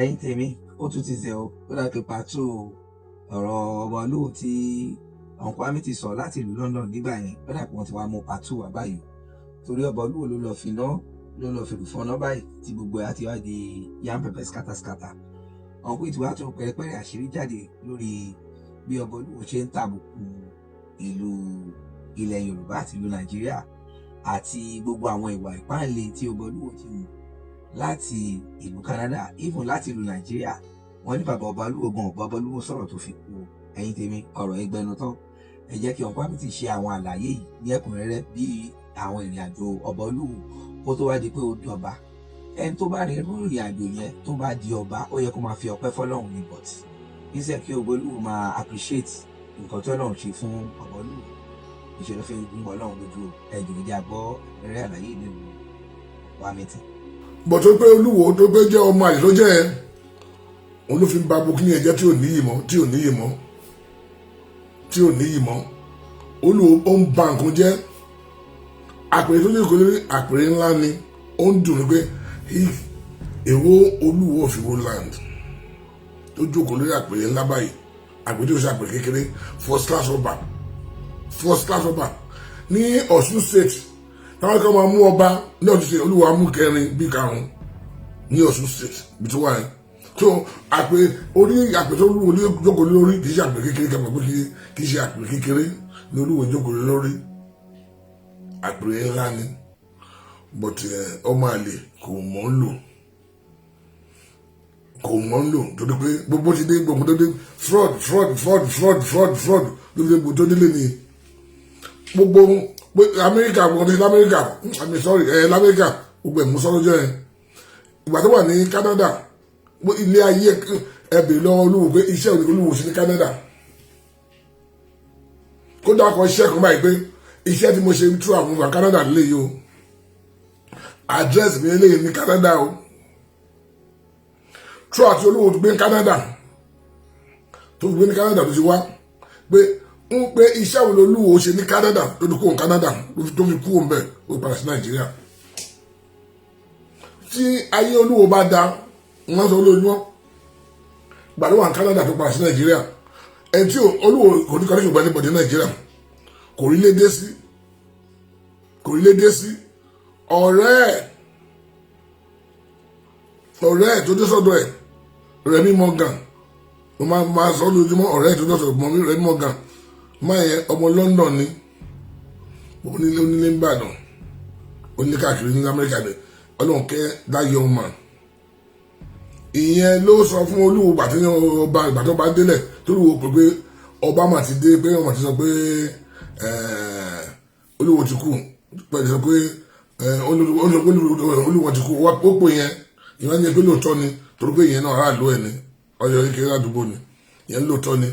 Ẹ̀yin tèmi, ó tún ti zẹ̀ o. Ó dà pé pàtó ọ̀rọ̀ ọba Olúwo tí Uncle Ami ti sọ láti ìlú London nígbà yẹn, ó dà pé wọ́n ti wá mú pàtó wá báyìí, torí ọba Olúwo ló lọ́ọ́ finá, ló lọ́ọ́ fèrè fọ́nà báyìí tí gbogbo ẹ̀ á ti wá di yam pepper scatter scatter. Uncle ti wá tún pẹ̀rẹ̀pẹ̀rẹ̀ àṣírí jáde lórí bí ọba Olúwo ṣe ń tàbùkù ìlú ilẹ̀ Yorùbá àti ìlú Nàìjíríà àti gbogbo àwọn ìwà ìpáǹle tí ọba Olúwo ti hù láti ìlú Canada, even láti ìlú Nàìjíríà. Wọ́n ní bàbá ọba Olúwo gan ọba Olúwo sọ̀rọ̀ tó fi kú. Ẹ̀yin tèmi, ọ̀rọ̀ ẹgbẹnu tán. Ẹ jẹ́ kí Uncle Ami ṣe àwọn àlàyé yìí ní ẹ̀kúnrẹ́rẹ́ bí àwọn ìrìn àjò ọba Olúwo kó tó wá di pé ó di ọba. Ẹni tó bá rin irú ìrìn àjò yẹn tó bá di ọba, ó yẹ kó máa fi ọpẹ́ fọ́lọ́run ní, but instead kí ọba Olúwo máa appreciate nǹkan tí Ọlọ́run ṣe fún ọba Olúwo, ìṣèlú fi ń gún Ọlọ́run lójú. Ẹjọ́ ìjà gbọ́ ẹ̀rẹ́ àlàyé nínú Uncle Ami. Bọ̀ tó pé Olúwo tó pé jẹ́ ọmọ àlè tó jẹ́ ẹ, òun ló fi ń ba gbogbo kíní ẹ̀jẹ̀ tí ò níyì mọ́, tí ò níyì mọ́, tí ò níyì mọ́. Olúwo ó ń ba nǹkan jẹ́. Àpèrè tó ní kò lórí àpèrè ńlá ni. Ó ń dùn ní pé èwo Olúwo of Iwo land tó jókòó lórí àpèrè ńlá báyìí, àpèrè tó ṣe àpèrè kékeré, first class ọba, first class ọba ní Ọ̀ṣun State. Táwọn kan máa mú ọba ní Ọ̀ṣun State, Olúwo á mú kẹrin bí karùn-ún ní Ọ̀ṣun State bí tó wà yẹn. So àpè orí àpè tó Olúwo jókòó lórí kì í ṣe àpè kékeré. Kẹfà pé kì í ṣe àpè kékeré ní Olúwo jókòó lórí, àpèrè ńlá ni. But ọmọ àlè kò mọ̀ ń lò, kò mọ̀ ń lò, torí pé gbogbo ti dé, gbogbo tó dé, fraud, fraud, fraud, fraud, fraud, fraud ló fi gbogbo tó délé ni. Gbogbo pé Amẹ́ríkà, gbogbo tó ṣe lamẹ́ríkà, I'm sorry, ẹ̀ lamẹ́ríkà, gbogbo ẹ̀ mú sọ́lọ́jọ́ yẹn. Ìgbà tó wà ní Canada, ilé ayé ẹ bèrè lọ́wọ́ Olúwo pé iṣẹ́ òní Olúwo sí ní Canada, kó dákọ̀ iṣẹ́ kan báyìí pé iṣẹ́ tí mo ṣe tú àwọn ọmọ Canada lè yìí o, address mi lè ní Canada o. True, àti Olúwo tó gbé ní Canada, tó gbé ní Canada, tó ti wá pé ń pé iṣẹ́ wo lolúwo ṣe ní Canada tó fi kúrò ní Canada, tó fi kúrò ń bẹ̀, ó padà sí Nàìjíríà. Tí ayé Olúwo bá da, wọ́n sọ olóyún gbàdúrà wà ní Canada tó padà sí Nàìjíríà. Ẹni tí Olúwo kò ní kọ́ni ṣùgbọ́n níbọ̀dé Nàìjíríà, kò rí lédè sí, kò rí lédè sí. Ọ̀rẹ́ ẹ̀ tó dé sọ́dọ̀ ẹ̀, Rẹ̀mí Morgan, mo máa sọ lójúmọ́. Ọ̀rẹ́ ẹ̀ tó dé sọ́dọ̀ mọ́, Rẹ̀mí Morgan máa yẹn, ọmọ London ni. Onílé, onílé ń bàdàn, onílé káàkiri ní Amẹ́ríkà ni. Ọlọ́run kẹ́ that young man. Ìyẹn ló sọ fún Olúwo gbàtí ọba, ìgbà tó bá délẹ̀ tó lúwo pé ọba mà ti dé, pé ọmọ ti sọ pé Olúwo ti kú, pẹ̀lú sọ pé Olúwo ti kú. Ó pè yẹn, ìyẹn ní pé lóòótọ́ ni, torí pé ìyẹn náà aráàlú ẹ̀ ni, ọyọ kékeré ládùúgbò ni. Ìyẹn lóòótọ́ ni.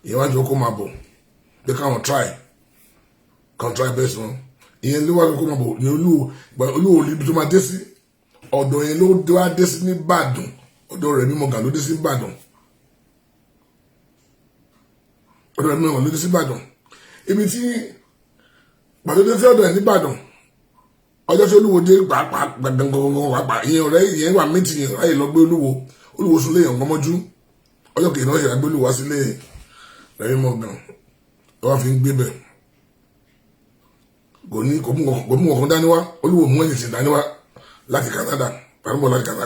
Ìyẹn wájú kó máa bọ̀ pé káwọn try kan try best wọn. Ìyẹn ló wá kó máa bọ̀ ní Olúwo. Olúwo níbi tó máa dé sí, ọ̀dọ̀ yẹn ló wá dé sí ní Ìbàdàn. Ọ̀dọ̀ rẹ̀ mímọ̀ gà ló dé sí Ìbàdàn. Ọ̀dọ̀ rẹ̀ mímọ̀ ló dé sí Ìbàdàn. Ibi tí pàtó dé sí ọ̀dọ̀ ẹ̀ ní Ìbàdàn, ọjọ́ tí Olúwo dé pàápàá gbàngàn pàápàá, ìyẹn ọ̀rẹ́ ìyẹn wà mítì yẹn ráyè lọ gbé Olúwo. Olúwo sùn léèyàn gbọmọjú. Ọjọ́ kejì náà ṣe gbé Olúwo wá sílé rẹ̀ mímọ̀ gàn ló wá fi ń gbé bẹ̀. Kò ní kò mú ọkàn dání wá. Olúwo mú ẹ̀sìn dání wá láti Canada, tàbí bọ̀ láti Canada,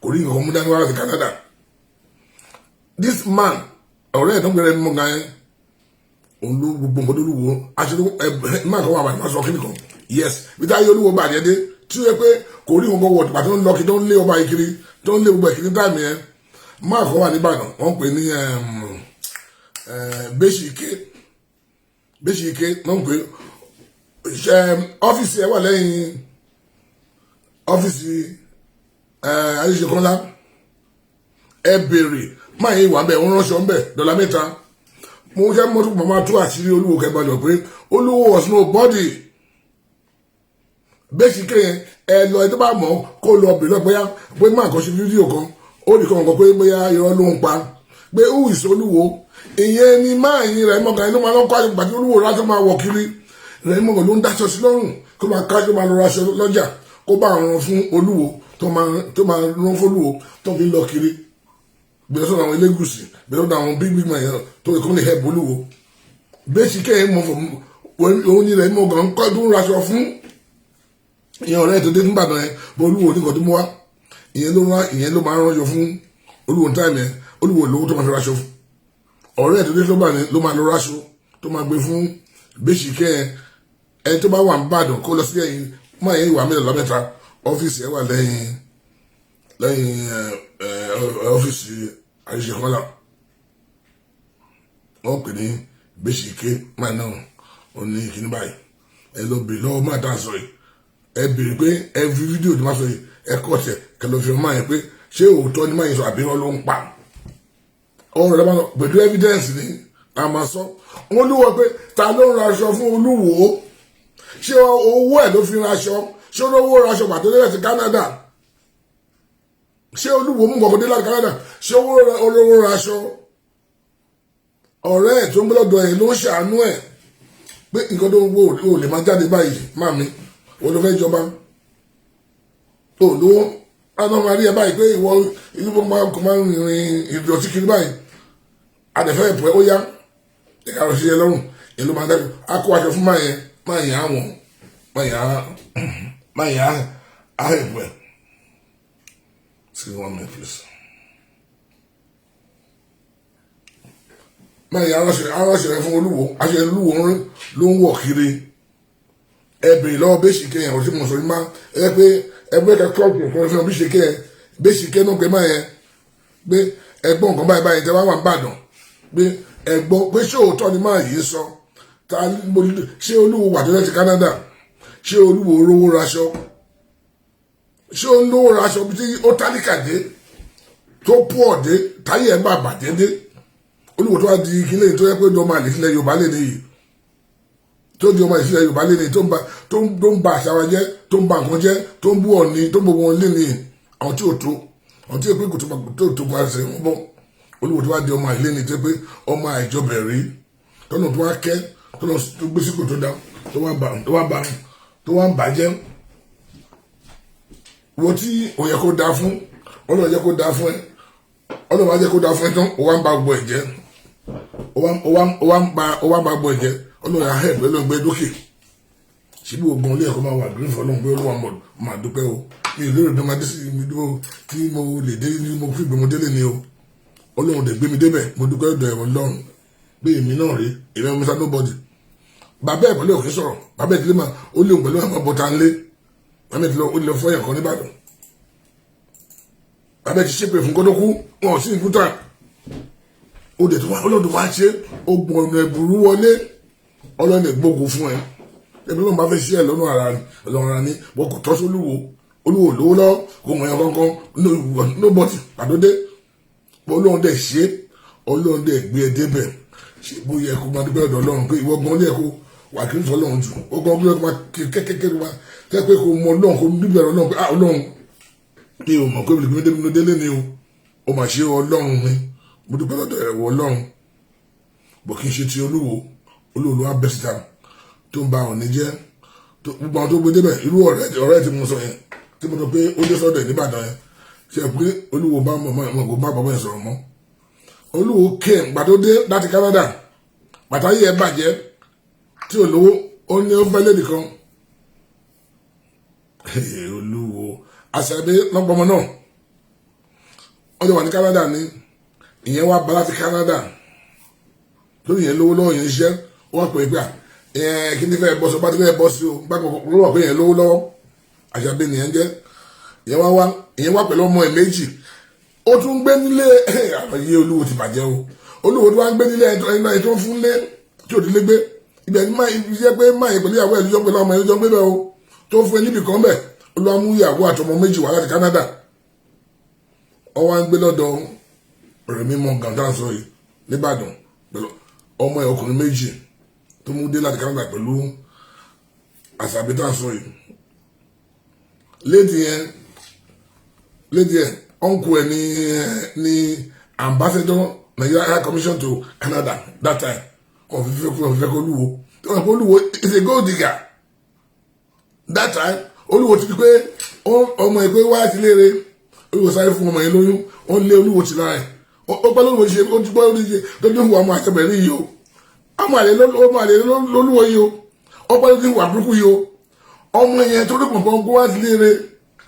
kò rí nǹkan mú dání wá láti Canada. This man, ọ̀rẹ́ ẹ̀ tó ń gbẹrẹ mímọ́ gan yẹn, òun ló gbogbo nǹkan tó lúwo aṣọ tó ẹ máa kọ́ wà wà máa sọ kíni kan. Yes, bí táyé Olúwo bàjẹ́ dé tí ó yẹ pé kò rí nǹkan wọ̀ pàtó ń lọ kí tó ń lé ọba yìí kiri, tó ń lé gbogbo ẹ̀kiri time yẹn, máa kọ́ wà nìbàdàn, wọ́n pè ní Bẹ́sìké. Bẹ́sìké wọ́n pè. Ọ́fíìsì ẹ̀ wà lẹ́yìn ọ́fíìsì Adéṣekọ́lá. Ẹ béèrè máa yẹ ìwà bẹ́ẹ̀, wọ́n ránṣọ ń bẹ̀ dọ́là mẹ́ta. Mo jẹ́ mọ́tò màmá tó àṣírí Olúwo kẹgbàjọ pé Olúwo was nobody. Bẹ́sìké yẹn, ẹ lọ, ẹ tó bá mọ̀ kó lọ bèrè lọ bóyá pé máa kàn ṣe fídíò kan, ó ní kàn kàn pé bóyá irọ́ ló ń pa pé who is Olúwo. Ìyẹn ni máa yin rẹ̀ mọ̀gàn inú máa lọ́kọ́ àti pàtó Olúwo rájọ́ máa wọ̀ kiri. Rẹ̀ mọ̀gàn ló ń dáṣọ sí lọ́rùn, kó máa kájọ́ máa lọ raṣọ lọ́jà, kó bá àwọn fún Olúwo. tó máa rán fólúwo tó fi ń lọ kiri, gbé sọ́dọ̀ àwọn Elégùṣì, gbé sọ́dọ̀ àwọn big big man yẹn tó lè kó lè help olúwo. Bẹ́sì kẹ́hìn mọ̀ fún òun ní rẹ̀ mọ̀ gan kọ́ tó ń raṣọ fún ìyẹn. Ọ̀rẹ́ tó dé nígbàdàn yẹn bọ́ olúwo ní nǹkan tó mú wá, ìyẹn ló rán, ìyẹn ló máa ń ránṣọ fún olúwo ní time yẹn. Olúwo lówó tó máa fi raṣọ fún. Ọ̀rẹ́ tó dé tó bá ní ló máa lọ raṣọ tó máa gbé fún bẹ́sì kẹ́hìn. Ẹni tó bá wà ń bàdàn kó lọ sí ẹ̀yìn máa yẹn ìwà mílíọ̀nù lọ́mẹ́ta. Ọ́fíìsì ẹ̀ wà lẹ́yìn ọ́fíìsì àríṣekọ́lá. Wọ́n pè ní Bẹ́sìké máa náà ó ní kíní báyìí. Ẹ lọ bèrè lọ́wọ́ máa dá sọ yìí. Ẹ bèrè pé ẹ fi fídíò tó máa sọ yìí, ẹ kọ́ tẹ̀ kẹ lọ fi máa yẹn pé ṣé òótọ́ ni máa yẹn sọ àbí wọn ló ń pa ọ̀rọ̀ rẹ̀. Máa pẹ̀lú evidence ni a máa sọ. Wọ́n lúwọ pé ta ló ń raṣọ fún olúwo? Ṣé owó ẹ̀ ló fi raṣọ? Ṣé olówó raṣọ pàtó lẹ́yìn sí Canada? Ṣé olúwo mú kọ̀ọ̀kan dé láti Canada? Ṣé owó olówó raṣọ? Ọ̀rẹ́ ẹ̀ tó ń gbọ́dọ̀ ẹ̀ ló ń ṣàánú ẹ̀ pé nǹkan tó ń wo ò lè máa jáde báyìí. Máàmi, wọ́n ló fẹ́ jọba, ò lówó àwọn máa rí ẹ báyìí pé ìwọ ìlú máa kò máa ń rìnrìn ìdọ̀tí kiri báyìí. Àdẹ̀fẹ́ ẹ̀pẹ́ ó yá ẹ̀ka rẹ̀ sí ẹ lọ́rùn. Èló máa dájú á kó aṣọ fún máa yẹn, máa yẹn àwọn máa yẹn á ẹ̀pẹ́. Excuse one minute, please. Máa yẹ aráṣẹ rẹ fún olúwo. Aṣọ olúwo ló ń wọ̀ kiri. Ẹ bèrè lọ́wọ́ bẹ́sì kẹyìn ọ̀rọ̀ tí mo sọ yìí. Máa ẹ pé ẹgbẹ́ kẹ klọ́ọ̀kì kan fún bẹ́sì kẹyìn, bẹ́sì kẹ náà pé máa yẹ pé ẹgbọ́n nǹkan báyìí báyìí tẹ wá wà ń bàdàn pé ẹgbọ́n pé ṣé òótọ́ ni máa yìí sọ ta? Ṣé olúwo wà tó lẹ́sìn Canada? Ṣé olúwo rówó raṣọ? Ṣé ó ń lówó raṣọ bí tí ó tálíkà dé, tó pọ̀ dé, táyé ẹ̀ bá bàjẹ́ dé? Olúwo tó wá di kílẹ̀ tó yẹ pé ọmọ àlè sílẹ̀ Yorùbá lè nìyí, tó di ọmọ ìsílẹ̀ Yorùbá lè nìyí, tó ń ba àṣà wa jẹ́, tó ń ba nǹkan jẹ́, tó ń bú Ọ̀ọ̀ni, tó ń gbogbo wọn lé nìyí, àwọn tí ò tó, àwọn tí ò pé kò tó tó bá ṣe wọn bọ́. Olúwo tó wá di ọmọ àlè nìyí, tó pé ọmọ àìjọbẹ̀ rí, tọ́nà tó wá kẹ́, tọ́nà tó gbé síkò tó dá, tó wá ń bàjẹ́. Wo tí ò yẹ kó dáa fún Ọlọ́run, yẹ kó dáa fún ẹ, Ọlọ́run á jẹ́ kó dáa fún ẹ tán, ó wá ń ba gbọ́ ẹ̀ jẹ́, ó wá ń ba gbọ́ ẹ̀ jẹ́. Ọlọ́run á hẹ̀ pẹ̀lú ẹgbẹ́ dókè síbí ogun ilé ẹ̀kọ́ máa wà green fún Ọlọ́run pé Olúwa máa dúpẹ́ o. Mi ò lérò bí máa dé sí ibi tí mo lè dé ní mo fi gbé mo délé ni o. Ọlọ́run dẹ̀ gbé mi débẹ̀. Mo dúpẹ́ ọ̀dọ̀ ẹ̀wọ̀n Ọlọ́run pé èmi náà rí èmi ọmọ Mr Nobody. Bàbá ẹ̀ pẹ̀lú òkè sọ̀rọ̀. Bàbá ẹ̀ ti lè máa ó léwu pẹ̀lú àwọn bọ́tà ńlé. Bàbá ẹ̀ ti lọ, ó lọ fọ́yàn kan nìbàdàn. Bàbá ẹ̀ ti ṣépè fún kótókú wọn ò sí ìkúta. Ó dẹ̀ tó wá, Ọlọ́run wá ṣe ó gbọ̀n ọ̀nà ẹ̀bùrú wọlé. Ọlọ́run ẹ̀ gbógun fún ẹ. Ẹbí ló ń bá fẹ́ ṣe ẹ lọ́nà ara lọ́nà ara ní wọ́n kò tọ́ sí olúwo. Olúwo lówó lọ́, kò mọ̀ ẹ́ kankan, nobody pàdódé. Ọlọ́run dẹ̀ ṣe, Ọlọ́run dẹ̀ gbé ẹ débẹ̀. Ṣe bóyá ẹ kó máa dúpẹ́ ọ̀dọ̀ Ọlọ́run pé ìwọ gan lé ẹ kó wà kí n sọ Ọlọ́run jù ó gan lé ẹ kó máa kékeré máa tẹ́ pé kó mọ Ọlọ́run, kó bíbẹ̀rẹ̀ Ọlọ́run pé ah, Ọlọ́run, mi ò mọ̀ pé mi lè gbé délé ni o. Ó mà ṣe Ọlọ́run mi, mo dúpẹ́ lọ́dọ̀ ẹ̀wọ̀ Ọlọ́run bọ̀. Kí n ṣe ti olúwo. Olúwo ló wá bẹ́ síta tó ń ba òní jẹ́ gbogbo àwọn tó gbé débẹ̀. Irú ọ̀rẹ́ tí mo sọ yẹn, tí mo sọ pé ó dé sọ́dọ̀ ẹ̀ níbàdàn yẹn, ṣe pé olúwo bá mọ̀ mọ̀ kó bá bàbá yẹn sọ̀rọ̀ mọ́. Olúwo came gbà tó dé láti Canada, bàtà yìí ẹ̀ bàjẹ́ tí ò lówó, ó ní ó fẹ́ lédì kan. Olúwo àṣàbí lọ́pọ̀mọ́ náà ó lè wà ní Canada ní ìyẹn wá bá láti Canada lórí yẹn lówó lọ́wọ́ yẹn ṣiṣẹ́. Ó wá pè é pé ẹ kí ni fẹ́ bọ́ sọ bá ti fẹ́ bọ́ sí o bá kọ̀ lọ́wọ́ pé yẹn lówó lọ́wọ́. Àṣàbí nìyẹn jẹ́. Ìyẹn wá wá, ìyẹn wá pẹ̀lú ọmọ ẹ̀ méjì. Ó tún gbé nílé àwọn iye. Olúwo ti bàjẹ́ o. Olúwo tó wá ń gbé nílé ẹni tó ń fún lé tí ò ti lé gbé ibẹ̀ ní máa iṣẹ́ pé máa yẹ pẹ̀lú ìyàwó ẹ̀ lójọ́ pẹ̀lú ọmọ ẹ̀ lójọ́ gbé bẹ́ẹ̀ o, tó ń fún ẹ níbì kan bẹ̀. Olúwa mú ìyàwó àtọmọ méjì wá láti Canada. Ó wá ń gbé lọ́dọ̀ Rẹ̀mí Morgan tá à ń sọ yìí nìbàdàn pẹ̀lú ọmọ ẹ̀ ọkùnrin méjì tó mú dé láti Canada pẹ̀lú àṣàbí tá à ń sọ yìí. Lédi yẹn uncle ẹ̀ ní ambassador Nigeria High Commission to Canada that time. Kò fi fẹ́ kó olúwo tó wọ́n kó olúwo is a gold digger that time. Olúwo ti di pé ọmọ ẹ̀ pé wá sí léere. Olúwo sáré fún ọmọ yẹn lóyún. Ó ń lé Olúwo ti lára ẹ̀. Ó pẹ́ lóluwo ṣe, ó ti gbọ́, ó ti ṣe tó ní hùwà ọmọ àṣẹbẹ̀rẹ̀ yìí o. Ọmọ àlè lólúwo yìí o. Ó pẹ́ ló ti hùwà burúkú yìí o. Ọmọ yẹn tó dùn pọ̀npọ̀n kó wá sí léere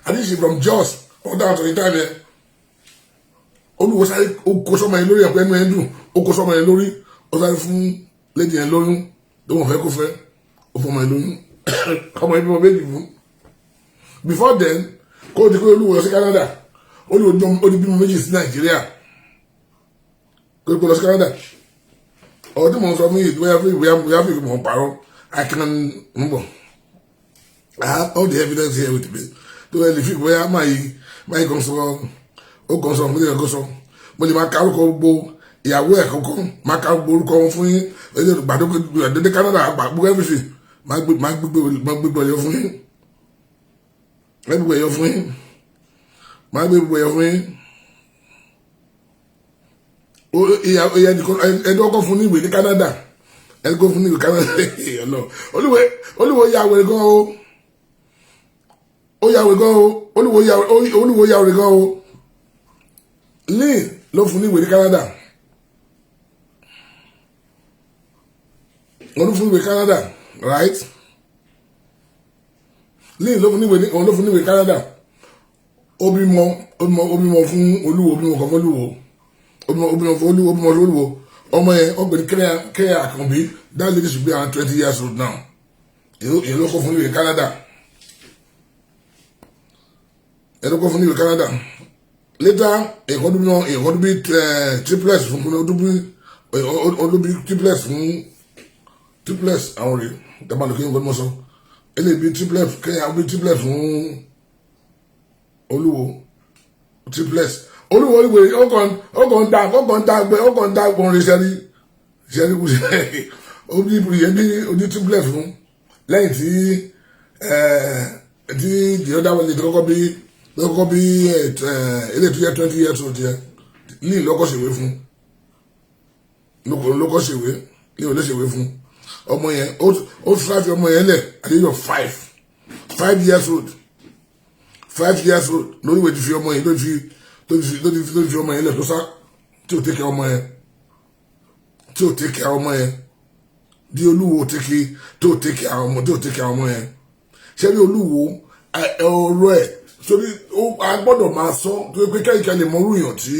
àti ṣe from Jos ọ̀dà àtọ̀ yìí táìmù yẹn. Olúwo sáré, ó kó sọmọ yẹn lórí ẹ̀pẹ́, ẹnu yẹn dùn, ó kó sọmọ yẹn lórí. Ó sáré fún lady yẹn lóyún tó wọ́n fẹ́ kó fẹ́. Ó fún ọmọ yẹn lóyún. Ọmọ yẹn bímọ méjì fún. Before then, kó o di pé Olúwo lọ sí Canada, Olúwo ó di bímọ méjì sí Nàìjíríà kó o di pé lọ sí Canada. Ọ̀rọ̀ tí mò ń sọ fún yìí, bóyá fún bóyá bóyá fún mò ń parọ́, I can ń bọ̀. I have all the evidence here with me tó ẹ lè fi bóyá máa yí kan sọ, ó kàn sọ, mo lè kàn sọ. Mo lè máa ka orúkọ gbogbo ìyàwó ẹ̀ kọ̀ọ̀kan, máa ka gbogbo orúkọ wọn fún yín. Gbàdúgbò Canada, gbogbo everything, máa gbé ẹ̀yọ fún yín, máa gbé ẹ̀yọ fún yín, máa gbé gbogbo ẹ̀yọ fún yín. Ìyá ẹni ọkọ fún ní ìwé ní Canada, ẹni kó fún ní ìwé Canada. Olúwo, Olúwo ya wèrè gan o. Ó ya wèrè gan o. Olúwo ya wèrè gan o. Lynn ló fún ní ìwé ní Canada. Wọ́n ló fún ní ìwé Canada, right? Lynn ló fún ní ìwé ní, òun ló fún ní ìwé Canada. Ó bímọ, ó bímọ, ó bímọ fún Olúwo. Ó bímọ kan fún Olúwo. Ó bímọ, ó bímọ fún Olúwo, ó bímọ fún Olúwo. Ọmọ yẹn, ó pè ní Kẹ́yà Àkànbí. That lady should be around 20 years old now. Èyí ló kọ́ fún ní ìwé Canada. Èyí ló kọ́ fún ní ìwé Canada. Later, èkó tó bímọ, èkó tó bí triplets fún, ó tó bí triplets fún, triplets. Àwọn rèé dábàá lókè nǹkan mọ́ sọ. Eléyìí bí triplet, Kẹ́yà bí triplet fún Olúwo, triplets. Olúwo ìwé, ó kàn dá gbé, ó kàn dá gbọ́n rẹ̀ sẹ́rí sẹ́rí kù sẹ́rí. Ó bí ìyẹn bí oní triplet fún lẹ́yìn tí the other one lè tó kọ́kọ́ bí eléyìí tó jẹ́ 20 years old yẹn ní ìlọ́kọ̀ ṣèwé fún, lọ́kọ̀ ṣèwé ní òun ló ṣèwé fún ọmọ yẹn. Ó fi ọmọ yẹn lẹ̀ at the age of 5 years old, 5 years old lórí ìwé ti fi ọmọ yẹn, tó fi ọmọ yẹn lẹ̀, tó sá, tí ò take care ọmọ yẹn, tí ò take care ọmọ yẹn. Bí Olúwo take tó take care ọmọ, tó take care ọmọ yẹn. Ṣé bí Olúwo, ọ̀rọ̀ ẹ̀ sórí, a gbọ́dọ̀ máa sọ tó pé kẹ́kẹ́ lè mọ orú èèyàn tí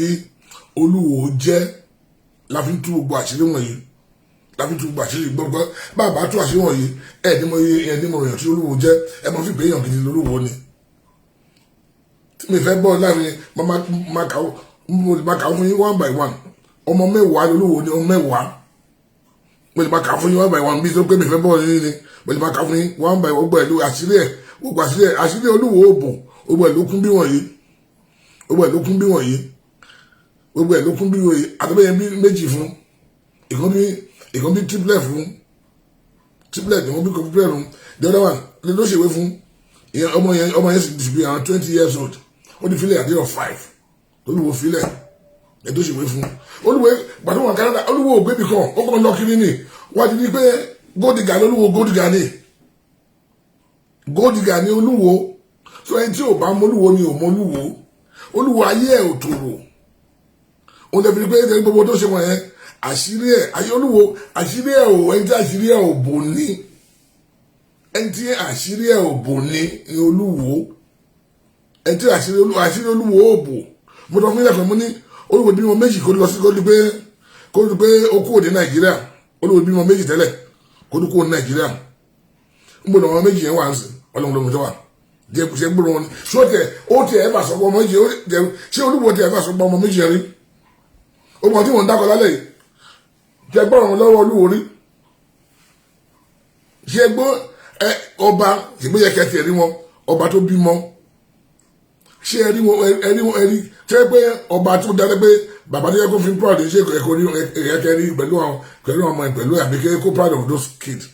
Olúwo jẹ́. La fi ń tú gbogbo àṣírí wọ̀nyí, la fi ń tú gbogbo àṣírí gbogbo. Bàbá tú àṣírí wọ̀nyí, ẹ̀ ní mo ẹ̀ ní mo ròyìn tí Olúwo jẹ́. Ẹ mọ fi pé èèyàn gidi lolúwo ni. Tí mi fẹ́ bọ́ láàrin, máa kà ó, mo lè máa kà ó fún yín one by one. Ọmọ 10 lolúwo ni, ọmọ 10. Mo lè máa kà á fún yín one by one. Bí tó pé mi fẹ́ bọ́ yín ni, mo lè máa kà á fún yín one by one. Gbogbo ẹ̀ ló àṣírí ẹ̀, gbogbo àṣírí ẹ̀, àṣírí Olúwo òbò, gbogbo ẹ̀ ló kún bí wọ̀nyí, gbogbo ẹ̀ ló kún bí wọ̀nyí, gbogbo ẹ̀ ló kún bí wọ̀nyí. Àtọ́bẹ̀yẹ bí méjì fún ìkan, bí ìkan bí triplet fún, triplet ìkan bí triplet fún. The other one ló ṣèwé fún ìyẹn. Ọmọ yẹn, ọmọ yẹn sì ti bí around 20 years old. Ó ti filẹ̀ at the age of 5. Olúwo filẹ̀ ẹ̀ tó ṣèwé fún. Olúwo gbàdúrà wọn Canada, Olúwo ògbébì kan, ó kàn lọ kiri ni. Wọ́n ti di pé gold digger ní Olúwo, gold digger ní, gold digger ní Olúwo. So ẹni tí ò bá mọ Olúwo ni ò mọ Olúwo. Olúwo ayé ẹ̀ ò tòrò. Òun lè fi pé ẹni gbogbo tó ṣe wọ̀nyẹn, àṣírí ẹ̀, ayé Olúwo, àṣírí ẹ̀ ò, ẹni tí àṣírí ẹ̀ ò bò ní, ẹni tí àṣírí ẹ̀ ò bò ní ní Olúwo. Ẹni tí àṣírí Olúwo ò bò. Mo sọ fún ilé ẹ̀kọ́, mo ní Olúwo bímọ méjì kó lọ sí, kó di pé ó kúrò ní Nàìjíríà. Olúwo bímọ méjì tẹ́lẹ̀ kó di kúrò ní Nàìjíríà. Ń bọ̀ lọ́wọ́ méjì yẹn wà ń sìn. Ọlọ́run ló mú tó wà díẹ̀ kò ṣe gbúrò wọn. Ṣé ó tiẹ̀ ẹ̀ bá sọ pé ọmọ méjì? Ṣé Olúwo tiẹ̀ bá sọ pé ọmọ méjì yẹn rí? Ó mọ tí wọ́n ń dákọ̀ lálẹ́ yìí jẹ́ gbọ́ràn wọn lọ́wọ́ Olúwo rí. Ṣe gbọ́ ẹ ọba ìgbéyẹ kẹtì ẹ̀rí wọn, ọba tó bímọ, ṣé ẹrí wọn, ẹrí wọn, ẹrí ṣé pé ọba tó dáná pé bàbá tó yẹ kó fi proud, ṣé ẹ̀kọ́ rí ẹ̀kẹ́ rí pẹ̀lú àwọn ọmọ ẹ̀, pẹ̀lú àbí kó proud of those kids?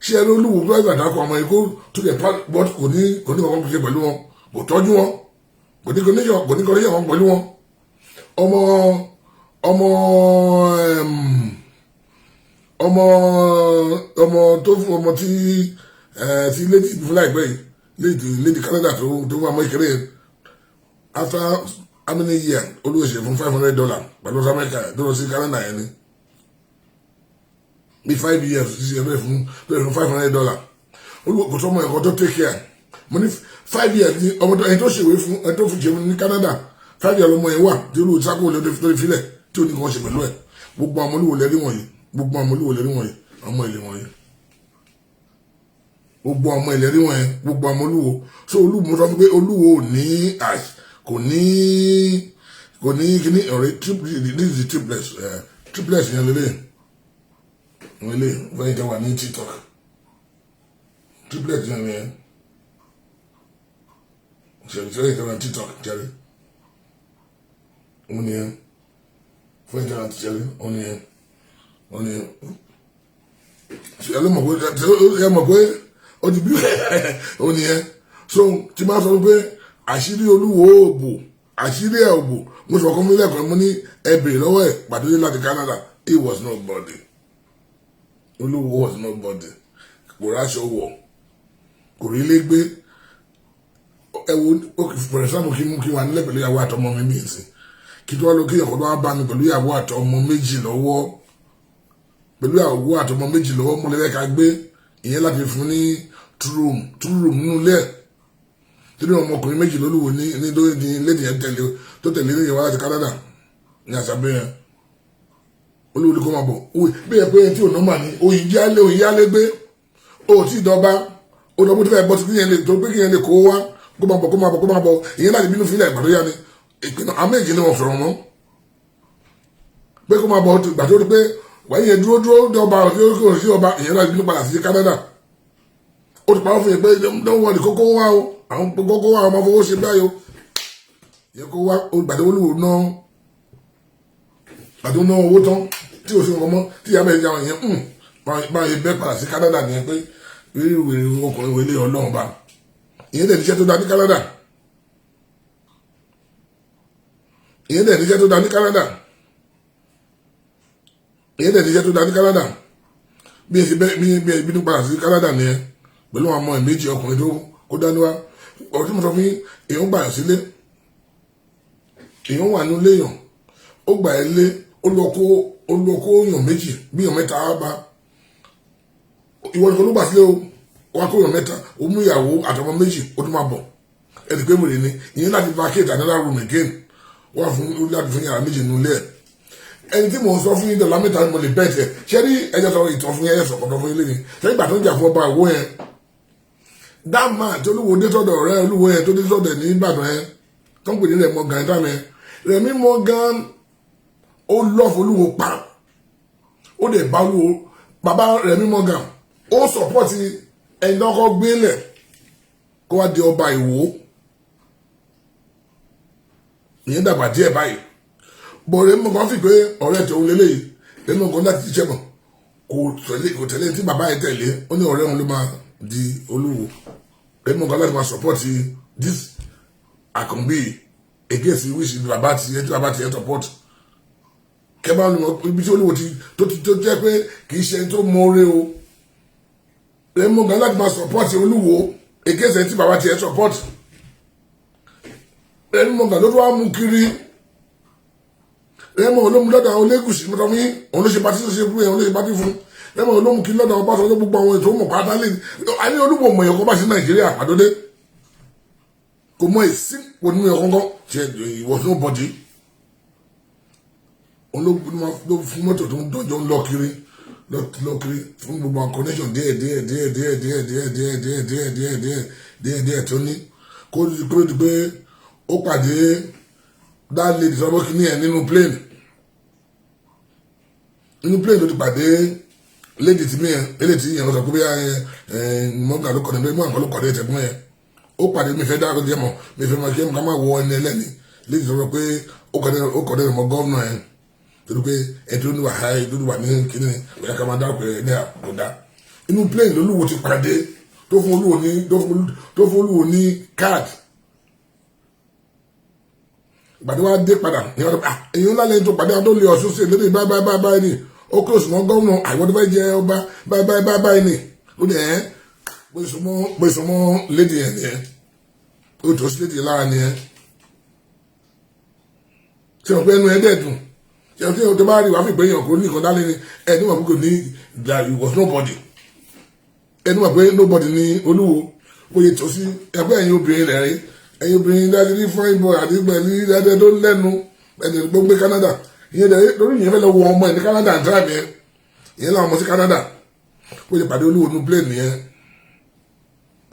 Ṣé ẹrí Olúwo tó ẹgbàá dákọ̀ ọmọ yìí kó tó lè proud? But kò ní kankan ṣe pẹ̀lú wọn, kò tọ́jú wọn, kò ní connection wọn pẹ̀lú wọn. Ọmọ ọmọ ọmọ ọmọ tó fún ọmọ tí lady fún láìpẹ́ yìí, Lady Canada tó wà mọ́ ìkéré yẹn, after how many years, Olúwo ṣe fún $500 pẹ̀lú Amẹ́ríkà tó lọ sí Canada yẹn ni bí 5 years, 6 years bẹ́ẹ̀ fún $500. Olúwo kò sọmọ ẹ̀kọ́ tó take care. Mo ní 5 years ní ọmọ tó ẹni tó ṣèwé fún, ẹni tó fi ṣe ní Canada. 5 years lọmọ yẹn wà tí Olúwo sákò lè tó fi filẹ̀ tí ò ní kàn ṣe pẹ̀lú ẹ̀. Gbogbo àwọn Olúwo lẹ́rí wọ̀nyí, gbogbo àwọn Olúwo lẹ́rí wọ̀nyí, ọmọ ilé wọ̀nyí, gbogbo ọmọ ìlérí wọn yẹn, gbogbo ọmọ Olúwo. So Olúwo, mo sọ fún pé Olúwo ò ní, kò ní kíní ọ̀rẹ́. This is the triplets, triplets yẹn lélẹ̀ lélẹ̀ fẹ́yìn tẹ́ wà ní TikTok. Triplet yẹn yẹn ṣẹlẹ̀ tẹ́ wà ní TikTok jẹ́rìí òun ni yẹn. Fẹ́yìn tẹ́ wà ní jẹ́rìí òun ni yẹn, òun ni yẹn. Ẹ mọ̀ pé ó ti bí òun ni yẹn. So tí máa sọ pé àṣírí Olúwo òbò, àṣírí ẹ̀ òbò, mo sọ fún mi lẹ́ẹ̀kan, mo ní ẹ bèrè lọ́wọ́ ẹ̀ pàdé láti Canada. He was nobody. Olúwo was nobody. Kò ráṣọ wọ̀, kò rí ilé gbé. Ẹ wo, for example, kí mú kí wà nílẹ̀ pẹ̀lú ìyàwó àtọmọ mi bíi nsìn, kí tó wá lọ kí ọkọ̀ tó wá bá mi pẹ̀lú ìyàwó àtọmọ méjì lọ́wọ́, pẹ̀lú ìyàwó àtọmọ méjì lọ́wọ́, mo lè fẹ́ ká gbé ìyẹn láti fún ní two room, two room nínú ilé ẹ̀, torí ọmọkùnrin méjì lólùwò ní lórí ní lady yẹn tẹ̀lé, tó tẹ̀lé ní ìyẹn wá láti Canada ní àṣàbẹ̀ yẹn. Olúwo ní kó máa bọ̀ bí ẹ pé ẹni tí ò nọ́mà ní òyìn yálé, òyìn yálé gbé, ó tí ì dọ́ba, ó lọ bó ti fẹ́ bọ́ sí kí yẹn lè tó pé kí yẹn lè kó wá, kó máa bọ̀, kó máa bọ̀, kó máa bọ̀. Ìyẹn láti bínú fílẹ̀ ìgbà tó yá ni ìpinnu àwọn méjì ni wọ́n sọ̀rọ̀ mọ́ pé kó máa bọ̀. Ìgbà tó rí pé wàá yẹn dúró dúró dọ́ba sí ọba, ìyẹn láti bínú padà sí Canada. Ó ti parọ́ fún yẹn pé don't worry, kókó wá o, àwọn kókó wá, àwọn máa fowó ṣe báyìí o. Yẹ kó wá. Ìgbà tó wọlé wò ná, ìgbà tó ná owó tán tí o sì ń mọ́ tí ìyá bẹ́ẹ̀ yà yẹn máa yẹ bẹ́ẹ̀ padà sí Canada nìyẹn pé rí wèrè ọkùnrin wẹlé ọlọ́run bá. Ìyẹn dẹ̀ níṣẹ́ tó dá ní Canada, ìyẹn dẹ̀ níṣẹ́ tó dá ní Canada, ìyẹn dẹ̀ níṣẹ́ tó dá ní Canada. Bí ẹ ṣe bẹ́ẹ̀ bí ẹ bínú padà sí Canada nìyẹn pẹ̀lú àwọn ọmọ ẹ̀ méjì ọkùnrin tó kó dání wá. Ọ̀rọ̀ tí mo sọ fún yín, èèyàn gbà yàn sílé, èèyàn wà ní ilé yàn, ó gbà ẹ́ lé, ó lọ kó yàn méjì bí yàn mẹ́ta wá bá ìwọ nìkan ló gbà sílé o. Wá kó yàn mẹ́ta, ó mú ìyàwó àtọmọ méjì, ó tún máa bọ̀. Ẹ ti pé wèrè ni ìyẹn láti vacate another room again wá fún láti fún yàrá méjì nínú ilé ẹ̀. Ẹni tí mò ń sọ fún yín dọ̀là mẹ́ta ni mo lè bẹ́ẹ̀ tẹ̀ ṣé rí. Ẹjọ́ sọ ìtàn fún yín, ẹjọ́ sọ kọ̀ọ̀kan fún yín lé ní ṣé ìgbà tó ń jà fún ọba ìwó yẹn, that man tó Olúwo dé sọ́dọ̀ ọ̀rẹ́ Olúwo yẹn, tó dé sọ́dọ̀ ní Ìbàdàn yẹn, tó ń pè ní Rẹ̀mí Morgan yẹn, yẹn Rẹ̀mí Morgan, ó love Olúwo pa, ó dẹ̀ bá Olúwo. Bàbá Rẹ̀mí Morgan, ó support ẹni tó kọ́ gbélẹ̀ kó wá di ọba Ìwó. Ìyẹn dàgbà díẹ̀ báyìí bọ̀. Rẹ̀mí Morgan fi pé ọ̀rẹ́ tòun lélẹ́yìí. Rẹ̀mí Morgan láti ṣiṣẹ́ mọ̀, kò tẹ̀lé tí bàbá yẹn tẹ̀lé. Ó ní ọ̀rẹ́ òun ló máa di Olúwo. Rẹ̀mí Morgan láti máa support this Àkànbí against which bàbá tiẹ̀ tí bàbá tiẹ̀ support. Kẹ́bà ni ibi tí Olúwo ti tó ti tó jẹ́ pé kì í ṣe ẹni tó mọ̀ọ́rẹ́ o. Rẹ̀mí Morgan láti máa support Olúwo against ẹni tí bàbá tiẹ̀ support. Rẹ̀mí Morgan ló tó wá mú kiri. Rẹ̀mí Morgan ló mú lọ́dọ̀ àwọn Olégùsì mọ́tò mi. Òun ló ṣe party tó ṣe fún yẹn, òun ló ṣe party fún. Rẹ̀mí Morgan ló mú kiri lọ́dọ̀ àwọn pásítọ̀, gbogbo àwọn ètò mọ̀ pátá lè ayé. Olúwo mọ̀ ẹ̀kọ́ bá sí Nàìjíríà àdódé, kò mọ èsì, kò nínú ẹ̀kọ́ kọ́ ṣe. He was nobody. Òun ló fún mọ́tò tó ń dọ́jọ́ ń lọ kiri, lọ kiri fún gbogbo àwọn connection díẹ̀ díẹ̀ díẹ̀ díẹ̀ díẹ̀ díẹ̀ díẹ̀ díẹ̀ díẹ̀ díẹ̀ díẹ̀ díẹ̀ díẹ̀ tó ní kó di pé ó pàdé that lady sọ́bọ́ kìíní ẹ̀ nínú plane. Nínú plane ló ti pàdé lady tí mi yẹn, lady tí yẹn lọ sọ pé bí ẹ Morgan ló kọ́ ní Morgan ló kọ́ ní ẹ̀tẹ̀gbọ́n yẹn. Ó pàdé mi fẹ́ dá ọkọ̀ díẹ̀ mọ̀ mi fẹ́ máa kí ẹ máa wọ ẹni ẹlẹ́ni. Lady sọ pé ó kọ́ ní mọ́ governor yẹn, torí pé ẹ tó ní wàhálà tó ní wà ní kíní ìyá ká máa dárúkọ ẹ ní àkọ́dá. Inú plane lolúwo ti pàdé, tó fún Olúwo ní card. Ìgbà tí wọ́n á dé padà ní wọ́n á èyí ńlá lẹ́yìn tó pàdé àwọn tó lè Ọ̀ṣun sí ìlérí báyìí báyìí báyìí ni ó close mọ́ gómìnà àwọn tó fẹ́ jẹ ọba báyìí báyìí báyìí ni ó ní ẹ̀ Bó ṣe mọ́ lady yẹn nìyẹn, ó tó sí lady yẹn lára nìyẹn. Ṣé o pé ẹnu ẹ dẹ̀ dùn? Ṣé o tí o tó bá rí wàá fi pé èèyàn kò ní nǹkan dání ni? Ẹni wà pé kò ní, that he was nobody. Ẹni wà pé nobody ní Olúwo. Bó ṣe tó sí ẹgbẹ́ ẹ̀yin obìnrin rẹ̀ rí, ẹ̀yin obìnrin dájú ní fine boy àti pẹ̀lú dájú tó lẹ́nu ẹni tó gbé Canada ìyẹn dẹ̀ lórí ìyẹn fẹ́ lọ wọ ọmọ ẹ̀ ní Canada and drive yẹn, ìyẹn làwọn ọmọ sí Canada. Bó ṣe pàdé Olúwo ní plane nìyẹn.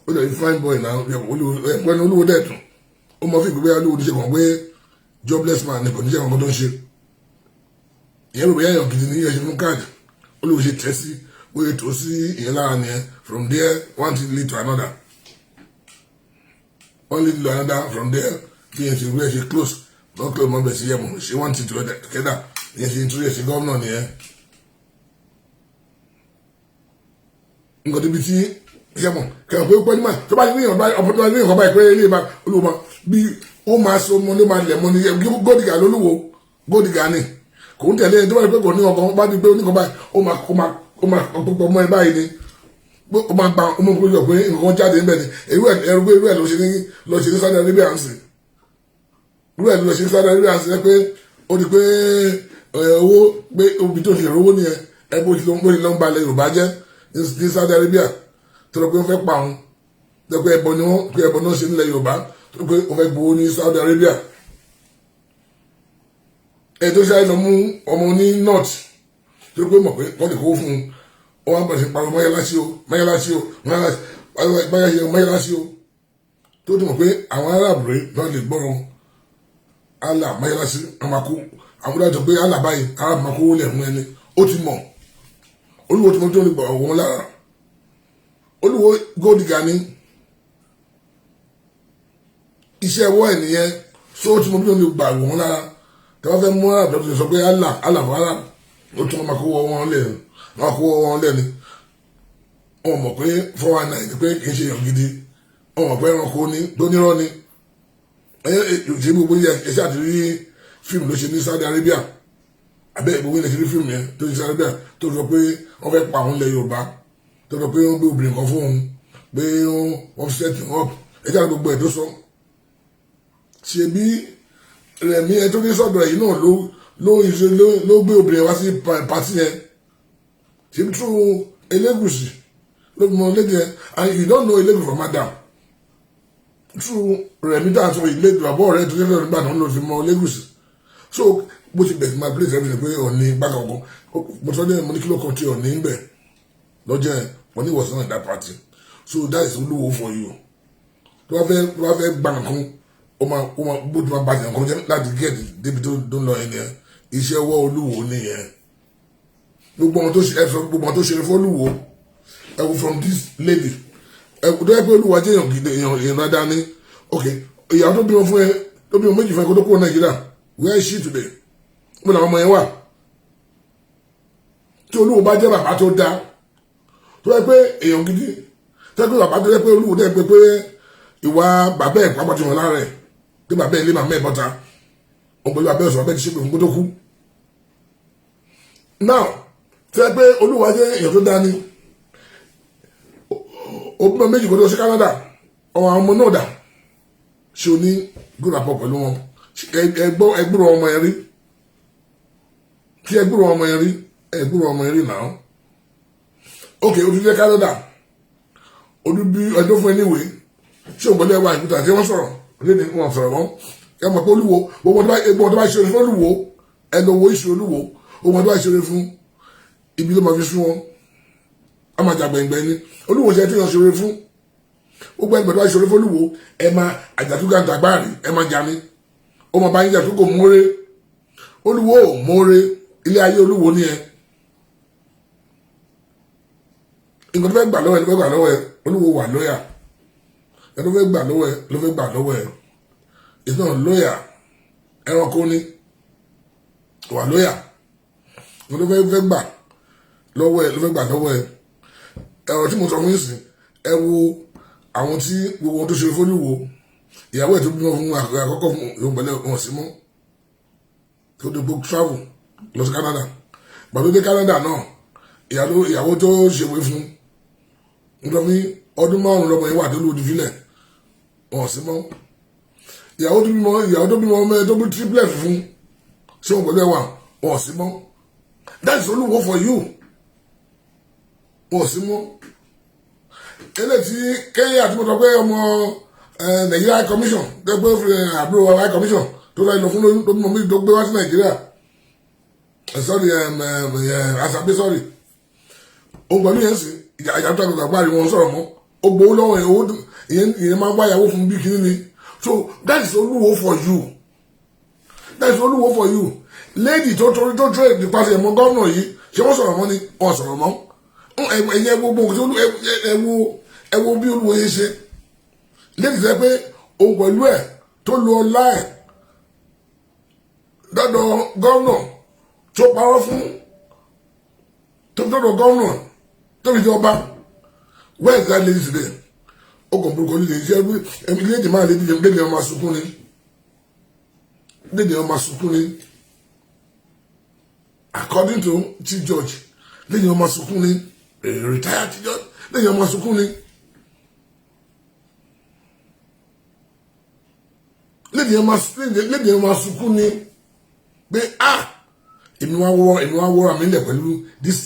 Ó lè fine boy náà. Olúwo ẹ̀pẹ́ ní Olúwo dẹ̀ dùn. Ó mọ fún ìgbé Olúwo ní ṣe kàn pé jobless man ni, kò ní ṣe kankan tó ń ṣe. Ìyẹn bèbè yẹn gidi ní ìyẹn ṣe fún káàdì. Olúwo ṣe tẹ́ sí, bó ṣe tó sí ìyẹn lára nìyẹn. From there, one thing lead to another, one lead to another. From there, bí yẹn ṣe bí yẹn ṣe close don close mọ́ bẹ̀ sí yẹn mọ̀ ṣe one thing together, ìyẹn ṣe introduce sí gómìnà nìyẹn. Nǹkan tó bí tí ṣe mọ̀ kẹ̀kẹ́ pé pẹ́ẹ́nì máa tó bá ní ìyàn bá ọ̀pọ̀ tó bá ní ìyàn báyìí pé ilé ìbá Olúwo máa bí ó máa so mọ́ ló máa lẹ̀ mọ́ ní gódìgà lólúwo. Gódìgà ni kò ń tẹ̀lé ẹni tó bá rí pé kò ní ọkàn bá ní pé oníkan báyìí, ó máa pọ̀ mọ́ ẹ báyìí ni ó máa gba ọmọ ìpínlẹ̀ pé nǹkan jáde níbẹ̀ ni. Irú ẹ̀ ẹrú pé irú ẹ̀ ló ṣe ní Saudi Arabia ń sìn. Irú ẹ̀ ló ṣe ní Saudi Arabia ń sìn pé ó di pé owó pé omi tó ṣe rówó nìyẹn. Ẹ bó ti lọ ń balẹ̀ Yorùbá jẹ́ ní Saudi Arabia tó lọ pé wọ́n fẹ́ pa òun, tó pé ẹbọ ni wọ́n pé ẹbọ náà ṣe nílẹ̀ Yorùbá, tó pé wọ́n fẹ́ gbowó ní Saudi Arabia. Ẹ tó ṣe lọ mú ọmọ ní north tó pé mọ̀ pé wọ́n lè kó fún un, ó wá bẹ̀rẹ̀ sí pariwo mọ́yálásí o, mọ́yálásí o, mọ́yálásí o, mọ́yálásí o, tó ti mọ̀ pé àwọn Arab rẹ̀ náà lè gbọ́rọ̀ Allah mọ́yálásí. Àwọn akó àwọn dájọ́ pé Allah báyìí, Arab máa kó lẹ̀ fún ẹni. Ó ti mọ̀ Olúwo tí mo tó lè gbọ̀ wọ́n lára. Olúwo gold digger ni, iṣẹ́ ẹwọ́ ẹ̀ nìyẹn. So ó ti mọ̀ bí wọ́n lè gbà wọ́n lára tí wọ́n fẹ́ mú Arab tó ti sọ pé Allah, Allah fún Arab, ó tún wọn máa kó wọn lẹ̀, wọn kó wọn lẹ̀ ni. Wọn mọ̀ pé 419 pé kì í ṣe èèyàn gidi. Wọn mọ̀ pé ẹranko ni tó nírọ́ ni. Ṣe gbogbo ẹṣẹ́ àti rí fíìmù ló ṣe ní Saudi Arabia abẹ́ gbogbo ilẹ̀ ṣe rí fíìmù yẹn tó ṣe Saudi Arabia, tó sọ pé wọ́n fẹ́ pa àwọn ilẹ̀ Yorùbá, tó sọ pé wọ́n gbé obìnrin kan fún òun, pé wọ́n set him up. Ẹṣẹ́ àti gbogbo ẹ̀ tó sọ ṣe bí Rẹ̀mí ẹ tó ní sọ̀dọ̀ yìí náà ló gbé obìnrin wá sí party yẹn. Ṣe bí tún Elégùṣì ló fi mọ lédi yẹn, and you don't know Elégùṣì from Adam. Through Rẹ̀mí tó àtúnṣe ilé ìgbàgbọ́ rẹ̀ tó ṣẹlẹ̀ nígbà tó ń lò fi mọ Elégùṣì. So bó ti bẹ̀rẹ̀ máa place everything pé Ọ̀ní gbàgbọ́ kan, mo sọ ní mo ní kí ló kàn tí Ọ̀ní ń bẹ̀ lọ́jọ́ yẹn. Wọ́n ní was not in that party. So that is Olúwo for you. Tó bá fẹ́ gba nǹkan, ó máa bó ti máa bàjẹ́ nǹkan jẹ́ láti get débi tó ń lọ yẹn nìyẹn. Iṣẹ́ ọwọ́ Olúwo nìyẹn. Gbogbo ọmọ tó ṣe ẹ sọ, gbogbo ọmọ tó ṣe fún Olúwo, ẹ wo from this lady ẹ tó yẹ pé Olúwa jẹ́ èèyàn gidi, èèyàn dáadáa ní. Ok, ìyàwó tó bímọ fún ẹ, tó bímọ méjì fún ẹ kó tó kúrò Nàìjíríà, where is she today? Mo làwọn ọmọ yẹn wà. Tí Olúwo bá jẹ́ bàbá tó dáa, tó yẹ pé èèyàn gidi, tó yẹ pé bàbá tó yẹ pé Olúwo dẹ́ pé ìwà bàbá ẹ̀ pàápàá ti wọn lára ẹ̀, pé bàbá ẹ̀ lé màmá ẹ̀ bọ́ta, òun pẹ̀lú bàbá ẹ̀ sọ̀rọ̀, bàbá ẹ̀ ti ṣe pé fún kó tó kú. Now, tó yẹ pé Olúwa jẹ́ èèyàn tó dáa ni, ó bímọ méjì kó tó sí Canada, ọmọ àwọn ọmọ náà dà? Ṣe o ní good rapport pẹ̀lú wọn? Ẹgbọ́ ẹgbúrò ọmọ yẹn rí? Tí ẹgbúrò ọmọ yẹn rí, ẹgbúrò ọmọ yẹn rí náà. Ok, o ti dé Canada, o ní bí ẹjọ́ fún ẹ níwèé. Ṣé òun pẹ̀lú ẹwà ìkúta tí wọ́n sọ̀rọ̀ léde? Wọn sọ̀rọ̀ mọ́. Ẹ mọ̀ pé Olúwo, gbogbo tó bá ṣe fún Olúwo, ẹ lọ wo ìṣe Olúwo. Gbogbo tó bá ṣe fún ibi ló máa fi sún wọn, a máa jà gbẹ̀ngbẹ̀ ni. Olúwo ṣe tí wọ́n ṣe fún gbogbo ẹgbẹ́ tó bá ṣe fún Olúwo, ẹ máa àjàtúgà dàgbàrí, ẹ máa jà ní. Ó máa bá yín jà tó kò mórè. Olúwo ò mórè. Ilé ayé Olúwo ni ẹ nǹkan tó fẹ́ gbà lọ́wọ́ ẹ ló fẹ́ gbà lọ́wọ́ ẹ. Olúwo wà lóyà ẹ ló fẹ́ gbà lọ́wọ́ ẹ, ló fẹ́ gbà lọ́wọ́ ẹ. It's not lóyà, ẹranko ni wà lóyà. Ló fẹ́ gbà lọ́wọ́ ẹ, ló fẹ́ gbà lọ́wọ́ ẹ. Ẹ̀rọ tí mo sọ fún yín sí, ẹ wo àwọn tí gbogbo ohun tó ṣe fólúwo, ìyàwó ẹ̀ tó bímọ fún àkọ́kọ́ fún ìwọ̀n pẹ̀lẹ́ wọn sí mọ́ tó dé book travel lọ sí Canada. Gbàdó dé Canada náà, ìyàwó tó ṣèwé fún nítorí Ọdún 5 lọmọ yẹn wà tó lóòdì fílẹ̀, wọn sí mọ́. Ìyàwó tó bímọ ọmọ ẹ tó bí triplet fún, ṣé wọn pẹ̀lú ẹwà? Wọn sí mọ́. That is Olúwo for you. Wọn sí mọ́. Eléyìí tí Kenya tí mo sọ pé ọmọ Nàìjíríà High Commission tó gbé, àbúrò High Commission tó lọ lọ fún lóyún, tó bímọ méjì, tó gbé wá sí Nàìjíríà, sorry, Asabi, sorry, òun pẹ̀lú yẹn sì ìjà tó àgbàgbà parí, wọn sọ̀rọ̀ mọ́. Ó gbowó lọ́wọ́ yẹn, owó ìyẹn máa ń wáyàwó fún bí kíní ni. So that is Olúwo for you. That is Olúwo for you. Lady tó torí tó trade nípasẹ̀ ẹ̀mọ́ gómìnà yìí, ṣé wọ́n sọ̀rọ̀ mọ́ ni? Wọ́n sọ̀rọ̀ mọ́. Ẹ̀yẹ gbogbo nǹkan tí ẹ wo bí Olúwo yẹn ṣe. Lady sẹ pé òun pẹ̀lú ẹ̀ tó lo ọlá ẹ̀ dọ́dọ̀ gómìnà, tó parọ́ fún, tó dọ́dọ̀ gómìnà, tó fi jọba, where is that lady today? Ó kàn burúkú lady ṣe. Lady máa lady máa sunkún ni. Lady máa sunkún ni. According to Chief Judge, lady máa sunkún ni. Retired Chief Judge, lady máa sunkún ni. Lady máa sunkún ni pé, ah, èmi wá wọ́ àmì ilẹ̀ pẹ̀lú this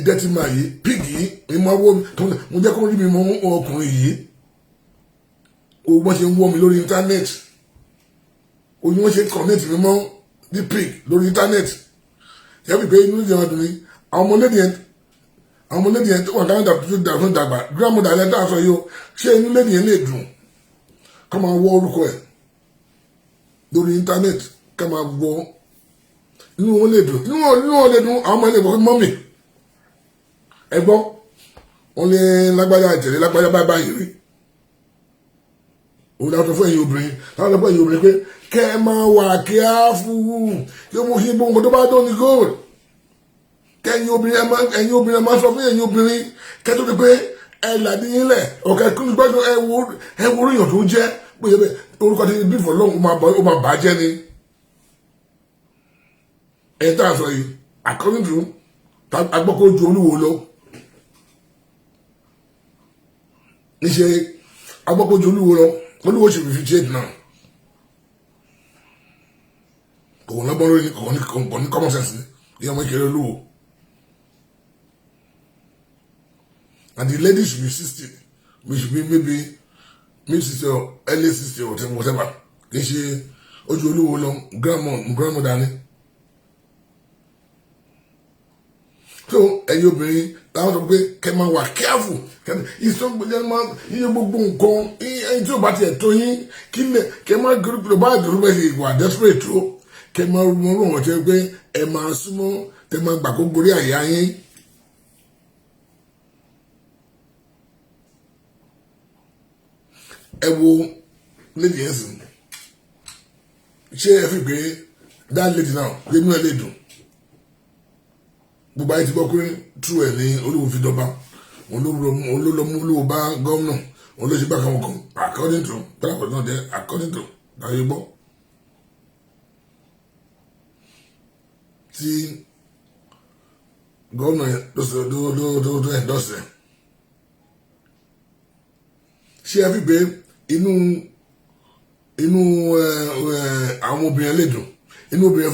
dirty man yìí, pig yìí. Èmi wá wọ́, mo jẹ́ kó rí mi mọ́ ọkùnrin yìí. O bọ́n ṣe ń wọ́ mi lórí internet, o ní wọ́n ṣe connect mi mọ́ the pig lórí internet. Yẹ́n fi pé inú ìjọba dùn ní àwọn ọmọlédè yẹn tó wà káwọn dàgbà tó dàgbà, grandmother ẹ̀ tó sọ yìí o. Ṣé inú lédè yẹn lè dùn ká máa wọ́ orúkọ ẹ̀ lórí internet, ká máa wọ́? Inú wọn lè dùn? Inú wọn lè dùn. Àwọn ọmọ ilé ìwé, mummy, ẹ gbọ́, wọn lé lágbájá, ìtẹ̀lé lágbájá báyìí báyìí rí. Òun náà sọ fún ẹ̀yin obìnrin, táwọn sọ fún ẹ̀yin obìnrin pé kẹ́ ẹ máa wà careful kí ó mú kí gbogbo tó bá dán ní gold. Kẹ́yin obìnrin ẹ máa sọ fún ẹ̀yin obìnrin kẹ́ tó di pé ẹ làdí yín lẹ̀ ọ̀kẹ́ kí gbọ́dọ̀. Ẹ wo oríyàn tó jẹ́ pé orúkọ tí bí fọ̀ lọ́hùn ó máa bàjẹ́ ni. Ẹ̀ tá a sọ yìí, according to agbọ́kọ̀ ju Olúwo lọ, níṣẹ́ agbọ́kọ̀ ju Olúwo lọ. Olúwo ṣe 58 now. Kò lọ́gbọ́n lórí, kò ní common sense ni ìyá ọmọ ìkẹrẹ Olúwo. And the lady should be 60, which should be maybe mid 60 or early 60 or whatever. Kì í ṣe ojú Olúwo lọ, grandmother ni. So ẹ̀yin obìnrin táwọn sọ pé kẹ́ máa wà careful ìsọgbẹ́jẹ́ máa iye gbogbo nǹkan ẹ̀yin tí ò bá tiẹ̀ tó yín kí lẹ̀ kẹ́ máa gbèrú bá dúró bẹ́ẹ̀ ṣe wà desperate tó, kẹ́ máa mọ ọ̀rọ̀ wọn tẹ́ pé ẹ máa súnmọ́, tẹ́ máa gbà kó gorí àyà yín. Ẹ wo lady yẹn sìn, ṣé ẹ fi pé that lady now pé inú ẹ lè dùn? Gbogbo ayé ti gbọ́ pé true ẹ̀ ní Olúwo fi dọ́ba, òun ló lọ mú Olúwo bá gómìnà, òun ló ṣe bákan kan, according to pẹ́lápẹ́ náà jẹ́, according to láyé gbọ́ tí gómìnà yẹn ló sọ ló endorse ẹ̀. Ṣé ẹ fi pé inú àwọn obìnrin lè dùn? Inú obìnrin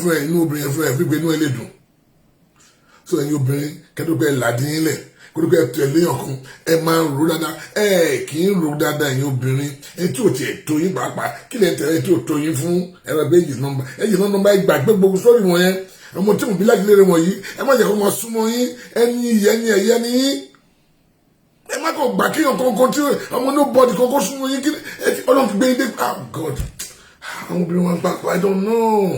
fún ẹ fi pé inú ẹ lè dùn? So ẹ̀yin obìnrin, kẹ́tọ́pẹ́ làdín lẹ̀, kẹ́tọ́pẹ́ tẹ̀lé ọ̀kan, ẹ máa ń ro dáadáa. Ẹ kì í ro dáadáa. Ẹ̀yin obìnrin, ẹ tí ò tiẹ̀ tó yín pàápàá, kí lè tẹ̀lé tí ò tó yín fún? Ẹ̀rọ ẹgbẹ́ èjì nọ́mbà ẹ gbàgbé gbogbo sórí wọn yẹn. Ọmọ tí mo bí láti lérè wọ̀nyí, ẹ má jẹ́ kó máa súnmọ́ yín. Ẹni iyì, ẹni ẹ̀yẹ ni yín. Ẹ má kàn gbà kéèyàn kankan tí ọmọ nobody kankan súnmọ́ yín. Kí Ọlọ́run fi gbé yín dé. Ah God, àwọn obìnrin wọn gbà. I don't know,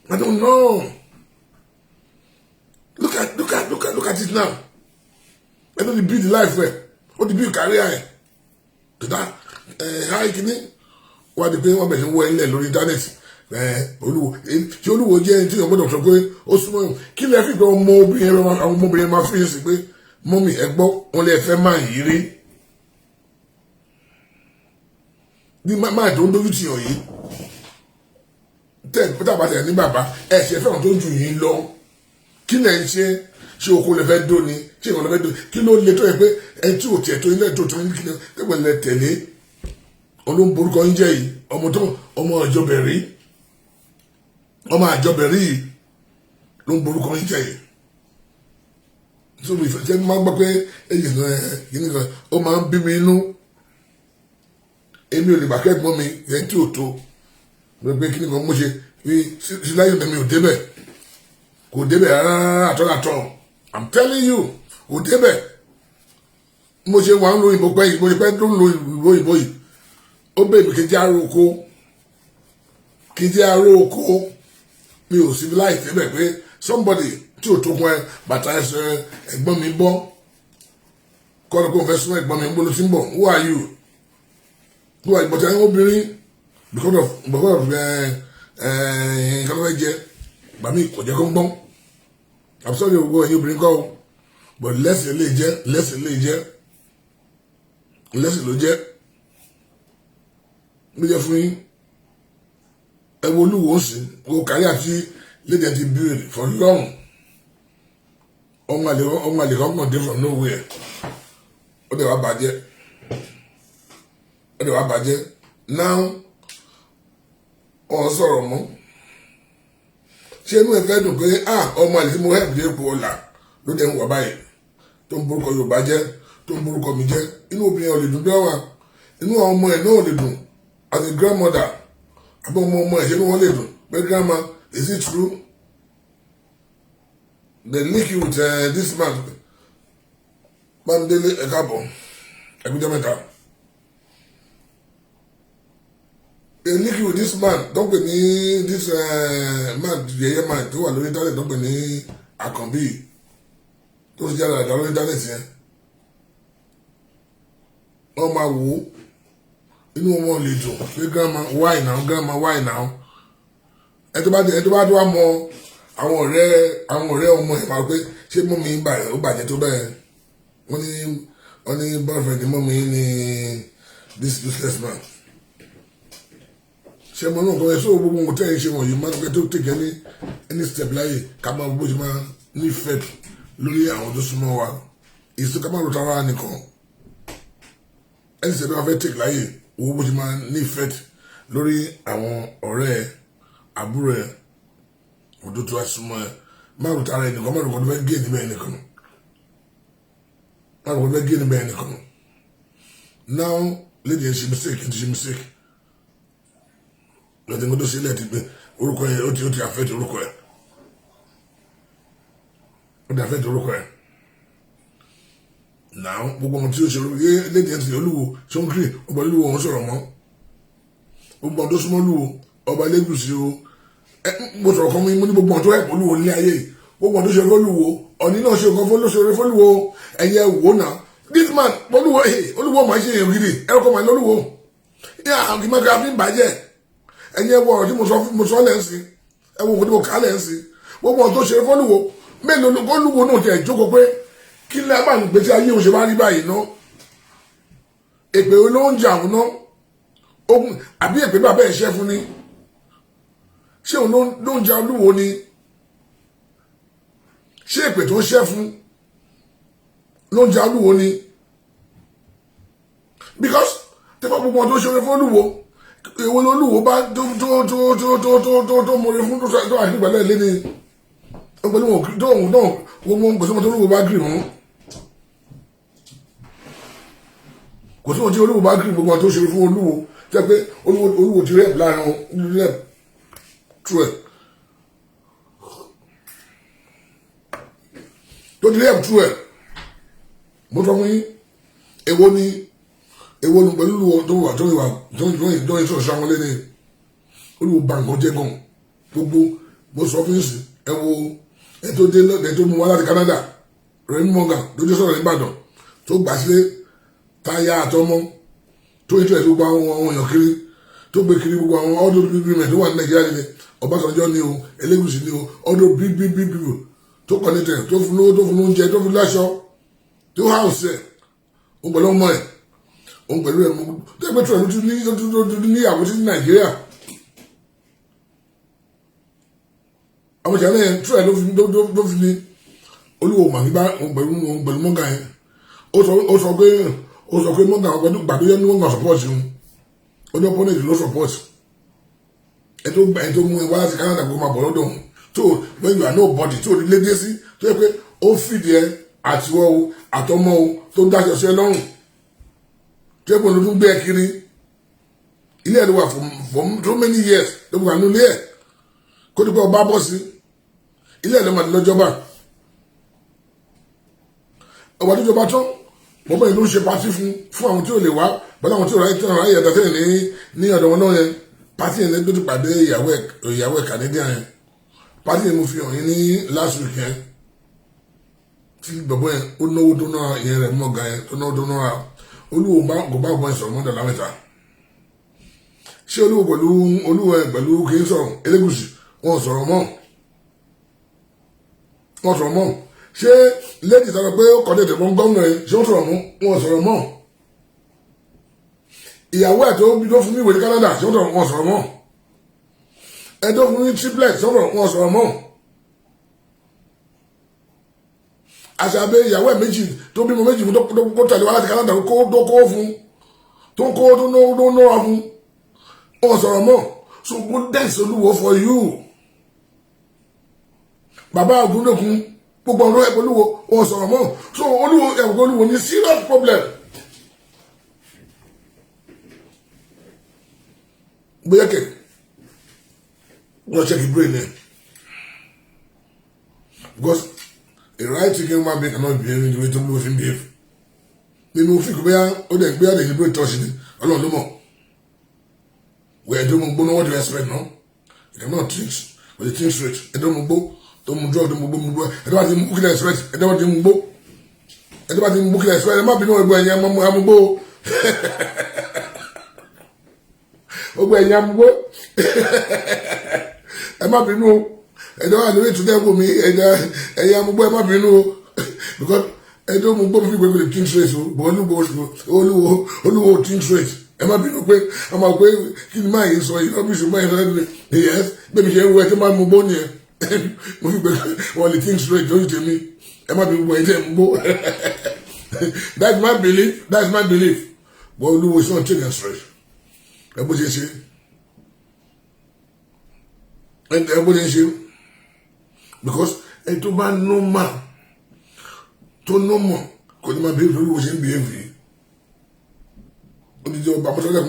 I don't know. Look at, look at, look at, look at it now. Ẹ tó ti build life ẹ, ó ti build career ẹ tó dá ẹ háì kìíní wọ́n á di pé wọ́n bẹ̀rẹ̀ sí wọ ẹ ńlẹ̀ lórí internet. Ẹ Olúwo, tí Olúwo jẹ́ ẹni tí èèyàn gbọ́dọ̀ sọ pé ó súnmọ́ yìí, kí lè fi pé ọmọ obìnrin, àwọn ọmọbìnrin máa fi sí pé, mummy, ẹ gbọ́, wọn lè fẹ́ máa yí rí ní máa tó ń dójú tì yàn yìí. Tẹ pété àbátẹ ní bàbá ẹ ṣe fẹ́ràn tó jù yín lọ. Kí lẹ̀ ń ṣe? Ṣé oko lè fẹ́ dó ni? Ṣé ìkànnì fẹ́ dó? Kí ló le tó yẹ pé ẹ tí ò tiẹ̀ tó ilé tó tó ní kí lè lẹ tẹ̀lé olóńborúkọ ń jẹ́ yìí? Ọmọ tó ọmọ àjọbẹ̀rí, ọmọ àjọbẹ̀rí yìí ló ń borúkọ ń jẹ́ yìí. So mi fẹ́ ṣe máa gbọ́ pé èyí kan ẹ̀ kìíní kan, ó máa ń bí mi inú. Èmi ò lè gbà kẹ́gbọ́n mi yẹn tí ò tó mo pé kíní kan mo ṣe fi síláyò. Mi ò débẹ̀, kò débẹ̀ rárá àtọ́. I'm telling you, kò débẹ̀. Mo ṣe wà ń lo ìbò pẹ́ yìí, mo ṣe pẹ́ tó ń lo ìbò yìí, ó bẹ̀ mí kí n jẹ́ aró oko, kí n jẹ́ aró oko. Mi ò civilize débẹ̀ pé somebody tí ò tó kún ẹ bàtà ẹsẹ̀ ẹ̀gbọ́n mi bọ́ kọ́ ló kó fẹ́ sún ẹ̀gbọ́n mi ń bolo tí ń bọ̀. Who are you? Who are you? But ẹ̀yin obìnrin, because of nǹkan tó fẹ́ jẹ gbàmí kò jẹ́ kó ń gbọ́n. I'm sorry, gbogbo ẹ̀yin obìnrin kọ́ o, but lẹ́sìn lè jẹ́, lẹ́sìn lè jẹ́, lẹ́sìn ló jẹ́ ló jẹ́ fún yín. Ẹ wo Olúwo sí wo kárí àti lédè ti build for long. Ọmọ àlè, ọmọ àlè kan kàn dé from nowhere, ó dẹ̀ wá bàjẹ́, ó dẹ̀ wá bàjẹ́. Now wọ́n sọ̀rọ̀ mọ́. Ṣé inú ẹ fẹ́ dùn pé, ah, ọmọ àlè tí mo help dé ipò ọ̀la ló dẹ̀ ń wà báyìí tó ń borúkọ Yorùbá jẹ́, tó ń borúkọ mi jẹ́? Inú obìnrin ò lè dùn bí wà, inú àwọn ọmọ ẹ̀ náà ò lè dùn. As a grandmother, àbí ọmọ ọmọ ẹ̀, ṣé wọ́n lè dùn pé, "Grandma, is it true they link you with this man?" Bámidélé, ẹ káàbọ̀, ẹgbẹ́jọ́ mẹ́ta. They link you with this man tó ń pè ní this man, yẹyẹ man tó wà lórí internet, tó ń pè ní Àkànbí, tó ti jáde àjà lórí internet yẹn. Wọ́n máa wò ó, inú wọn lè dùn pé, "Grandma, why now? Grandma, why now?" Ẹ tó bá tó wá mọ àwọn ọ̀rẹ́ ọmọ ẹ̀ máa pé, ṣé mummy ó bàjẹ́ tó bẹ́ẹ̀? Wọ́n ní boyfriend mummy ní this useless man. Ṣé mo náà kọ́ ẹ sọ? Gbogbo nǹkan tẹ́yìn ṣe wọ̀nyí máa tó take any step láyè, ká máa bó ṣe máa ní effect lórí àwọn tó súnmọ́ wa. Ìsú ká máa rò tara nìkan. Any step wọ́n fẹ́ take láyè, owó bó ṣe máa ní effect lórí àwọn ọ̀rẹ́ ẹ, àbúrò ẹ, ọdún tó wá súnmọ́ ẹ. Má rò tara ẹnìkan, má rò kọ́ tó fẹ́ gé níbẹ̀ ẹnìkan, má rò kọ́ tó fẹ́ gé níbẹ̀ ẹnìkan. Now lady yẹn ṣe mistake, ti ṣe mistake lọ́tí nǹkan tó sílẹ̀ ti pé orúkọ yẹn ó ti affect orúkọ ẹ̀, ó ti affect orúkọ ẹ̀. Now gbogbo ọmọ tí ó ṣe yé lady yẹn ti Olúwo ṣóńkìrì ọba Olúwo òun sọ̀rọ̀ mọ́ gbogbo ọmọ tó súnmọ́ Olúwo, ọba Lẹ́gùṣì o. Ẹ mo sọ̀rọ̀ kan, mo ní gbogbo ọmọ tó ẹ̀pọ̀ Olúwo ní ayé, gbogbo ọmọ tó ṣe fọ́lúwo, Ọ̀ní náà ṣe nǹkan fún lóṣèré fọ́lúwo. Ẹ̀yẹ wò náà, this man Olúwo, Olúwo máa ṣe èèyàn gidi, ẹ̀rọ kọ́ máa lọ́lúwo ní àwọn kì í máa fi ń bàjẹ́. Ẹ̀yin ẹ wo ọ̀rọ̀ tí mo sọ, mo sọ lẹ́ ń sìn. Ẹ wo òkú tí mo kà á lẹ́ ń sìn. Gbogbo ọ̀n tó ṣe fọ́lùwò mélòó ló náà ti ẹ̀ jókòó pé kí lẹ́ bá ń gbé tí ayé òun ṣe bá rí báyìí ná? Èpè ló ń jà òun ná ogun, àbí èpè bàbá ẹ̀ ṣẹ́ fún ni? Ṣé òun ló ń jà Olúwo ni? Ṣé èpè tó ń ṣẹ́ fún ló ń jà Olúwo ni? Because tẹ́fọ́ gbogbo ọ̀n tó ṣe fún Olúwo, èwo lolúwo bá tó tó tó tó tó tó tó tó mọ̀rẹ́ fún tó tó àti ìgbàlẹ̀ lé ní pẹ̀lú wọn tó òun náà wọ́n mọ̀. Kò sí wọn tó olúwo bá gírì mọ́, kò sí wọn tí olúwo bá gírì. Gbogbo wọn tó ṣe fún olúwo tẹ́ pé olúwo ti rep láàrin wọn, rep true ẹ̀ tó ti rep true ẹ̀. Mo sọ fún yín, èwo ni, èwo ni pẹ̀lú olúwo tó wà tó wà tó ń tó ń sọ̀rọ̀ sáwọn lé ní olúwo ba nǹkan jẹ́ gan. Gbogbo mo sọ fún yín sí, ẹ wo ẹ tó dé ẹ tó mú wá láti Canada, Remi Morgan tó dé sọ̀rọ̀ nìbàdàn, tó gbà sílé táyà àtọmọ, tó yẹ tó ẹ tó gba àwọn èèyàn kiri, tó gbé kiri gbogbo àwọn ọdún bíbí mẹ tó wà ní Nàìjíríà nílẹ̀. Ọbásanjọ́ ni o, Elégùṣì ni o, ọdún bíbí bíbí tó kọ́ ní tẹ̀, tó fún lówó, tó fún lóúnjẹ, tó fún láṣọ, tó háùsì ẹ̀, òun pẹ̀lú ọmọ ẹ̀, òun pẹ̀lú ẹ̀ tó ẹgbẹ́ tó ẹ̀ tó ní níyàwó sí Nàìjíríà. Àwọn ọmọ China yẹn tú ẹ̀ ló fi ní Olúwo mà ní bá pẹ̀lú mọ́gà yẹn. Ó sọ pé mọ́gà ọgbẹ́dún gbàdó yẹn ní mọ́gà support yẹn, ó ní opponent ló support ẹ, tó gbà ẹ, tó mú ẹ wá láti Canada kó máa bọ̀ lọ́dọ̀ òun, tó when you are nobody, tó ní lédè sí, tó yẹ pé ó fìdí ẹ àtiwọ́ o, àtọmọ́ o, tó ń dáṣọ sí ẹ lọ́rùn, tó yẹ pé òun ló tún gbé ẹ kiri. Ilé ẹ̀ ló wà for so many years, ló wà nílé ẹ̀ kó tó pé ọba bọ́ sí ilé ẹ̀ ló máa di lọ́jọ́bà. Ọba tó jọba tán, bọ́bá yìí ló ń ṣe party fún àwọn tí ò lè wá bọ́lá, àwọn tí ò ráyè, tí ò ráyè ẹ̀dá tẹ́lẹ̀ ní ọ̀dọ̀ wọn náà yẹn. Party yẹn ló ti pàdé ìyàwó ẹ̀ Canadian yẹn. Party yẹn mo fi hàn yín ní last week yẹn, tí bọ̀bọ̀ yẹn ó náwó tó náà yẹn rẹ̀ mọ́ga yẹn tó náwó tó náà. Olúwo bá kò bá bọ̀ yẹn sọ̀rọ̀ mọ́dà lámẹ́ta. Ṣé Olúwo pẹ̀lú Olúwo ẹ̀ pẹ̀lú kì í sọ̀rọ̀? Elégùṣì, wọn sọ̀rọ̀ mọ́, wọn sọ̀rọ̀ mọ́. Ṣé lady sọ̀rọ̀ pé ó kọ́ tètè fún gómìnà yẹn, ṣé ó sọ̀rọ̀ mọ́? Wọn sọ̀rọ̀ mọ́. Ìyàwó ẹ̀ tó fún mi ìwé ní Canada, ṣé ó sọ̀rọ̀? Wọn sọ̀rọ̀ mọ́. Ẹ̀ tó fún mi triplet, ṣé ó sọ̀rọ̀? Wọn sọ̀rọ̀ mọ́. Àṣàbẹ ìyàwó ẹ̀ méjì tó bímọ méjì fún, tó kó tẹ̀lé wá láti Canada, kó tó kó fún, tó kó tó náwó fún, wọn sọ̀rọ̀ mọ́. So goodness Olúwo for you, bàbá Ògúndòkun, gbogbo ọ̀rọ̀ ẹ̀ Olúwo, wọn sọ̀rọ̀ mọ́. So Olúwo ẹ̀, Olúwo ní serious problem. Bóyá kẹ̀ wọ́n check the brain ẹ̀, because a right thinking human being cannot behave in the way tó Olúwo fi ń behave nínú òfin. Kò bóyá ó dẹ̀ gbé àdé brain touch ni, Ọlọ́run ló mọ̀. Wẹ́ẹ̀ tó mú gbóná, what do you expect? No, you cannot think, but you think straight. Ẹ̀ tó mú gbó, tó mú drug, tó mú gbó, mú gbó, ẹ̀ tó bá ti mú kílẹ̀ expect, ẹ̀ tó bá ti mú gbó, ẹ̀ tó bá ti mú kílẹ̀ expect. Ẹ̀ má bínú, ẹgbẹ́ ẹ̀yìn amúgbó, gbogbo ẹ̀yìn amúgbó, ẹ má bínú. Ẹ̀ tó wà lórí ìtúndẹ̀ wò mí, ẹ̀yìn amúgbó, ẹ má bínú o, because ẹ̀ tó mú gbó fi gbégbé think straight o, but Olúwo, Olúwo, Olúwo think straight. Ẹ má bínú pé a máa pé kí ni máa yìí sọ yìí, rubbish máa yìí sọ yìí. Yes, bẹ́ẹ̀ mi ṣe ń wọ ẹ tó máa mú gbó nìyẹn, mo fi gbé wọn lè think straight lórí tèmi. Ẹ má bínú ẹ jẹ́ ń gbó. That's my belief, that's my belief, but Olúwo is not thinking straight. Ẹ bó ṣe ṣe, ẹ bó ṣe ṣe, because ẹ tó bá normal, tó normal, kò ní máa bí Olúwo ṣe ń behave yìí. Odidi ọba mọ́tọ́lẹ̀,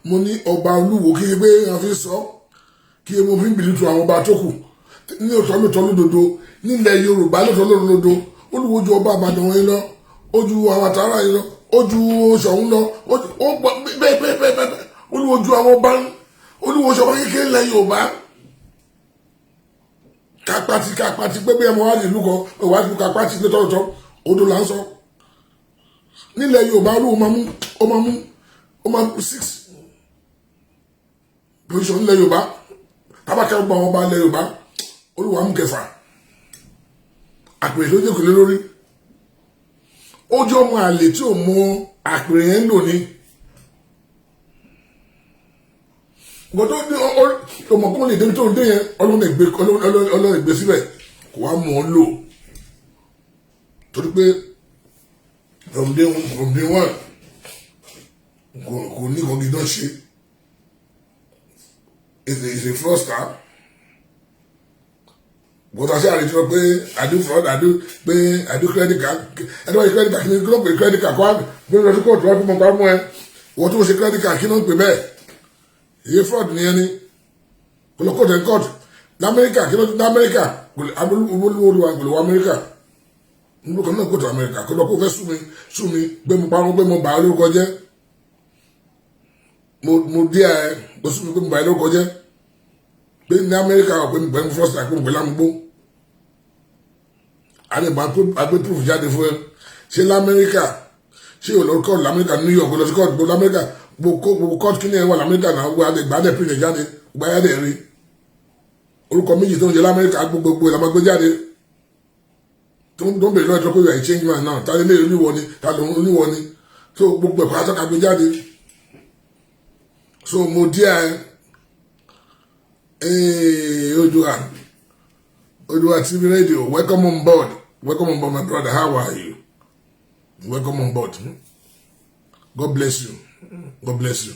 mo ní ọba Olúwo, kí pé wọ́n fi sọ kí mo fi ń bìlú tu àwọn ọba tó kù ní òtọ́ lóòótọ́ lódodo nílẹ̀ Yorùbá. Lóòótọ́ lódodo, Olúwo ju ọba Àbàdàn yìí lọ, ó ju àwọn àtàrà yìí lọ, ó ju Ṣọ̀ún lọ, ó bẹ́ẹ̀ bẹ́ẹ̀ bẹ́ẹ̀ bẹ́ẹ̀. Olúwo ju àwọn ọba, Olúwo ṣọba kékeré nílẹ̀ Yorùbá. Kápátí kápátí pé bí ẹ mọ wá ní ìlú kan wá ní kápátí lóòótọ́, odò là ń sọ nílẹ̀ Yorùbá. Olúwo máa mú, ó máa mú, ó máa mú six position nílẹ̀ Yorùbá. Tábàkà gbọ́ àwọn ọba ilẹ̀ Yorùbá, Olúwo á mú kẹfà, àpèrè ló jókòó lé lórí. Ó jẹ́ ọmọ àlè tí ò mọ àpèrè yẹn ń lò ní nǹkan tó ní ọmọ kó lè débi tó ń dé yẹn. Ọlọ́run gbé síbẹ̀, kò wá mọ̀ ọ́n lò, torí pé from day one kò ní nǹkan gidi náà ṣe. Is a fraudster. Bọ́tà sí àrètí wọn pé I do fraud, I do pé I do credit card. Ẹni wọ́n ṣe credit card, kí ni kí ló ń pè credit card? Kọ́ gbé lọ sí kóòtù wá fún mọ́ pamọ́ ẹ. Wọ́n tó ṣe credit card, kí ló ń pè bẹ́ẹ̀? Iye fraud ni ẹni kò lọ kóòtù ẹ̀ kóòtù lamẹ́ríkà. Kí ló dé Amẹ́ríkà? Olúwa kò lè wọ Amẹ́ríkà nígbà kan náà, kóòtù Amẹ́ríkà kó lọ kó fẹ́ sú mi gbé mo parọ́, gbé mo bà á lórúkọ jẹ́. Mo dí ẹ kó sú mi gbé mo bà á lórúkọ jẹ́ pé ní Amẹ́ríkà pé mo pẹ̀lú first time, pé mo pẹ̀lú amúgbó àdèmọ agbé proof jáde fún ẹ. Ṣé lamẹ́ríkà, ṣé ò lọ kóòtù lamẹ́ríkà, New York, lọ sí kóòtù gbogbo lamẹ́ríkà, gbogbo kóòtù kí ni ẹ wà lamẹ́ríkà náà, gbogbo àdè gbàdẹ print jáde, gbàdẹ rí orúkọ méjì tó ń jẹ lamẹ́ríkà, gbogbo ìlànà gbé jáde tó ń bèrè lọ́jọ́ pé you are a change man now. Ta lè oníwọ ni, ta lè oníwọ ni? So gbogbo ẹ̀kọ́ atọ́ka gbé jáde. So mo díẹ̀ ee ojú à Oduwa TV Radio, welcome on board. Welcome on board, my brother. How are you? Welcome on board. God bless you. God bless you.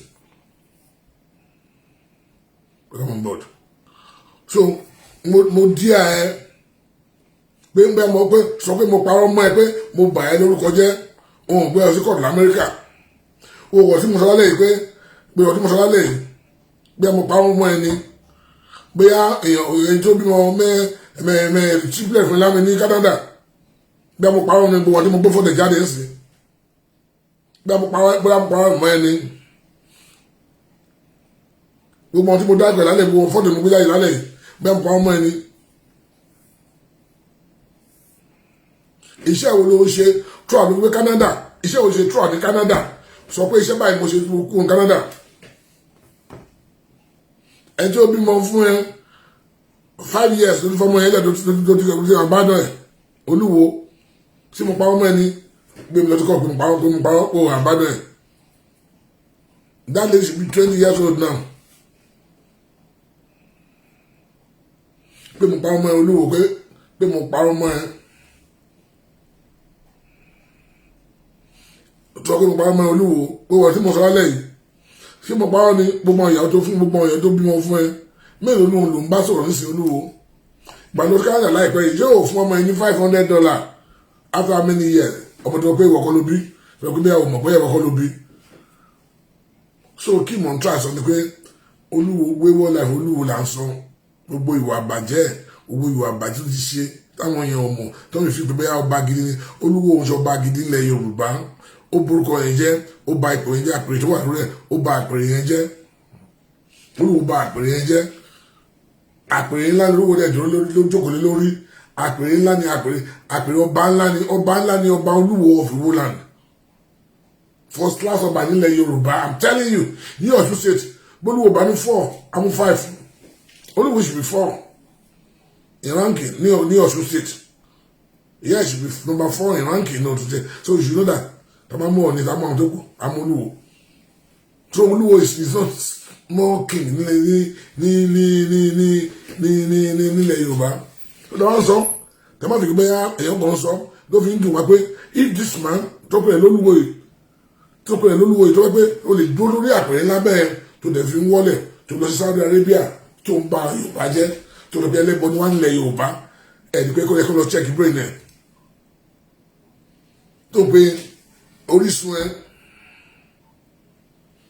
Welcome on board. So mo díà ẹ pé ń bẹ́ mo pé sọ pé mo parọ́ mọ́ ẹ, pé mo bà ẹ́ lórúkọ jẹ́. Òun gbé ọ sí kọ̀ọ̀tù lamẹ́ríkà. O wọ̀ sí mo sọ lálẹ́ yìí pé ọtí mo sọ lálẹ́ yìí pé mo parọ́ mọ́ ẹ ni, bóyá èèyàn èyí tó bímọ mẹ́ mẹ́ mẹ́ triplet fún lámi ní Canada, bí mo parọ́ ní gbogbo ọtí mo gbé fọ́tẹ̀ jáde sí, bí mo parọ́, bóyá mo parọ́ mọ́ ẹ ni. Gbogbo ọtí mo dá ìgbà lálẹ́, gbogbo fọ́tẹ̀ mo gbé jáde lálẹ́ yìí, bí mo parọ́ mọ́ ẹ ni. Iṣẹ́ wo ló ṣe tó àbí pé Canada? Iṣẹ́ wo ṣe tó àbí Canada? Sọ pé iṣẹ́ báyìí mo ṣe kú ní Canada. Ẹni tí ó bímọ fún ẹ 5 years ló ti fọmọ yẹn lẹ tó ti àbádọ́ ẹ. Olúwo, tí mo parọ́ mọ́ ẹni, gbé mi lọ sí kọ́ pé mo parọ́, pé mo parọ́ pé àbádọ́ ẹ. That lady should be 20 years old now. Pé mo parọ́ mọ́ ẹ, Olúwo, pé mo parọ́ mọ́ ẹ, tó pé mo parọ́ mọ́ ẹ, Olúwo, pé wọ́n tí mo sọ lálẹ́ yìí, ṣé mo parọ́ ni? Gbogbo ìyàwó tó fún, gbogbo ìyàwó tó bímọ fún ẹ, mélòó ló ń bá sọ̀rọ̀ nísìnyí? Olúwo, gbàdúrà Canada láìpẹ́ yìí yóò fún ọmọ yìí ní $500 after how many years? Ọmọ tó pé ìwọ kọ́ ló bí, sọ pé bí àwọn mọ̀ pé ìwọ kọ́ ló bí. So kí mò ń try sọ ni pé Olúwo wéwọ́ láì Olúwo là ń sọ gbogbo ìwà àbàjẹ́, gbogbo ìwà àbàjẹ́ tó ti ṣe táwọn èèyàn ọmọ tó ń fi pé bóyá ọba gidi ni Olúwo. Òun ṣe ọba gidi nílẹ̀ Yorùbá. Ó borúkọ yẹn jẹ́, ó ba ipò yẹn jẹ́, àpèrè tó wà lórí ẹ̀, ó ba àpèrè yẹn jẹ́. Olúwo ba àpèrè yẹn jẹ́. Àpèrè ńlá ni Olúwo dẹ̀ dúró ló jókòó lé lórí. Àpèrè ńlá ni, àpèrè ọba ńlá ni, ọba ńlá ni ọba Olúwo of Iwoland, first class ọba nílẹ̀ Yorùbá. I'm telling you, ní Ọ̀ṣun State, bólúwo bá ní four, àmú five. Olúwo should be four in ranking ní Ọ̀ṣun State. Yeah, it should be number four in ranking ní Ọ̀ṣun State. So you should know that tàbá mú Ọ̀ní, tàbá mú àwọn tó kù, àmú Olúwo. So Olúwo is not more king ní ní ní ní ní ní ní ní nílẹ̀ Yorùbá. Tó dáwọn sọ, tàbá fi gbé èèyàn kan sọ ló fi ń dùn wá pé if this man tó pè é lólúwo yìí, tó pè é lólúwo yìí, tó pé o lè dúró lórí àpèrè lábẹ́ tó dẹ̀ fi ń wọ́lẹ̀, tó lọ sí Saudi Arabia, tó ń ba Yorùbá jẹ́, tó lọ bí ẹlẹ́bọ ní wọ́n ń lẹ̀ Yorùbá, ẹ̀ẹ́dì pé kó yẹ kó lọ check brain ẹ̀, tó pé orísun ẹ,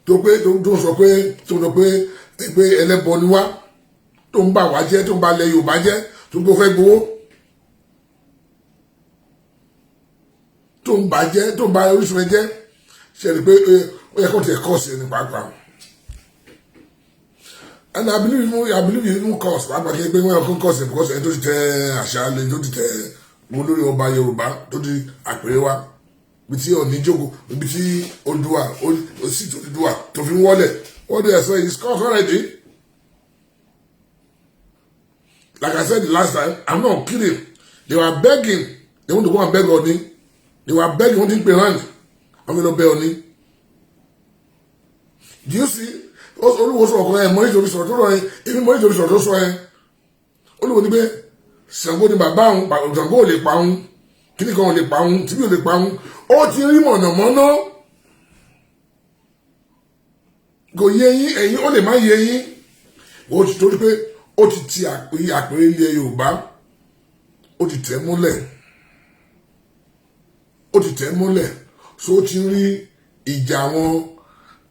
tó pé tó sọ pé tó sọ pé ẹlẹ́bọ ni wá, tó ń bà wá jẹ́, tó ń ba lẹ̀ Yorùbá jẹ́, tó ń gbó fẹ́ gbowó, tó ń bà jẹ́, tó ń ba orísun ẹ jẹ́, ṣe ni pé ó yẹ kó tiẹ̀ kọ́ sí ẹni pàápàá. And I believe even curse pàápàá, kí pé wọ́n kó curse because ẹni tó ti tẹ àṣà lè tó ti tẹ olórí ọba Yorùbá tó ti àpèrè wa, ibi tí Ọ̀ọ̀ni jókòó, ibi tí Oòduà sì tó Oòduà tó fi ń wọlé, what do you say is curse already. Like I said the last time, I'm not kidding. They were begging, they want to go and beg Ọ̀ọ̀ni. They were begging, wọ́n ti ń pè rand, àwọn ènìyàn bẹ Ọ̀ọ̀ni. Do you see? Olúwo sọ̀rọ̀ kan ẹ̀ mọ́ nítorí sọ̀rọ̀ tó rọ̀ ẹ́, èmi mọ́ nítorí sọ̀rọ̀ tó sọ ẹ́. Olúwo ní pé Ṣàngó ni bàbá òun, Ṣàngó ò lè pa òun, kíní kan ò lè pa òun, tìbí ò lè pa òun. Ó ti rí mọ̀nàmọ́ná, kò yé yín ẹ̀yin, ó lè má yé yín. Ó ti torí pé ó ti ti àpèrè ilẹ̀ Yorùbá, ó ti tẹ̀ múlẹ̀, ó ti tẹ̀ múlẹ̀. So ó ti rí ìjà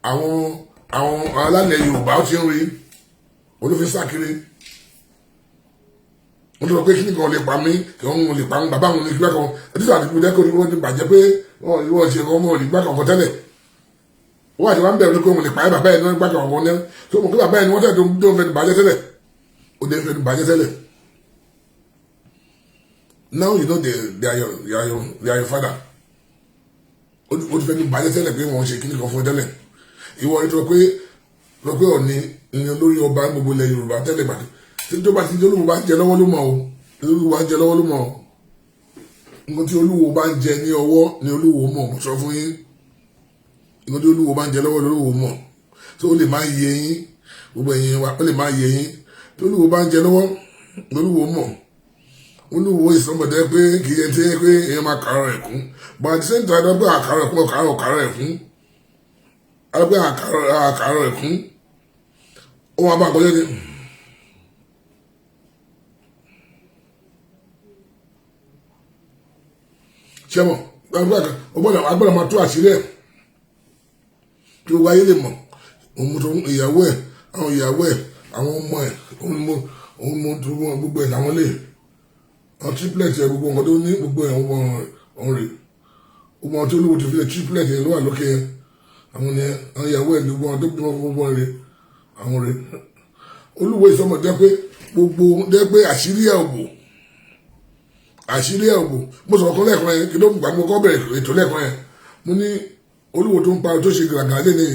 àwọn alálẹ̀ Yorùbá, ó ti ń rí olófin sákiri. Wọ́n tó sọ pé kíni kan lè pa mí, kí wọ́n lè pa mí, bàbá àwọn onígbà kan ẹtí àti ìpínlẹ̀ kò ní wọ́n ti bàjẹ́ pé wọ́n ṣe ọmọ onígbà kan tẹ́lẹ̀. Wọ́n àti wọ́n bẹ̀rù pé wọ́n lè pa ẹ́, bàbá ẹ̀ ní wọ́n gbà kan kan ní tó mọ̀ pé bàbá ẹ̀ ní wọ́n tẹ̀ tó ń fẹ́ bàjẹ́ tẹ́lẹ̀, ó dé fẹ́ bàjẹ́ tẹ́lẹ̀. Now you know they are your father. Ó ti fẹ́ bàjẹ́ tẹ́lẹ̀ pé wọ́n ṣe kíni kan fún tẹ́lẹ̀. Ìwọ ni tó pé Ọọ̀ni ni olórí ọba gbogbo ilẹ̀ Yorùbá tẹ́lẹ̀ gbàdé tí tó bá ti di Olúwo bá ń jẹ lọ́wọ́ ló mọ̀ o. Olúwo bá ń jẹ lọ́wọ́ ló mọ̀ o. Nǹkan tí Olúwo bá ń jẹ ní ọwọ́ ni Olúwo mọ̀. Mo sọ fún yín, nǹkan tí Olúwo bá ń jẹ lọ́wọ́ ni Olúwo mọ̀. Tó lè má yé yín, gbogbo ẹ̀yin wa, ó lè má yé yín. Tí Olúwo bá ń jẹ lọ́wọ́ ni Olúwo mọ̀. Olúwo ìsọmọdé pé kì í ṣe pé èèyàn máa kàrọ̀ ẹ̀ kún, but at the same time pé àkàrọ̀ ẹ̀kún ọ̀kàrọ̀ ọ̀kàrọ̀ ẹ̀kún pé àkàrọ̀ ẹ̀kún ó máa bá àkọjọ́ ni. Ṣé mọ̀ agbọ́dọ̀ máa tú àṣírí ẹ̀ kí gbogbo ayé lè mọ̀. Òun tó ìyàwó ẹ̀, àwọn ìyàwó ẹ̀, àwọn ọmọ ẹ̀, òun mọ tó gbogbo ẹ̀ làwọn lè àwọn triplet ẹ̀, gbogbo nǹkan tó ní, gbogbo ẹ̀ òun rè. Gbogbo àwọn tó Olúwo ti fi lè triplet ẹ̀ ló wà lókè ẹ̀, àwọn ni àwọn ìyàwó ẹ̀, gbogbo àwọn tó bímọ gbogbo rè, àwọn rè. Olúwo ìsọmọ jẹ́ pé gbogbo jẹ́ pé àṣírí ẹ̀ òbò, àṣírí ẹ̀ òbò. Mo sọ̀rọ̀ kan lẹ́ẹ̀kan yẹn kí ló gbà, mo kọ́ bẹ̀rẹ̀ ètò lẹ́ẹ̀kan yẹn, mo ní Olúwo tó ń pa tó ṣe gàràgàrà lé ní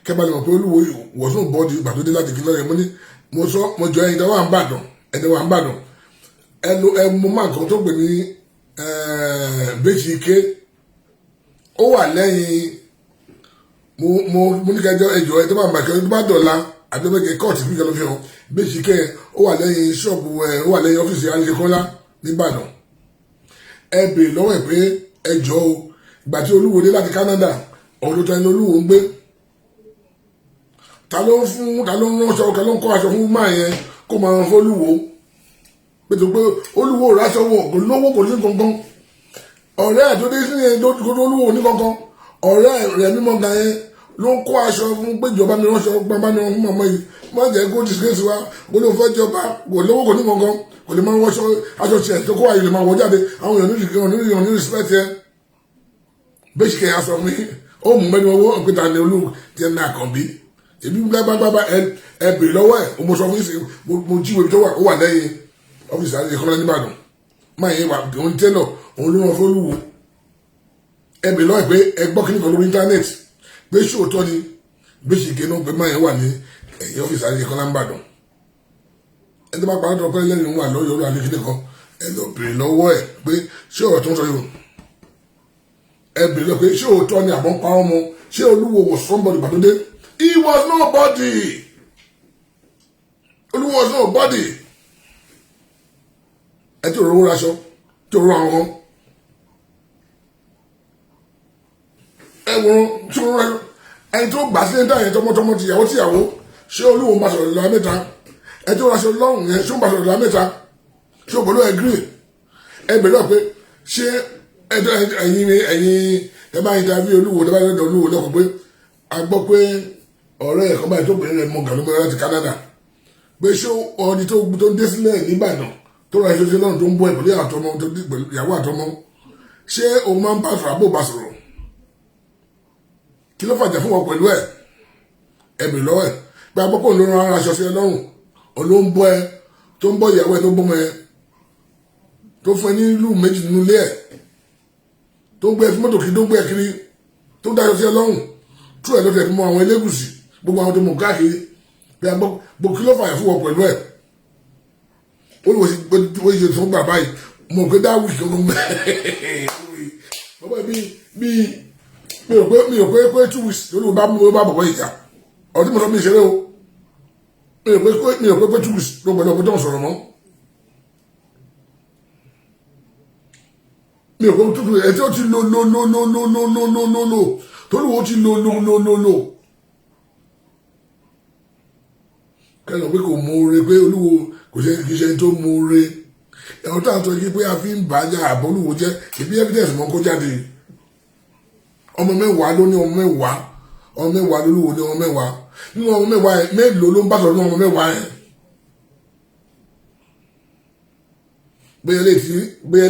kẹ́bà lè mọ̀ pé Olúwo wọ̀sùn bọ́ọ̀dì ìgbà tó dé láti kí lọ́yẹ̀. Mo ní mo sọ mo jọ ẹyin tó wà ń bàdàn, ẹni wà ń bàdàn, ẹnu ẹmu máa kan tó pè ní Bẹ́sìké, ó wà lẹ́yìn. Mo ní kẹjọ ẹjọ ẹ tó bá ń bàkẹ́ tó bá dọ̀la àti bẹ́ẹ̀ kọ́ọ̀tù fún ìjọba fi hàn. Bẹ́sìké ó wà lẹ́yìn ṣọ́ọ̀bù ẹ, ó wà lẹ́yìn ọ́fíìsì Alẹ́kọ́lá nìbàdàn. Ẹ bèèrè lọ́wọ́ ẹ pé ẹjọ́ o, ìgbà tí Olúwo dé láti Canada, ọ̀dọ̀ ta ni Olúwo ń gbé? Ta ló ń fún, ta ló ń ránṣọ, ta ló ń kọ́ aṣọ fún máa yẹn kó máa rán fún Olúwo? Pẹ̀tù pé Olúwo ránṣọ wọ̀, kò lówó, kò ní kankan. Ọ̀rẹ́ ẹ̀ tó dé sí yẹn tó Olúwo ní kankan, ọ̀rẹ́ rẹ̀ mímọ́ gan yẹn ló ń kó aṣọ fún pé ìjọba mi ránṣọ, gbọ́n mi rán fún màmá yìí, má jẹ́ kó disgrace wa, kó ló fẹ́ jọba, kò lówó, kò ní kankan, kò lè máa wọṣọ aṣọ tiẹ̀ tó kó àyè lè máa wọ jáde, àwọn èèyàn ní respect yẹn. Bẹ́sìkẹ́ aṣọ mi ó mú mẹ́ni owó òkúta ní olú tiẹ̀ ní àkànbí èmi gbágbágbá. Ẹ bèrè lọ́wọ́ ẹ̀, mo sọ fún yín, mo jíwèé tó wà, ó wà lẹ́yìn ọ́fíìsì àti ìkọ́lá nìbàdàn. Máa yẹn wà òun tẹ́lọ̀, òun ló rán fólúwo. Ẹ bèrè lọ́wọ́ ẹ̀ pé ẹ gbọ́ kíní kan lórí íńtánẹ́ẹ̀tì pé ṣóòótọ́ ni Bẹ́sìkẹ́ náà pé máa yẹn wà ní ẹ̀yìn ọ́fíìsì àti ìkọ́lá nìbàdàn. Ẹ tó bá parí tó pẹ́ lẹ́yìn wà lọ́yọ̀ olú àti kíní kan, ẹ lọ bèrè lọ́wọ́ ẹ̀ pé ṣé ọ̀rọ̀ tó ń sọ yìí, ẹ bèrè lọ pé ṣé òótọ́ ni àbọ̀ ń parọ́ mọ́? Ṣé Olúwo was somebody gbàdúdé? He was nobody. Olúwo was nobody. Ẹ tí òróró raṣọ, tí òróró àwọn kan, ẹ wọ́n tí òróró raṣọ, ẹni tó gbà sílẹ̀ dáhùn yẹn tọmọtọmọ, tìyàwó tìyàwó, ṣé Olúwo ń bá sọ̀rọ̀ lọ́wọ́ mẹ́ta? Ẹ tí ó raṣọ lọ́rùn yẹn, ṣé ó ń bá sọ̀rọ̀ lọ́wọ́ mẹ́ta? Ṣé ó pẹ̀lú ẹgírì? Ẹ bèrè lọ pé ṣé ẹ̀yin ẹ bá interview Olúwo, ẹ bá lọ́dọ̀ Olúwo lọ́kọ̀ pé a gbọ́ pé ọ̀rẹ́ ẹ̀ kan báyìí tó bẹ̀rẹ̀ rẹ̀ mọ gàlúmọ́ láti Canada, pé ṣé ọni tó ń dé sílẹ̀ nìbàdàn tó ra ìṣoṣo lọ́run tó ń bọ́ ẹ̀ pẹ̀lú àtọmọ tó dé pẹ̀lú ìyàwó àtọmọ, ṣé òun máa ń bá sọ̀rọ̀ àbò bá sọ̀rọ̀? Kí ló fàjà fún wọn pẹ̀lú ẹ̀? Ẹ bèrè lọ́wọ́ ẹ̀ pé a gbọ́ pé òun ló rán aṣọ sí ẹ lọ́rùn, òun ló ń bọ́ ẹ, tó ń bọ́ ìyàwó ẹ, tó ń bọ́ ọmọ ẹ, tó fún ẹ ní ìlú méjì nínú ilé ẹ, tó ń gbé ẹ fún mọ́tò kiri, tó ń gbé ẹ kiri, tó ń dájọ́ sí ẹ lọ́rùn, tú ẹ lọ́tẹ̀ fún àwọn Elégùṣì, gbogbo àwọn tó mọ̀ káàkiri bí a gbọ́ gbogbo. Kí ló fàyà fún wọn pẹ̀lú ẹ̀? Ó ní wọ́n ṣe tó gbà báyìí mo pé dá wíìkì kankan bẹ́ẹ̀ bàbá mi bí mi ò pé 2 weeks lórí bá mú bá bọ̀bọ̀ ìjà ọdún mo sọ mi ṣeré o. Mi ò pé 2 weeks ló pẹ̀lú ọkọ̀ tó ń sọ̀rọ̀ mọ́. Mi ò pé 2 weeks ẹ̀ tí ó ti lo lo lo lo lo lo lo lo lo lo tolúwo ti lo lo lo lo lo kẹlọ pé kò mọ̀ọ́re, pé Olúwo kò ṣe kì í ṣe tó mọ̀ọ́re. Ẹ̀rọ tá à ń sọ yìí pé a fi ń bàjá àbọ̀ Olúwo jẹ́ ìbí evidence mọ́ kó jáde. Ọmọ mẹ́wàá ló ní, ọmọ mẹ́wàá, ọmọ mẹ́wàá lolúwo ní, ọmọ mẹ́wàá. Nínú ọmọ mẹ́wàá yẹn, mélòó ló ń bá sọ̀rọ̀ nínú ọmọ mẹ́wàá yẹn? Bóyá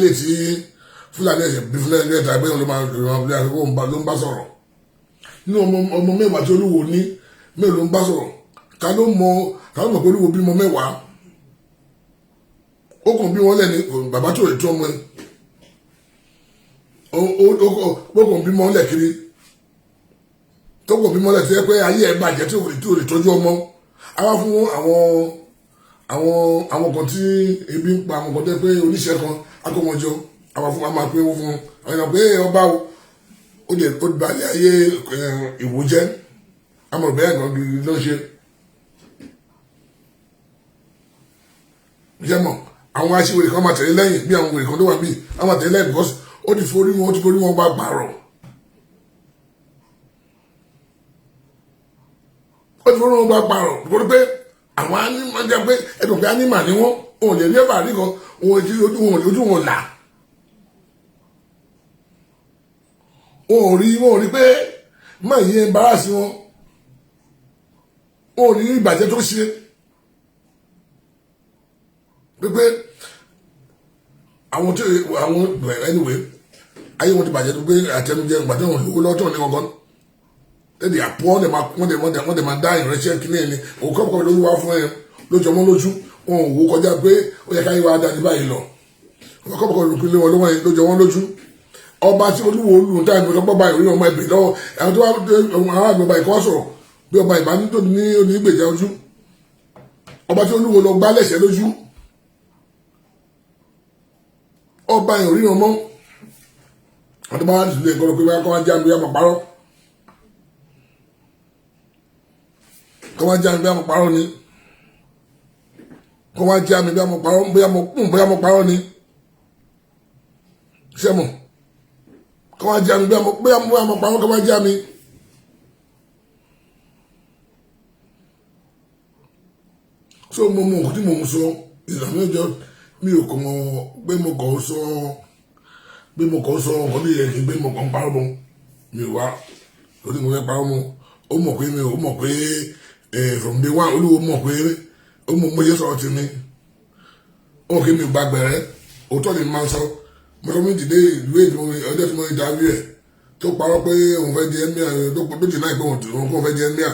lè tí Fúlàní ẹ̀sẹ̀ bí Fúlàní ẹ̀ta bóyá ló máa ló ń bá sọ̀rọ̀ nínú ọmọ mẹ́wàá tí Olúwo ní, mélòó ló ń bá sọ̀rọ̀? Ta ló mọ, ta ló mọ̀ pé Olúwo bímọ mẹ́wàá? Ó kàn bí wọ́n lẹ́ni bàbá tó lè tó ọmọ ẹ̀, ó kàn bímọ lẹ̀ kiri, tó kàn bímọ lẹ̀ tó yẹ pé ayé ẹ̀ bàjẹ́ tí ò lè tọ́jú ọmọ. Àwa fún àwọn kan tí ebi ń pa, àwọn kan tó yẹ pé oníṣẹ́ kan akó wọn jọ, àwa fún wa máa pé owó fún wọn, àwọn èèyàn pé ọba o, ó lè ó balẹ̀ ayé ìwò jẹ́ àmọ̀ bẹ́ẹ̀ kan gidi ló ń ṣe jẹ́ mọ̀. Àwọn aṣiwèrè kan máa tẹ̀lé lẹ́yìn, bí àwọn wèrè kan tó wà bí àwọn máa tẹ̀lé lẹ́yìn, because ó ti forí wọn gba gbàrọ̀, ó ti forí wọn gba gbàrọ̀, nítorí pé àwọn animal jẹ́ pé ẹ̀dùn pé animal ni wọ́n. Òun lè rí ẹ̀bà rí kan, òun ti ojú wọn, ojú wọn là, wọn ò rí pé máa yí embarrass wọn. Wọn ò rí ìbàjẹ́ tó ṣe pé àwọn tí àwọn, anyway, ayé wọn ti bàjẹ́ tó pé àtẹnujẹ ìgbà tí wọn lówó lọ́tọ̀ ní gangan tẹ́lẹ̀ àpò. Wọ́n dẹ̀ máa dá ìránṣẹ́ kínní ẹni òun kọ́ lórí wá fún ẹ lójú ọmọ lójú. Wọn ò wò kọjá pé ó yẹ káyé wa dájú báyìí lọ. Òun kọ́ lórí wọn lọ́wọ́ yẹn lójú ọmọ lójú. Ọba tí Olúwo olú táyà mi lọ́pọ̀ báyìí orí ọmọ ẹbí lọ́wọ́ àwọn tó wá, àwọn àgbẹ̀ báyìí kọ́ sọ̀rọ̀ bí ọba ìbá ní onígbèjà ojú. Ọba tí Olúwo lọ gbá lẹ́sẹ̀ lójú, ọba yẹn ò rí wọn mọ́. Àwọn tó bá wà ní ìlú ẹ̀kọ́ pé kọ́ wá já mi bí wọ́n parọ́, kọ́ wá já mi bí wọ́n parọ́ ni, kọ́ wá já mi bí wọ́n parọ́, bóyá mo kún, bóyá mo parọ́ ni sẹ́mu, kọ́ wá já mi bóyá mo parọ́, kọ́ wá já mi. So mo mọ nǹkan tí mo ń sọ. Ìlànà ìjọ mi ò kàn pé mo kàn sọ pé mo kàn sọ nǹkan tó yẹ kí n pé mo kàn ń parọ́ mọ́ mi wá lórí. Mo fẹ́ parọ́ mọ́, ó mọ̀ pé mi ò mọ̀ pé from day one Olúwo mọ̀ pé ó mọ̀ mo yẹ sọ̀rọ̀ tì mí. Ó mọ̀ pé mi ò gbàgbẹ̀rẹ̀, òótọ́ ni máa ń sọ. Mo sọ mi dìde ìlú èdè ọjọ́ tí mo interview ẹ̀ tó parọ́ pé òun fẹ́ di emir, tó deny pé òun fẹ́ di emir.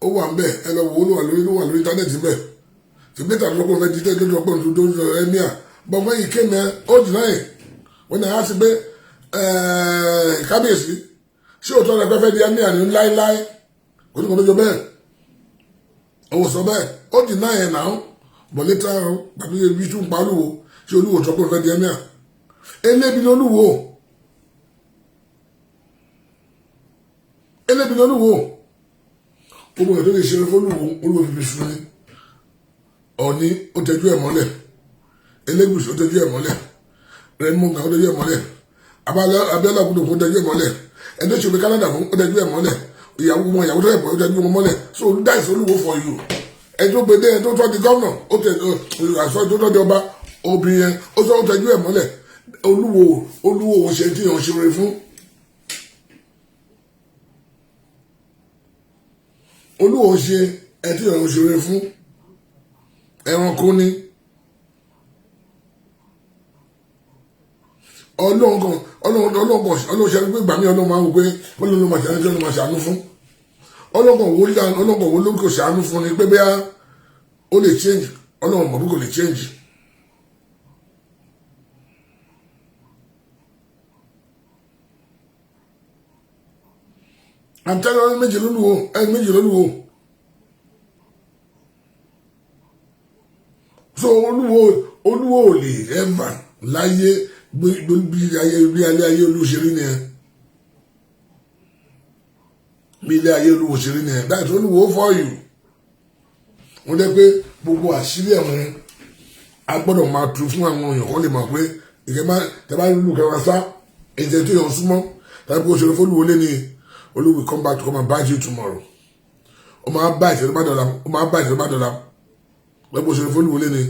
Ó wà ń bẹ̀, ẹ lọ wo, ó wà lórí internet bẹ̀. Ṣùgbọ́n tàbí lọ́pọ̀ fẹ́ di tẹ́lẹ̀ lọ́pọ̀ tó ń sọ emir, but when he came here, ó deny. Wọ́n ní a ti pé kábíyèsí, ṣé òótọ́ rẹ̀ fẹ́ di emir ní láéláé? Kò ní kò tó jọ bẹ́ẹ̀, òun sọ bẹ́ẹ̀, ó deny ẹ̀ náà. But later, tàbí ibi tún pa Olúwo, ṣé Olúwo sọ pé òun fẹ́ di emir? Elébi ni Olúwo, elébi ni Olúwo. Gbogbo ẹ̀ tó lè ṣe fún Olúwo, Olúwo fi fi sun ni. Ọ̀ní ó tẹjú ẹ̀ mọ́lẹ̀, Elégùṣì ó tẹjú ẹ̀ mọ́lẹ̀, Rẹ́mọ̀gà ó tẹjú ẹ̀ mọ́lẹ̀, Abíọ́lá Ògúndòkun ó tẹjú ẹ̀ mọ́lẹ̀, ẹni tó ṣe pé Canada fún ó tẹjú ẹ̀ mọ́lẹ̀, ìyàwó wọn, ìyàwó tó yẹ pọ̀, ó tẹjú wọn mọ́lẹ̀. So that is Olúwo for you. Ẹni tó gbé dé, ẹni tó tọ́ di gómìnà, ó tẹ àṣọ tó tọ́ di ọba obìnrin yẹn, ó sọ ó tẹjú ẹ̀ mọ́lẹ̀. Olúwo, Olúwo ò ṣe tí yàn ṣe fún. Olúwo ṣe ẹ tí yàn ṣe fún, ẹranko ni. Ọlọ́run kan, Ọlọ́run, Ọlọ́run kan, Ọlọ́run ṣe pé gbàmí Ọlọ́run máa ń wò pé Ọlọ́run ló máa ṣàánú tí Ọlọ́run máa ṣàánú fún. Ọlọ́run kan wo, Ọlọ́run kan wo ló kò ṣàánú fún ni pé bẹ́ẹ̀ ó lè change. Ọlọ́run mọ̀ bí kò lè change. I'm telling you, méjì lólúwo, ẹni méjì lólúwo. So Olúwo, Olúwo ò lè ever láyé bí ayé, bí alẹ́ ayé Olúwo ṣe rí nìyẹn, bí ilé ayé Olúwo ṣe rí nìyẹn. That's Olúwo for you. Wọ́n jẹ́ pé gbogbo àṣírí ẹ̀wọ̀n a gbọ́dọ̀ máa tu fún àwọn èèyàn kó lè mọ̀ pé ìkẹ́ bá tẹ́ bá lù kẹwàá sá ìjẹ́ tó yàn súnmọ́ tàbí kó ṣe fólúwo lé ní. Olúwo will come back to come and bite you tomorrow. Ó máa bá ìṣẹ̀lẹ̀ bá dọ̀la, ó máa bá ìṣẹ̀lẹ̀ bá dọ̀la. Wọ́n bó ṣe fólúwo lé ní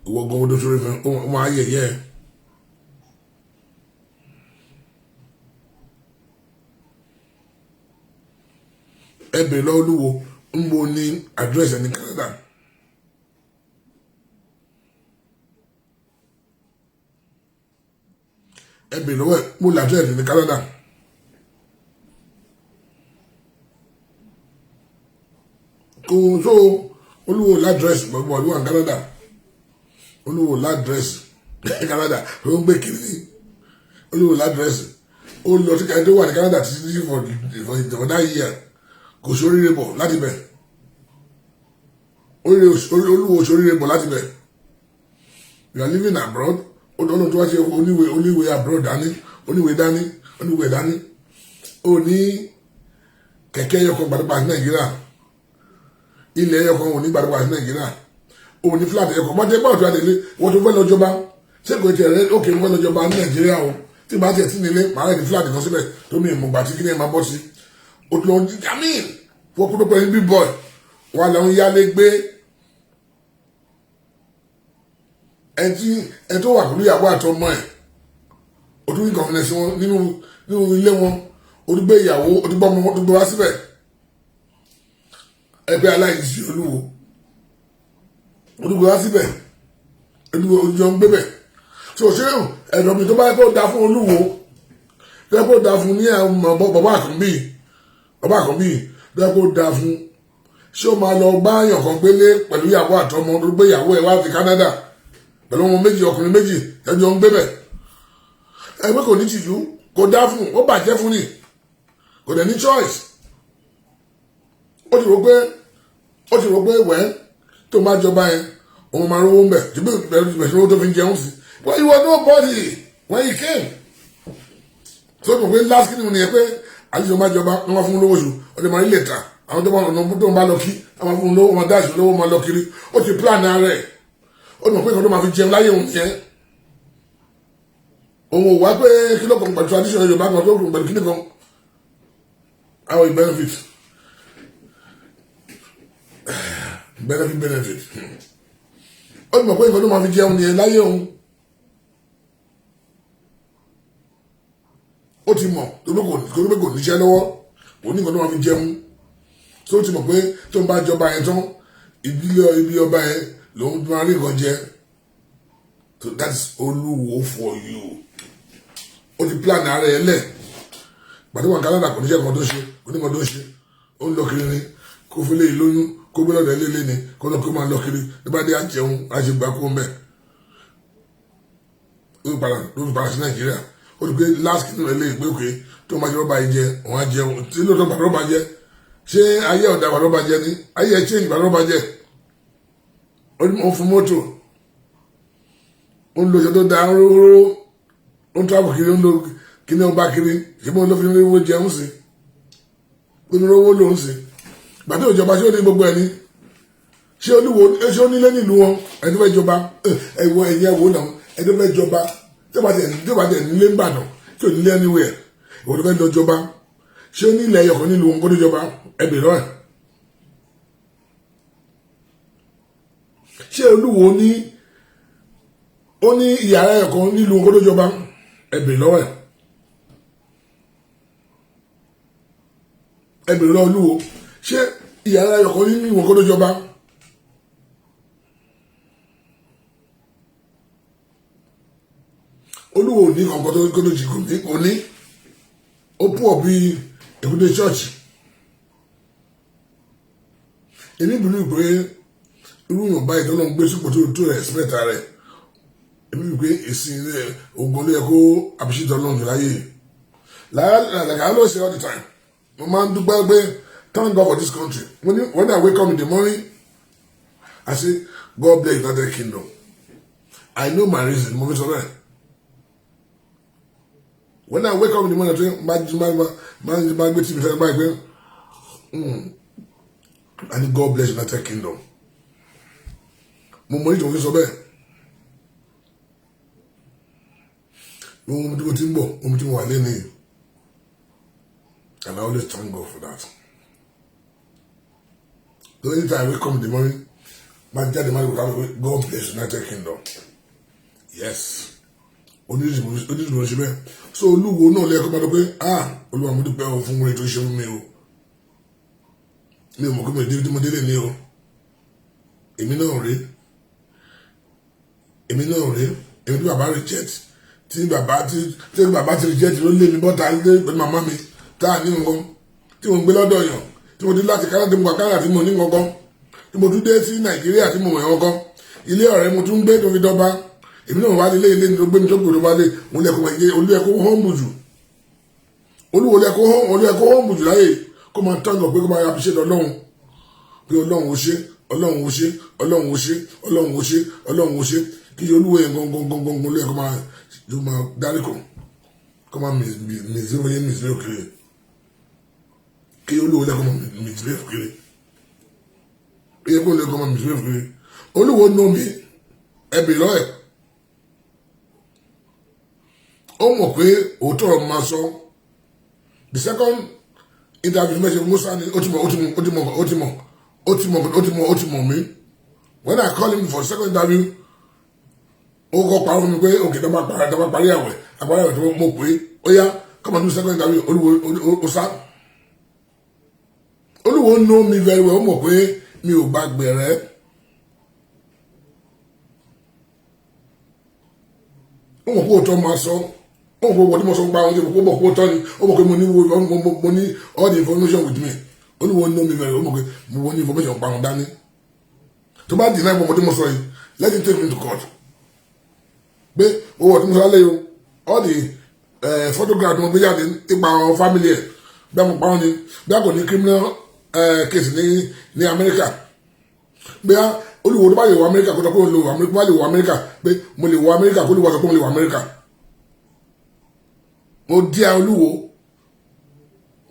ìwọ gan-an tó ṣe fún, ó máa yẹ̀yẹ́ ẹ̀. Ẹ bèrè lọ́wọ́ Olúwo ń bo ní address ẹ̀ ní Canada. Ẹ bèrè lọ́wọ́ ẹ̀ mo ní address ní Canada. Kò so Olúwo l'address gbogbo Olúwo ní Canada. Olúwo l'address ní Canada, ló ń gbé kiri. Olúwo l'address, ó lọ sí Canada, tó wà ní Canada títí for that year, kò sóríire bọ̀ láti bẹ̀. Olúwo sóríire bọ̀ láti bẹ̀. You are living abroad, ó dọ́nà tó wá ṣe oníwèé abroad dání, oníwèé dání, oníwèé dání, ó ní kẹ̀kẹ́ ẹyọkan gbàdúgbà sí Nàìjíríà, ilẹ̀ ẹyọkan ò ní gbàdúgbà sí Nàìjíríà. Òun ní flat ẹ̀kọ́ bá jẹ́ báwo tó adélé wọ́n tó fẹ́ lọ jọba, ṣé kò tiẹ̀ rẹ ókè ń fẹ́ lọ jọba ní Nàìjíríà o, tí bá tiẹ̀ tí nílé màá rẹ̀ ní flat kan síbẹ̀ tó mi ìmọ̀gbà tí kíní ẹ̀ máa bọ́ sí. O tó lọ jamin wọ́n kúrò pẹ̀lú big boy wà lọ́n yálé gbé. Ẹni tó wà pẹ̀lú ìyàwó àtọmọ ẹ̀, o tún ní confidence wọn nínú ilé wọn, o tún gbé ìyàwó, o tún gbọ́ ọmọ, o tún gbé wá síbẹ̀. Ẹgbẹ́ aláìsí Olúwo, o tún gbé wá síbẹ̀, ojú ń gbé bẹ̀. So ṣé ẹ̀dọ̀ mi tó bá yẹ kó da fún Olúwo, tó yẹ kó da fún ní bàbá Àkànbí, bàbá Àkànbí tó yẹ kó da fún, ṣé ó máa lọ bá àyàn kan gbélé pẹ̀lú ìyàwó àtọmọ tó gbé ìyàwó ẹ̀ wá ti Canada pẹ̀lú ọmọ méjì, ọkùnrin méjì, ẹjọ́ ń gbé bẹ̀? Ẹgbẹ́ kò ní tìjú, kò dá fún, ó bàjẹ́ fún ni, kò dẹ̀ ní choice. Ó ti rò pé wẹ́ tó máa jọba yẹn, òun máa rówó ń bẹ̀ jù bí bẹ̀rẹ̀ owó tó fi ń jẹun sí. Well, you were nobody when you came, so mo pé last kí ni yẹn pé àlejò máa jọba, wọn máa fún un lówó oṣù, ọdẹ máa rí lè ta àwọn tó bá ọ̀nà tó ń bá lọ kí àwọn fún un lówó, wọn dáṣù lówó, máa lọ kiri. Ó ti plan ara ẹ̀, ó ti mọ̀ pé nǹkan tó máa fi jẹun láyé òun yẹn, òun ò wá pé kí ló kàn pẹ̀lú tradition Yorùbá kan tó kàn pẹ̀lú kíní kan. How he benefit. Ó ti mọ̀ pé nǹkan tó máa fi jẹun yẹn láyé òun, ó ti mọ̀ torí pé kò níṣẹ́ lọ́wọ́, kò ní nǹkan tó máa fi jẹun. Tó ti mọ̀ pé tó ń bá jọba yẹn tán, ìdílé ibi ọba yẹn lòun máa rí nǹkan jẹ. So that is Olúwo for you. Ó ti plan ara ẹ lẹ̀. Gbàdúrà wọn Canada, kò níṣẹ́ kan tó ṣe, kò ní nǹkan tó ṣe, ó ń lọ kiri ni. Kó fi léyìí lóyún, kó gbé lọ́dọ̀ ilé ni, kó lọ kó máa lọ kiri. Nígbà dé àjẹun àṣegbà kó mẹ́, ó fi padà sí Nàìjíríà. Ó ti pé last kí nínú ilé ìgbé òkè tó máa jẹ rọ́bà yìí jẹ, òun á jẹun tí lóòótọ́ gbà rọ́bà jẹ. Ṣé ayé ọ̀dà gbà rọ́bà jẹ ni? Ayé ẹ̀ change gbà rọ́bà jẹ. Ó fún mọ́tò, ó ń lo ìṣẹ́ tó da róró, ó ń travel kiri, ó ń lo kíní ọba kiri. Ṣé mo ló fi ń rówó jẹun sí, ó ní rówó lòún sí gbàtí òjọba. Ṣé ó ní gbogbo ẹni? Ṣé Olúwo, ṣé ó nílé nílùú wọn? Ẹni tó fẹ́ jọba, ẹ̀wọ̀ ẹ̀yẹ wò náà, ẹni tó fẹ́ jọba, tí ó bá tẹ̀ nílé ńbàdàn, tí ò nílé anywhere, ìwọ tó fẹ́ lọ jọba, ṣé ó ní ilẹ̀ ẹyọkan nílùú wọn kó tó jọba? Ẹbí lọ́wọ́ ẹ̀. Ṣé Olúwo ní ó ní ìyàrá ẹyọkan nílùú wọn kó tó jọba? Ẹbí lọ́wọ́ ẹ̀. Ẹbí lọ́wọ́ Olúwo, ṣé ìyàrá ẹyọkan nílùú wọn kó tó jọba? Olúwo ní kankan tó kó tó jì, kò ní, kò ní. Ó pọ̀ bí èkúté church. Èmi bìlú pé irú yàn báyìí tó lọ́n gbé sípò tó respect rẹ̀, èmi bìlú pé èsì ogun ló yẹ kó appreciate Ọlọ́run jù láyé. Like I always say all the time, mo máa ń dúpẹ́ pé thank God for this country. When I wake up in the morning, I say, "God bless United Kingdom." I know my reason mo fi sọ bẹ́ẹ̀. When I wake up in the morning, I say, máa gbé tv sẹ́yìn báyìí pé, and God bless United Kingdom. Mo mọ ìjọba fi sọ bẹ́ẹ̀. Mo mọ tí mo ti ń bọ̀, mo mọ tí mo wà lẹ́nu yìí, and I always thank God for that. So anytime I wake up in the morning, máa jáde, máa gbé, "God bless United Kingdom." Yes, onídìí ṣe bẹ́ẹ̀. So Olúwo náà lẹ́ẹ̀kọ́ máa dọ̀ pé, ah, Olúwa, mo dúpẹ́ o fún orin tó ṣe fún mi o. Mi ò mọ̀ pé mo dé tí mo délé ní o. Èmi náà rí, èmi náà rí, èmi tí bàbá reject, tí bàbá ti reject, ló lé mi bọ́ta lé pẹ̀lú màmá mi, tá a ní nǹkan tí mo ń gbé lọ́dọ̀ yàn, tí mo dé láti Kánádà, tí mo wà Kánádà, tí mo ní nǹkan, tí mo tún dé sí Nàìjíríà, tí mo mọ̀ ẹ̀wọ̀n kan, ilé ọ̀rẹ́ mo tún gbé tó fi dọ́ba. Èmi náà wà nílé ilé ní tó gbé mi tó gbòdò wálé. Òun lẹ́kọ̀ọ́ máa yé olú ẹ̀kọ́ humble jù. Olúwo lẹ́kọ̀ọ́ olú ẹ̀kọ́ humble jù láyé, kó máa tọ́jú pé kó máa appreciate Ọlọ́run pé Ọlọ́run ó ṣe, Ọlọ́run ó ṣe, Ọlọ́run ó ṣe, Ọlọ́run ó ṣe, Ọlọ́run ó ṣe. Kí Olúwo yẹn gangan gangan gangan ló yẹ kó máa yóò máa dárí kàn, kó máa mìsíwò yẹn, mìsíwò kiri. Kí Olúwo lẹ́kọ̀ọ́ máa mìsíwò kiri, kí yẹ kó lẹ́kọ̀ọ́ máa mìsíwò kiri. Olúwo know mi, ẹbí lọ́ẹ̀. Ó mọ̀ pé òótọ́ ọ̀rọ̀ máa sọ. The second interview mẹ́sẹ̀ Musa ni ó ti mọ̀, ó ti mọ̀, ó ti mọ̀, ó ti mọ̀, ó ti mọ̀, ó ti mọ̀, ó ti mọ̀ mí. When I call him for the second interview, ó kọ́ parọ́ fún mi pé òkè tó bá parí, tó bá parí àwẹ̀, àparí àwẹ̀ tó mọ̀ pé ó yá, come and do second interview. Olúwo ó sá. Olúwo know me very well. Ó mọ̀ pé mi ò gba gbẹ̀rẹ́. Ó mọ̀ pé òótọ́ máa sọ. Ó mọ̀ pé wọ́n tí mo sọ pa àwọn ọmọdé, ó mọ̀ pé òótọ́ ni. Ó mọ̀ pé mo ní all the information with me. Olúwo know me very well. Ó mọ̀ pé mo ní information pa wọn dání. Tó bá deny gbogbo tí mo sọ yìí, let him take me to court pé owó ọtí mo sọ lálẹ́ yìí o, all the photograph tí mo gbé jáde nípa àwọn family ẹ̀, bí a mo pa wọn ni, bí a kò ní criminal case ní Amẹ́ríkà, bí a Olúwo tó bá lè wọ Amẹ́ríkà, kó sọ pé òun lè wọ Amẹ́ríkà, bá lè wọ Amẹ́ríkà, pé mo lè wọ Amẹ́ríkà, kó Olúwo sọ pé mo lè wọ Amẹ́ríkà. Mo dí ẹ, Olúwo,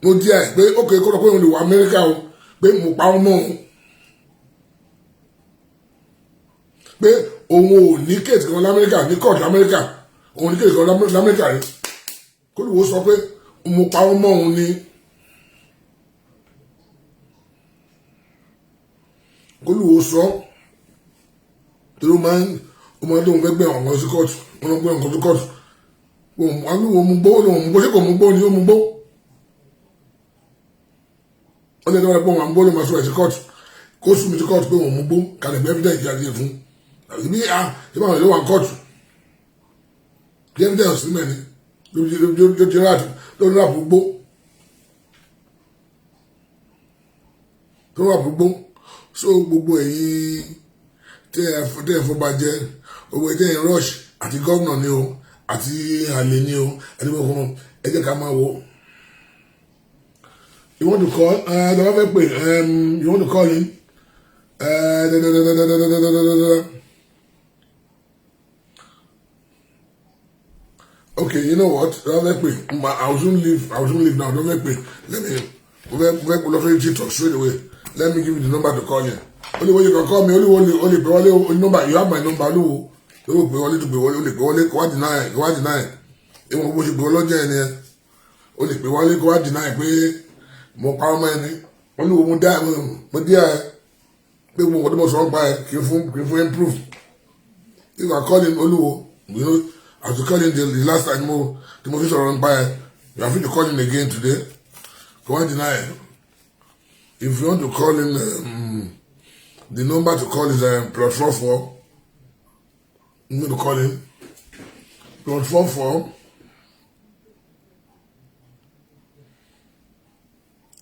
mo dí ẹ pé ókè, kó sọ pé òun lè wọ Amẹ́ríkà o, pé mo pa ọmọ òun, pé òun ò ní case kan lamẹ́ríkà, ní court lamẹ́ríkà, òun ní case kan lamẹ́ríkà rí. Kólúwo sọ pé mo pa ọmọ òun ni. Kólúwo sọ torí ó máa ń tóun fẹ́ gbé àwọn kan sí court, wọ́n lọ gbé àwọn kan sí court. Olúwo mú gbó, olúwo mú gbó. Ṣé kò mú gbó ni? Ó mú gbó. Ó lè dọ́wọ́ pé òun à ń gbó, ló máa sọ ẹ̀ sí court. Kó sùn mí sí court pé òun mú gbó kalẹ̀, gbé evidence jáde fún àbí bí a ṣe máa lè wà court, kí evidence sí mẹ́ni ló ti rà ló rà gbó tó rà gbó. So gbogbo ẹ̀yin tẹ́ ẹ fọba jẹ, gbogbo ẹ̀yin tẹ́ ẹ rush, àti gómìnà ni o, àti àlè ni o, àti gbogbo ọmọ, ẹ jẹ́ ká máa wo. You want to call? The one fẹ́ pè, you want to call him? Da, da, da, da, da, da, da, da, da, da. Okay, you know what? The one fẹ́ pè, I will soon leave. I will soon leave now. Don't fẹ́ pè. Let me. Mo fẹ́ lọ fẹ́ TikTok straight away. Let me give you the number to call him. Only way you can call me, only one, only pè wọlé number. You have my number, olówó. Olówó pè wọlé tó pè wọlé, o lè pè wọlé kó wá deny, kó wá deny. Ìwọ̀n bó ṣe pè wọlé lọ́jọ́ yẹn ni o lè pè wọlé kó wá deny pé mo pa ọmọ ẹni. Olúwo, mo dá mo dí ẹ pé mo kò tó mo sọ̀rọ̀ pa ẹ kì í fún improve. You can call him, Olúwo. You know, as you call him the last time mo tí mo fi sọ̀rọ̀ nípa ẹ, you are free to call him again today. Kó wá deny ẹ. If you want to call him, the number to call is +44. You want to call him, +44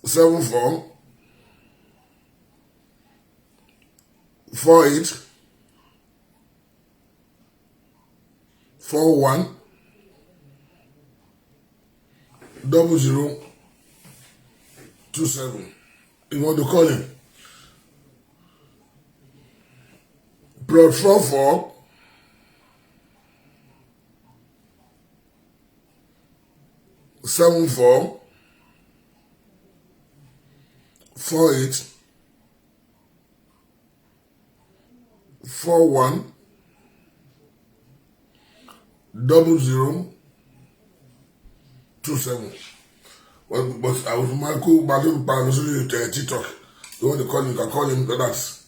74 48 41 00 27. You want to call him, +44 74 48 41 00 27. But I was Michael Badu Badu TikTok. You want to call him, you can call him. That's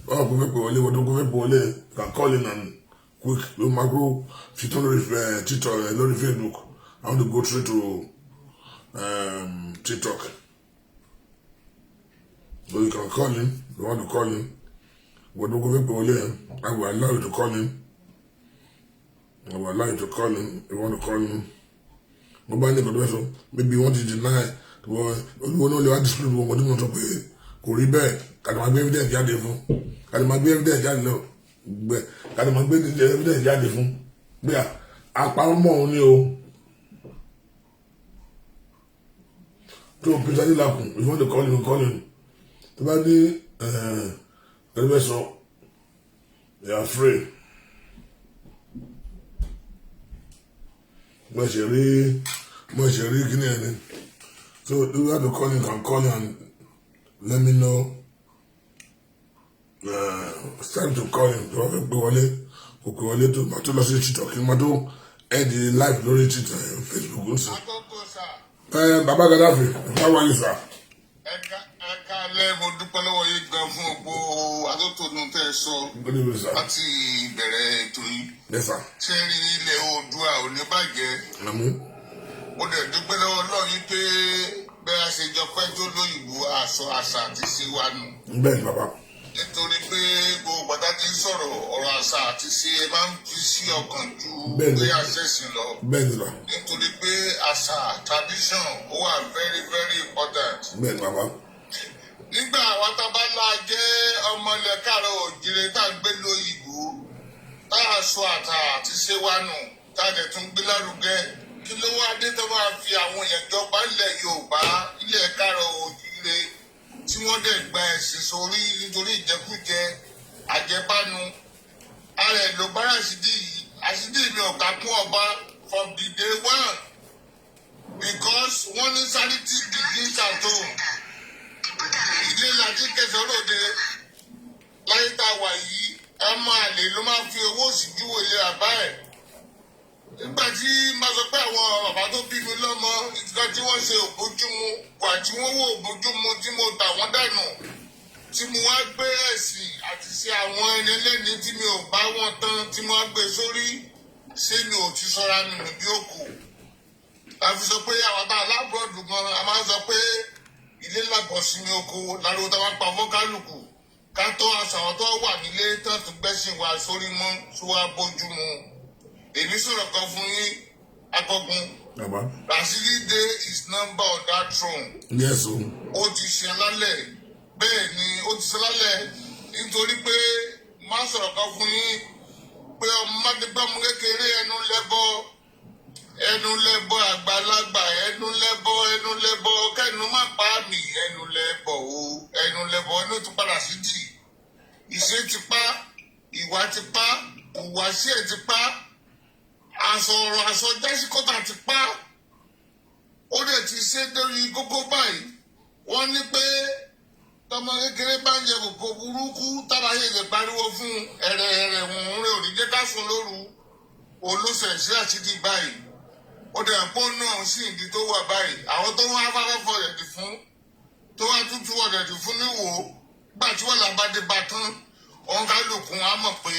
oh, go pè wọlé, wọ́n go pè wọlé. You can call him and quick. Ló máa kó fi tán lórí TikTok, lórí Facebook. I want to go straight to TikTok. So you can call him. You want to call him. Wọ́n go pè wọlé. I will allow you to call him. I will allow you to call him. You want to call him. Mo bá ní nǹkan tó fẹ́ sọ, maybe you want to deny. Olúwo náà lè wá dispute gbogbo nǹkan tí mo sọ pé kò rí bẹ́ẹ̀. Kàdé máa gbé evidence jáde fún, kàdé máa gbé evidence jáde lọ gbẹ, kàdé máa gbé evidence jáde fún bí àparọ́ mọ́ òun ni o. Tó Peter Adélakùn, if you want to call him, call him. Tó bá ní ẹni fẹ́ sọ, you are free. Mo ṣe rí kíní ẹni. So you have to call him, can call him and let me know. It's time to call him. Tó bá fẹ́ gbé wọlé, kò pè wọlé. Tó máa tó lọ sí TikTok, kí n máa tó end the live lórí TikTok, Facebook ń sìn. Agogo sà. Ẹ bàbá Gaddafi, how are you, sir? Ẹ̀ka ẹ̀ka alẹ́. Mo dúpẹ́ lọ́wọ́ yín gan fún gbogbo atótónu tẹ́ ẹ sọ Good evening, sir. láti ìbẹ̀rẹ̀ ètò yìí. Yes, sir. Ṣé rí, ilẹ̀ Oòduà ò ní bàjẹ́. Àmín. Mo dẹ̀ dúpẹ́ lọ́wọ́ Ọlọ́run yín pé bẹ́ẹ̀ a ṣe jọ pẹ́ tó lóyìnbó, àṣọ àṣà àti ṣe wa nù. Bẹ́ẹ̀ ni, bàbá. Nítorí pé gbogbo pàtàkì ń sọ̀rọ̀ ọ̀rọ̀ àṣà àti ṣe, ẹ máa ń fi sí ọkàn ju pé àṣẹ̀sìn lọ. Bẹ́ẹ̀ ni, bàbá. Nítorí pé àṣà, tradition, ó wà very very important. Bẹ́ẹ̀ ni, bàbá. Nígbà àwọn tábàlà jẹ́ ọmọ ilẹ̀ káàárọ̀ òjìrè tá a gbé lóyìnbó, tá a sọ àtà àti ṣe wa nù, tá a dẹ̀ tún gbé lárugẹ, kí ló wá dé tó máa fi àwọn èèyàn jọba ilẹ̀ Yorùbá, ilẹ̀ káàárọ̀ òjìrè, tí wọ́n dẹ̀ gba ẹ̀sìn sórí nítorí ìjẹkújẹ, àjẹbánu ara ẹ̀ ló bá Ràṣídì yìí? Ràṣídì mi ò kà kún ọba from the day one, because wọ́n ní charity begins at home. Ilé láti kẹsàn-án lóde láyé tá a wà yìí. Ọmọ àlè ló máa ń fi owó òsì júwèé ilé bàbá ẹ̀. Nígbà tí máa sọ pé àwọn bàbá tó bí mi lọ́mọ, nǹkan tí wọ́n ṣe òbójúmu, wà tí wọ́n wò òbójúmu, tí mo tà wọ́n dànù, tí mo wá gbé ẹ̀sìn àti ṣe àwọn ẹni ẹlẹ́ni tí mi ò bá wọn tán, tí mo wá gbé sórí, ṣé mi ò ti sọra mi nù bí òkú? A fi sọ pé àwọn tá a l'abroad gan, a máa ń sọ pé ilé làbọ̀ sí mi oko láriwo tá a máa ń pa fún kálukú, ká tó aṣọ àwọn tó wà nílé tán tún gbẹ́sìn wa sórí mọ́ tó wá bójú mu. Èmi sọ̀rọ̀ kan fún yín, akọgun. Bàbá. Rasidi dey his number on that throne. Yes o. Ó ti ṣe lálẹ́, bẹ́ẹ̀ ni, ó ti ṣe lálẹ́, nítorí pé má sọ̀rọ̀ kan fún yín pé ọmọdé gbọ́mọ kékeré, ẹnu lẹ́bọ, ẹnu lẹ́bọ, àgbàlagbà ẹnu lẹ́bọ, ẹnu lẹ́bọ, kẹ́nu má pa mí, ẹnu lẹ́bọ o, ẹnu lẹ́bọ. Ẹnu ti padà sí dì, ìṣe ti pa, ìwà ti pa, ìhùwàsí ẹ̀ ti pa, aṣọ ọ̀rọ̀ aṣọ jásíkọ́tà ti pa. Ó dẹ̀ ti ṣe dórí kókó báyìí. Wọ́n ní pé tọmọ kékeré bá ń jẹ kòkó burúkú, tára yẹ lè pariwo fún ẹ̀rẹ̀ ẹ̀rẹ̀ òun rẹ̀ ò ní jẹ́ ká sùn lóru. Olóṣèṣì àṣírí báyìí, ó dẹ̀ pọ́ náà sí ìdí tó wà báyìí. Àwọn tó wá fáfáfọ́ ọ̀dẹ̀dì fún, tó wá tútù ọ̀dẹ̀dì fún níwò gbà tí wọ́n làbá dé bá tán, òun kálukú á mọ̀ pé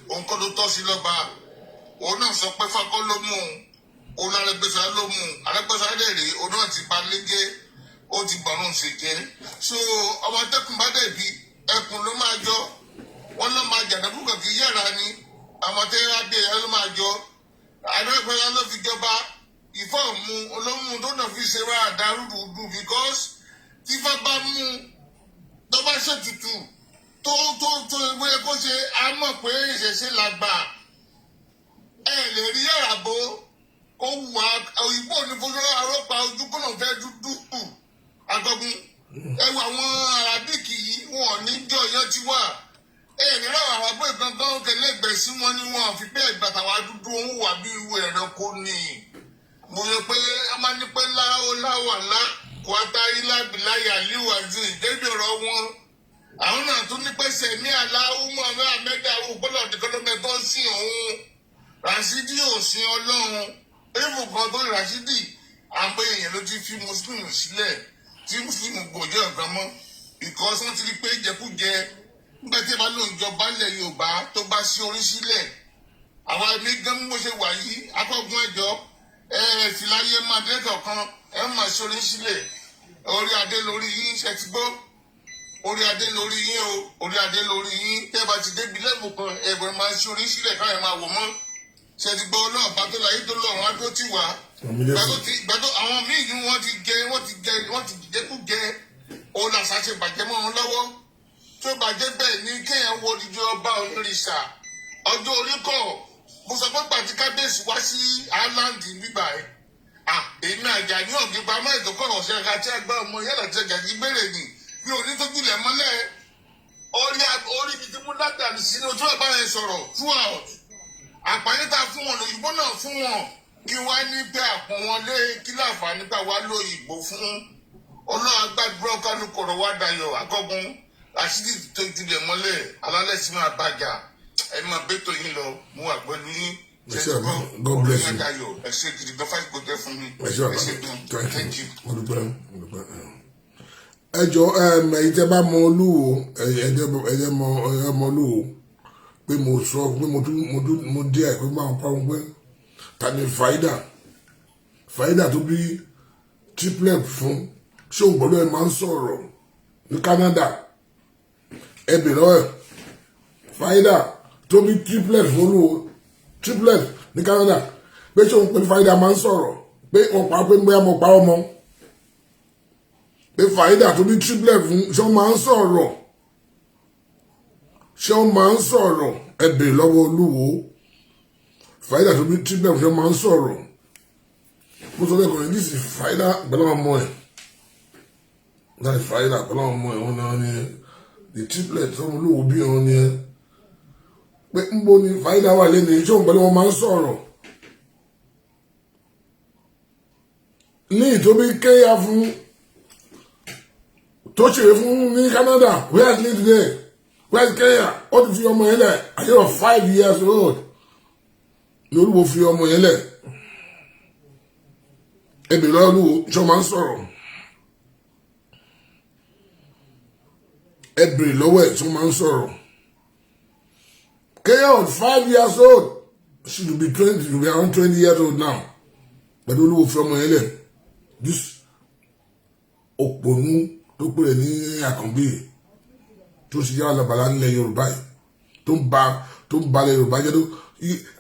òun kọ́ ló tọ́ sí lọ́ba. Òun náà sọ pé fakọ́ ló mú un, òun Arẹ́gbẹ́ṣọlá ló mú un. Arẹ́gbẹ́ṣọlá dẹ̀ rèé, òun náà ti ba lé jẹ́, ó ti bọ̀rùn ṣe jẹ́. So ọmọ tẹkùn bá dẹ̀ bí ẹkùn ló máa jọ, wọn ló máa jàdàkú kàkí yàrá ni àwọn tẹ́lẹ̀ á bí ẹ̀yà ló máa jọ. Arẹ́gbẹ́ṣọlá ló fi jọba, ìfọ̀ mu olómù tó náà fi ṣe wá àdárúdùdù, because tífá bá mú tó bá ṣètùtù tó tó tó ìwé kó ṣe, á mọ̀ pé ìṣẹ̀ṣe làgbà. Ẹ lè rí yàrá bó kó wà òyìnbó ní fojú arọ́pàá ojú kọ́nà fẹ́ dúdú. Agbọ́gun, ẹ wo àwọn arábíkì yìí, wọn ò ní jọ yẹn ti wà. Ẹ ní ráwọn àràbọ̀ ìgangan kẹlẹ́gbẹ̀ẹ́ sí wọn ni wọn fi bẹ́ẹ̀ gbàtà wá dúdú, òun wà bí irú ẹranko ni. Mo yẹ pé a máa ní pé láwọ láwà lá kó ata ilá bìláyà líwájú ìdẹ́bí ọ̀rọ̀ wọn. Àwọn náà tún ní pẹ́sẹ̀ ní aláwọ̀ mọ́ ahmed àwọn gbọ́dọ̀ dìkọ́lọ́mẹ́tọ́ sí òun. Rasidi ò sin Ọlọ́run éèfù kan tó. Rasidi, àwọn èèyàn ló ti fi Muslim sílẹ̀, tí Muslim kò jẹ́ ọ̀gá mọ́, because wọ́n ti rí pé jẹkújẹ. Nígbà tí ẹ bá lóun jọba ilẹ̀ Yorùbá, tó bá sí orí sílẹ̀, àwa ẹ̀mí gan mo ṣe wà yìí, akọ́gun, ẹ̀jọ́ ẹ fìláyé máa dé kọ̀ọ̀kan, ẹ máa ṣe orí sílẹ̀. Orí adé lórí yín, ṣe ti gbọ́? Orí adé lórí yín o, orí adé lórí yín. Tẹ́ bá ti débi lẹ́bù kan, ẹ̀bùn máa ṣe orí sílẹ̀ káyọ̀ máa wò mọ́. Ṣe ti gbọ́? Náà bá tó láyé tó lọ́run á tó tì wá. Gbàtó àwọn míì ní wọ́n ti jẹ, wọ́n ti jẹ, wọ́n ti jẹkújẹ, òun làṣà ṣe bàjẹ́ mọ́ wọn lọ́wọ́. Tó bàjẹ́ bẹ́ẹ̀ ni kéèyàn wo odidi ọba onírìṣà, ọjọ́ orí kọ̀. Mo sọ pé pàtí kábíyèsí wá sí island nígbà ẹ̀, èmi àjà ní ọ̀gbìn pamọ́ ìdókòrò ọ̀sẹ̀ ẹ̀ka tí ẹgbẹ́ ọmọ yàrá tí ẹ̀jà yìí béèrè ni mi ò ní tójú lẹ̀ mọ́lẹ̀. Orí orí mi ti mú látàrí sínú tí wọ́n bá yẹn sọ̀rọ̀ throughout àpáyé tá a fún wọn, lòyìnbó náà fún wọn, kí wá ní pé àpọ̀n wọn lé, kí láǹfààní pé àwa lóyìnbó fún. Ọlọ́run gbàdúrà, kálukọ̀rọ̀ wá dayọ̀. Akọ́gun, Rashidi tó julẹ̀ mọ́lẹ̀, alálẹ̀ sì máa bàjá. Ẹ máa bẹ́tò yín lọ, mo wà pẹ̀lú yín. Ẹ ṣé bàbá. God bless you. Ayọ̀, ẹ ṣé gidi gan fáìsì gbọdẹ fún mi. Ẹ ṣé bàbá. Ẹ ṣé gan. Thank Thank you. you. Mo dúpẹ́, mo dúpẹ́. Ẹ jọ, ẹ̀yin tẹ́ bá mọ Olúwo, ẹ jẹ́ mọ, ẹ mọ Olúwo pé mo sọ pé mo tún mo díẹ̀ pé máa pa wọn pé ta ni Fàídà, Fàídà tó bí triplet fún. Ṣé òun gbọ́dọ̀ ẹ máa ń sọ̀rọ̀ ní Canada? Ẹ bèrè lọ́wọ́ ẹ̀. Fàídà tó bí triplet fún Olúwo, triplet ní Canada, pé ṣé òun pẹ̀lú Fàídà máa ń sọ̀rọ̀, pé wọ́n pa, pé bóyá mo pa ọmọ, pé Fàídà tó bí triplet fún, ṣé wọ́n máa ń sọ̀rọ̀? Ṣé wọ́n máa ń sọ̀rọ̀? Ẹ bèrè lọ́wọ́ Olúwo. Fàídà tó bí triplet fún, ṣé wọ́n máa ń sọ̀rọ̀? Mo sọ lẹ́kọ̀ọ́ yẹn, this is Fàídà pẹ̀lú àwọn ọmọ ẹ̀. That is Fàídà pẹ̀lú àwọn ọmọ ẹ̀. Wọn náà ni the triplet tó ń Olúwo bí wọn ni ẹ pé ń bo ni Fàídà wà lẹ́nu. Ṣé òun pẹ̀lú wọn máa ń sọ̀rọ̀ ní ìtóbi kéya fún tó ṣèrè fún ní Canada? Where is Lee today? Where is Kenya? Ó ti fi ọmọ yẹn lẹ̀ àti of 5 years old ní Olúwo fi ọmọ yẹn lẹ̀. Ẹbí lọ́wọ́ Olúwo, ṣé wọ́n máa ń sọ̀rọ̀? Ẹ bèrè lọ́wọ́ ẹ̀, ṣé wọ́n máa ń sọ̀rọ̀? Kenya of 5 years old should be 20, should be around 20 years old now. Pẹ̀lú Olúwo fi ọmọ yẹn lẹ̀, this òpònú tó pè é ní Àkànbí, tó sì yára labàlá nílẹ̀ Yorùbá yìí, tó ń balẹ̀ Yorùbá jẹ́, tó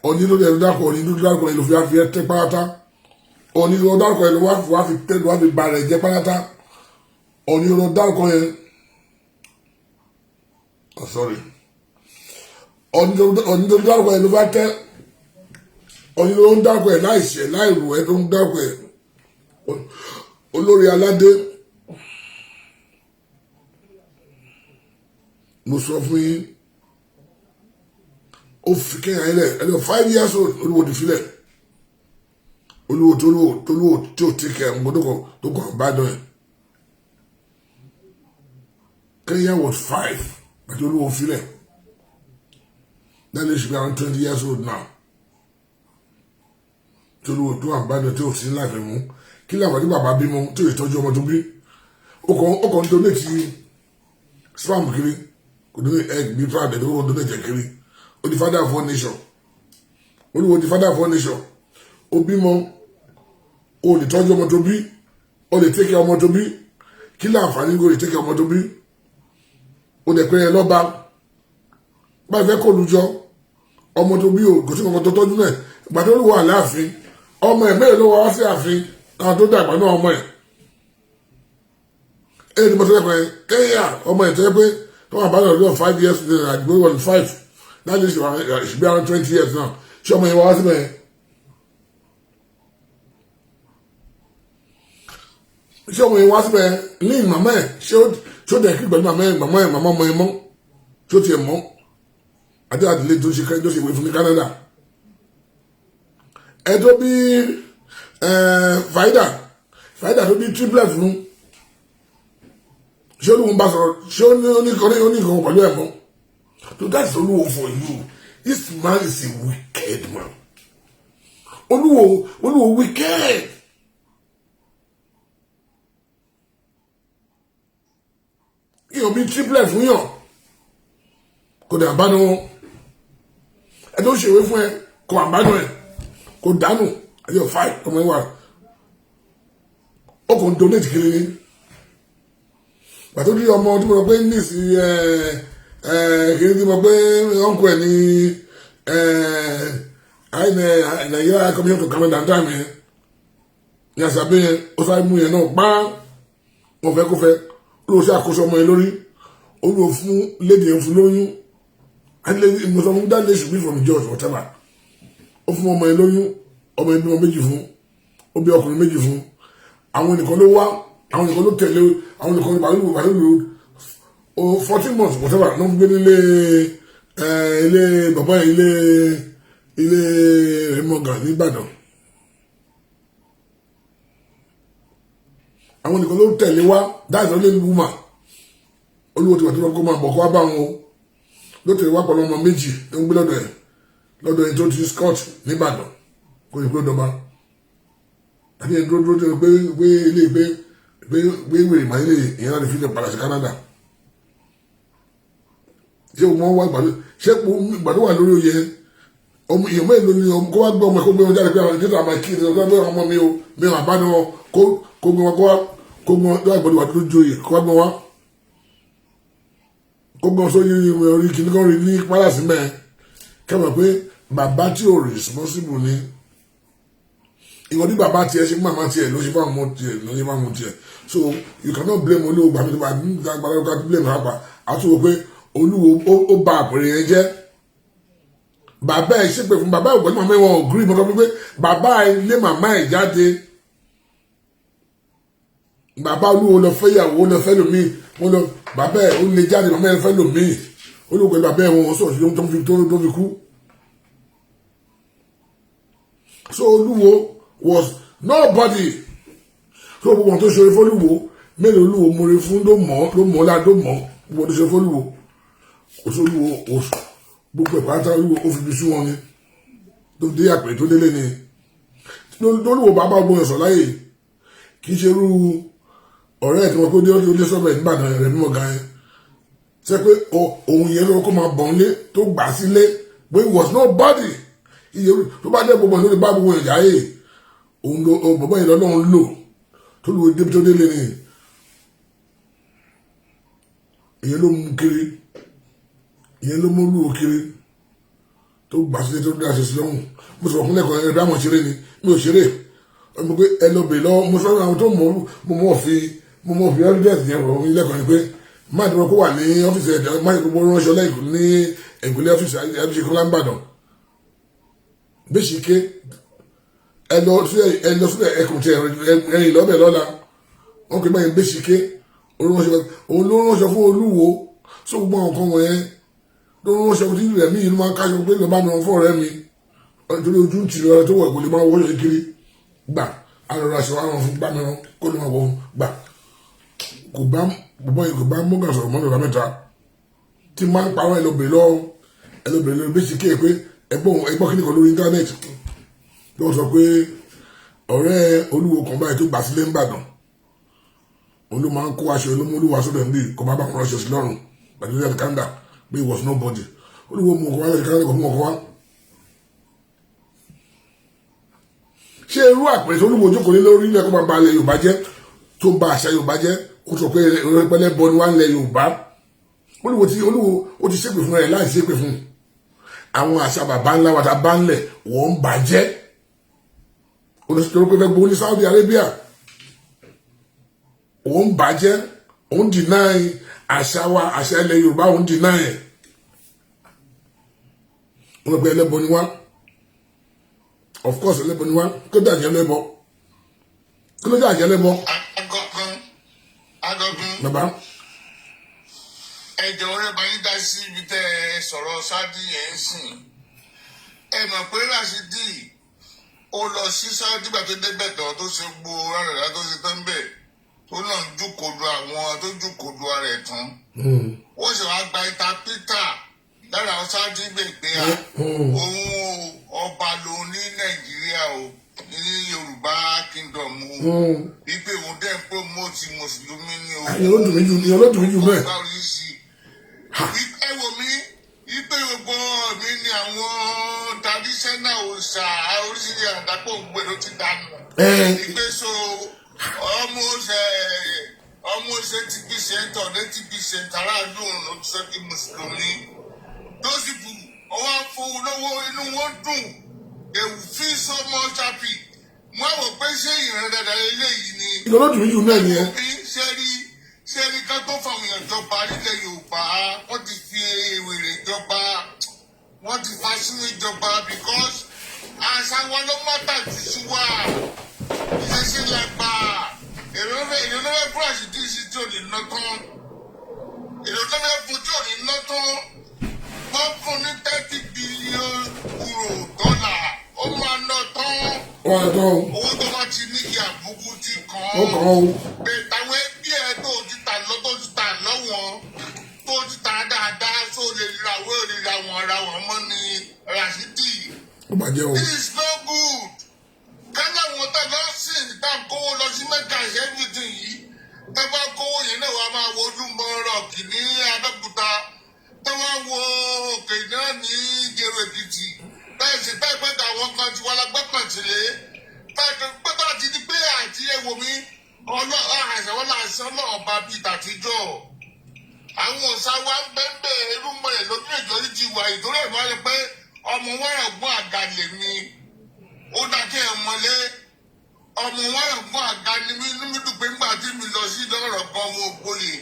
ọ̀ní ló dẹ̀ dárúkọ, ọ̀ní ló dárúkọ ẹ̀ ló fi wá fi ẹ́ tẹ́ pátá. Ọ̀ní ló dárúkọ ẹ̀ ló wá fi tẹ́, ló wá fi ba rẹ̀ jẹ́ pátá. Ọ̀ní ló dárúkọ yẹn. Oh, sorry. Ọ̀ní ló dárúkọ ẹ̀ ló wá tẹ́. Ọ̀ní ló ń dárúkọ ẹ̀ láìṣẹ̀ láìrò ẹ̀ tó ń dárúkọ ẹ̀. Olórí aládé, mo sọ fún yín, ó fi kéèyàn yẹn lẹ̀ ẹni 5 years old. Olúwo ti filẹ̀. Olúwo tó lówó tó lówó tí ò ti kẹ̀ ń gbọdọ̀ kọ tó kọ̀ àbádọ́ ẹ̀. Kenya was 5 àti Olúwo filẹ̀. That is, should be around 20 years old now. Tó lówó tó àbádọ́ tí ò sí láìpẹ́ mú kí làwọn àti bàbá bímọ tí ò tọ́jú ọmọ tó bí. Ó kàn ń donate sperm kiri, kò donate egg bí private, ó kàn donate ẹ̀ kiri. Ó di father of one nation. Olúwo di father of one nation. Ó bímọ, ó lè tọ́jú ọmọ tó bí, ó lè take care ọmọ tó bí. Kí láǹfààní kó lè take care ọmọ tó bí? Ó dẹ̀ pé ẹ lọ́ba báyìí fẹ́ kó lu jọ ọmọ tó bí o, kò sí kankan tó tọ́jú náà. Ìgbà tó wà láàfin, ọmọ ẹ̀ mẹ́rin ló wá wá sí ààfin, àwọn tó dàgbà náà, ọmọ ẹ̀ ẹ̀ ní mo sọ pé Kenya, ọmọ ẹ̀ tó yẹ pé tó wà bá lọ lọ 5 years, àdìgbò wọn 5, that is, should be around 20 years now. Ṣé ọmọ yẹn wá wá síbẹ̀ yẹn? Ṣé ọmọ yẹn wá síbẹ̀ yẹn ní màmá ẹ̀? Ṣé ó dẹ̀ kí pẹ̀lú màmá ẹ̀, màmá ẹ̀, màmá ọmọ yẹn mọ́? Ṣé ó tiẹ̀ mọ́ àti àdìlé tó ṣe ìwé fún ní Canada? Ẹ tó bí Fàídà, Fàídà tó bí triplet fún, ṣé Olúwo ń bá sọ̀rọ̀? Ṣé ó ní nǹkan pẹ̀lú ẹ̀ mọ́? So that's Olúwo for you. This man is a wicked man. Olúwo, Olúwo wicked. Yíyan bí triplet fún yàn, kò dẹ̀ àbánu wọn. Ẹ tó ṣèwé fún ẹ, kò àbánu ẹ, kò dánù. Àti ọ̀ 5 ọmọ ẹ wà, ó kò ń donate kiri ni. Pàtó tí ọmọ tí mo rọ pé ní ẹ ẹ kiri tí mo pé ọ̀nkù ẹ̀ ní ẹ àìní Nàìjíríà Commission to Canada time yẹn ní àṣàbí yẹn, ó sáré mú yẹn náà pa. Wọn fẹ́ kó fẹ́ ó lọ sí àkóso ọmọ yẹn lórí. Ó lọ fún lady yẹn, fún lóyún. And lady, mo sọ fún, that lady should be from George, whatever. Ó fún ọmọ yẹn lóyún. Ọmọ yẹn bímọ méjì fún, ó bí ọkùnrin méjì fún. Àwọn nìkan ló wá, àwọn nìkan ló tẹ̀lé, àwọn nìkan ló pàlú o. 14 months, whatever, ló ń gbé nílé ẹ, ilé bàbá yẹn, ilé Rẹmọgàn nìbàdàn. Àwọn nìkan ló tẹ̀lé wá. That's the only woman. Olúwo ti wà tó lọ kó máa bọ̀, kó wá bá wọn o. Ló tẹ̀lé wá pẹ̀lú ọmọ méjì tó ń gbé lọ́dọ̀ ẹ̀, lọ́dọ̀ ẹ̀ tó ti Scott nìbàdàn, kó ní pé ó dọba àti ẹ̀ dúró dúró pé ilé pé wèrè màá ilé ìyẹn láti fi lè padà sí Canada. Ṣé o mọ wá gbàdó? Ṣé gbàdó wà lórí oyè ọmọ èèyàn mélòó ni ọmọ kó wá gbé ọmọ, kó gbé wọn jáde pé àwọn ìdílé àmà kí ni ọmọ ọmọ mi o, mi ò àbá ni wọn kó gbé wọn, kó wá kó gbé wọn tó àgbọ̀dọ̀ wà tó joyè, kó wá gbé wọn, kó gbé wọn sórí orí kìíní kan rí ní palace mẹ́ẹ̀ kẹ́mọ̀ pé bàbá tí ò responsible ni. Ìwọ ní bàbá tiẹ̀ ṣe fún màmá tiẹ̀ ló ṣe fún àwọn ọmọ tiẹ̀ ló ṣe fún àwọn ọmọ tiẹ̀. So you cannot blame Olúwo. Gbàmí tó bá ní gbàgbà ká blame àpá àtúwò pé Olúwo ó ba àpèrè yẹn jẹ́. Bàbá ẹ̀ ṣépè fún bàbá ẹ̀ pẹ̀lú màmá ẹ̀, wọn ò gírí mọ́tò pé bàbá ẹ̀ lé màmá ẹ̀ jáde. Bàbá Olúwo lọ fẹ́ ìyàwó, lọ fẹ́ lòmíì. Wọn lọ, bàbá ẹ̀ ó lé jáde, màmá ẹ̀ fẹ́ lòmíì. Olúwo pẹ̀lú bàbá ẹ̀ wọn sọ̀rọ̀ tó fi kú. So Olúwo was nobody. So gbogbo wọn tó ṣe fọlúwo mélòó? Olúwo more fún ló mọ̀, ló mọ̀ lá, ló mọ̀. Gbogbo tó ṣe fọlúwo kò sí. Olúwo oṣù gbogbo ẹ̀ pátá, Olúwo ó fi fi sú wọn ni tó fi dé àpèrè tó délé ni. Lólúwo bàbá ọgbọ́n ẹ̀sọ̀ láyè kì í ṣe irú ọ̀rẹ́ ẹ̀ tí wọ́n kó dé, ó dé sọ́bẹ̀ nígbàdàn rẹ̀ mímọ́ gan yẹn ṣe pé òun yẹn ló kó máa bọ̀ nílé tó gbà sílé pé he was nobody. Iye tó bá dé gbogbo lórí bá gbogbo ìjà yìí, òun ló bàbá yìí lọ́lọ́run lò tó lù débi tó délé ni. Ìyẹn ló mú kiri, ìyẹn ló mú lù kiri tó gbà sílé tó dá ṣe sí lọ́hùn. Mo sọ̀rọ̀ fún lẹ́kọ̀ọ́ ẹ̀rọ àwọn ṣeré ni, mi ò ṣeré mo pé ẹ lọ bèèrè lọ́wọ́. Mo sọ̀rọ̀ àwọn tó mọ̀, mo mọ̀ fi evidence yẹn rọ̀ ní lẹ́kọ̀ọ́ ni pé má dúró kó wà ní ọ́fíìsì ẹ̀dá, má dúró ránṣọ lẹ́yìn ní ìpínlẹ̀ ọ́fíìsì àbíṣe kọ́lá ń bàdàn bẹ́sìké. Ẹ lọ sílẹ̀ ẹkùn tí ẹ̀yìn lọ́bẹ̀ lọ́la wọn kò báyìí bẹ́sìké òun ló ránṣọ fún Olúwo. Sọ gbogbo àwọn nǹkan wọ̀nyẹn ló ránṣọ fún rẹ̀ mí ìlú máa ń káṣọ pé lọ́ba mi wọn fún ọ̀rẹ́ mi nítorí ojú ń tìrọ rẹ tó wọ̀, kò lè máa wọ́ṣọ kiri gbà alọ́ra aṣọ àwọn fún gbà mìíràn kó lè máa wọ̀ gbà. Kò bá bọ̀bọ̀ yìí, kò bá mọ́gàn sọ̀rọ̀ mọ́ bàbá mẹ́ta tí máa ń parọ́. Ẹ lọ bèrè lọ́wọ́ bẹ́sìké pé ẹgbọ́n ẹgbọ́n kí ni kan lórí íńtánẹ́ẹ̀tì tó sọ pé ọ̀rẹ́ Olúwo kan báyìí tó gbà sílé ńbàdàn, olú máa ń kó aṣọ olómú olúwa sódò níbí, kò bá bá wọn ránṣọ sí lọ́rùn pẹ̀lú ilẹ̀ Canada pé he was nobody. Olúwo mú ọkọ̀ wá láti Canada, kò mú ọkọ̀ wá. Ṣé irú àpẹẹrẹ tó Olúwo jókòó lé lórí ilẹ̀ kó máa ba ilẹ̀ Yorùbá jẹ́, tó ba àṣà Yorùbá jẹ́? Ó sọ pé pẹlẹ bọ ni wà ń lẹ Yorùbá. Olúwo ti, Olúwo ó ti ṣépè fún ẹ láì ṣépè fún àwọn àṣà bàbá ńlá wa tá bá ńlẹ̀ wọ́n ń bàjẹ́. Olùsọ̀rọ̀ pé fẹ́ gbowó ní Saudi Arabia, òun bàjẹ́, òun deny àṣà wa, àṣà ilẹ̀ Yorùbá, òun deny ẹ̀. Wọ́n pe ẹlẹ́bọ ni wá. Of course ẹlẹ́bọ ni wá. Kí ló dé àjẹ́ ẹlẹ́bọ? Kí ló dé àjẹ́ ẹlẹ́bọ? Agogun, agogun. Bàbá. Ẹ jọ̀wọ́, ẹ bá yín dá sí ibi tẹ́ ẹ sọ̀rọ̀ Saudi yẹn ń sìn. Ẹ mọ̀ pé Rashidi ó lọ sí Saudi gbà tó débẹ̀ tán, tó ṣe gbó rárá, tó ṣe tán bẹ̀, tó náà ń jùkòdù àwọn tó jùkòdù ara ẹ̀ tán, wọ́n sì wá gba interpreter lára àwọn Saudi gbè pé à òun o, ọba lòun ní Nàìjíríà o, ní Yorùbá kingdom o, wípé òun dẹ́ ń promote mùsùlùmí ní o. Ìyẹn ló dùn mí jù, ìyẹn ló dùn mí jù bẹ́ẹ̀. Ọgbà oríṣi ẹ wò mí wípé gbogbo mi ní àwọn traditional òòṣà oríṣiríṣi àdàpọ̀ gbèrò ti dànù. Ìgbé so almost 80% or 90% aráàlú òun ló ti sọ di mùsùlùmí. Those people ọwọ́ fún lówó, inú wọn dùn, they will feel so much happy. Wọ́n á wò pé ṣé ìran dáadáa eléyìí ni? Ìyẹn ló dùn mí jù náà nìyẹn. Bí ṣe rí ká tó fáwọn èèyàn jọba nílẹ̀ Yorùbá, wọ́n ti fi ewèrè jọba, wọ́n ti fa sínú ìjọba, because àṣà wa ló matter jù sí wa, ìṣesí la gbà. Èrò ló fẹ́ fúráṣì tí ìṣí tí ò ní ná tán, èrò tó fẹ́ fún tí ò ní ná tán. Wọ́n fún ní €30 billion, ó máa ná tán. Wọ́n á tán o. Owó tó bá ti ní kí àbùkù ti kàn Ó kàn án o. Bẹ́ẹ̀ táwọn ẹbí ẹ tó ti tà lọ, tó ti tà lọ́wọ́n. Rashidi. Ó bàjẹ́ o. This is no good. Kálá wọn tá lọ sí ìta kówó lọ sí Mẹ́ka, everything yìí, tá bá kówó yẹn náà, wàá máa wo Olúmọ Rock ní Abẹ́òkúta, tá wàá wo òkè náà ní Ìjẹ̀rò Èkìtì, bẹ́ẹ̀ sì bẹ́ẹ̀ pé àwọn kan ti wá lágbẹ́kàntìlé pé bá ti di pé àti ẹ̀wò mi ọlọ́ àṣà wọn láṣọ náà bá bíi tàtijọ́. Àwọn ọ̀sà wa ń bẹ́ẹ̀ irúmọ ẹ̀ lójú ìjọ yìí ti wà ìdúró ẹ̀ máa ń pẹ́ ọmọ wàràgbọ́n àga lèmi. Ó dákẹ́ ẹ̀ mọ́lé ọmọ wàràgbọ́n àga ni mí. Inú mi dùn pé ńgbà tí mi lọ sí lọ́rọ̀ kan, mo gboyè,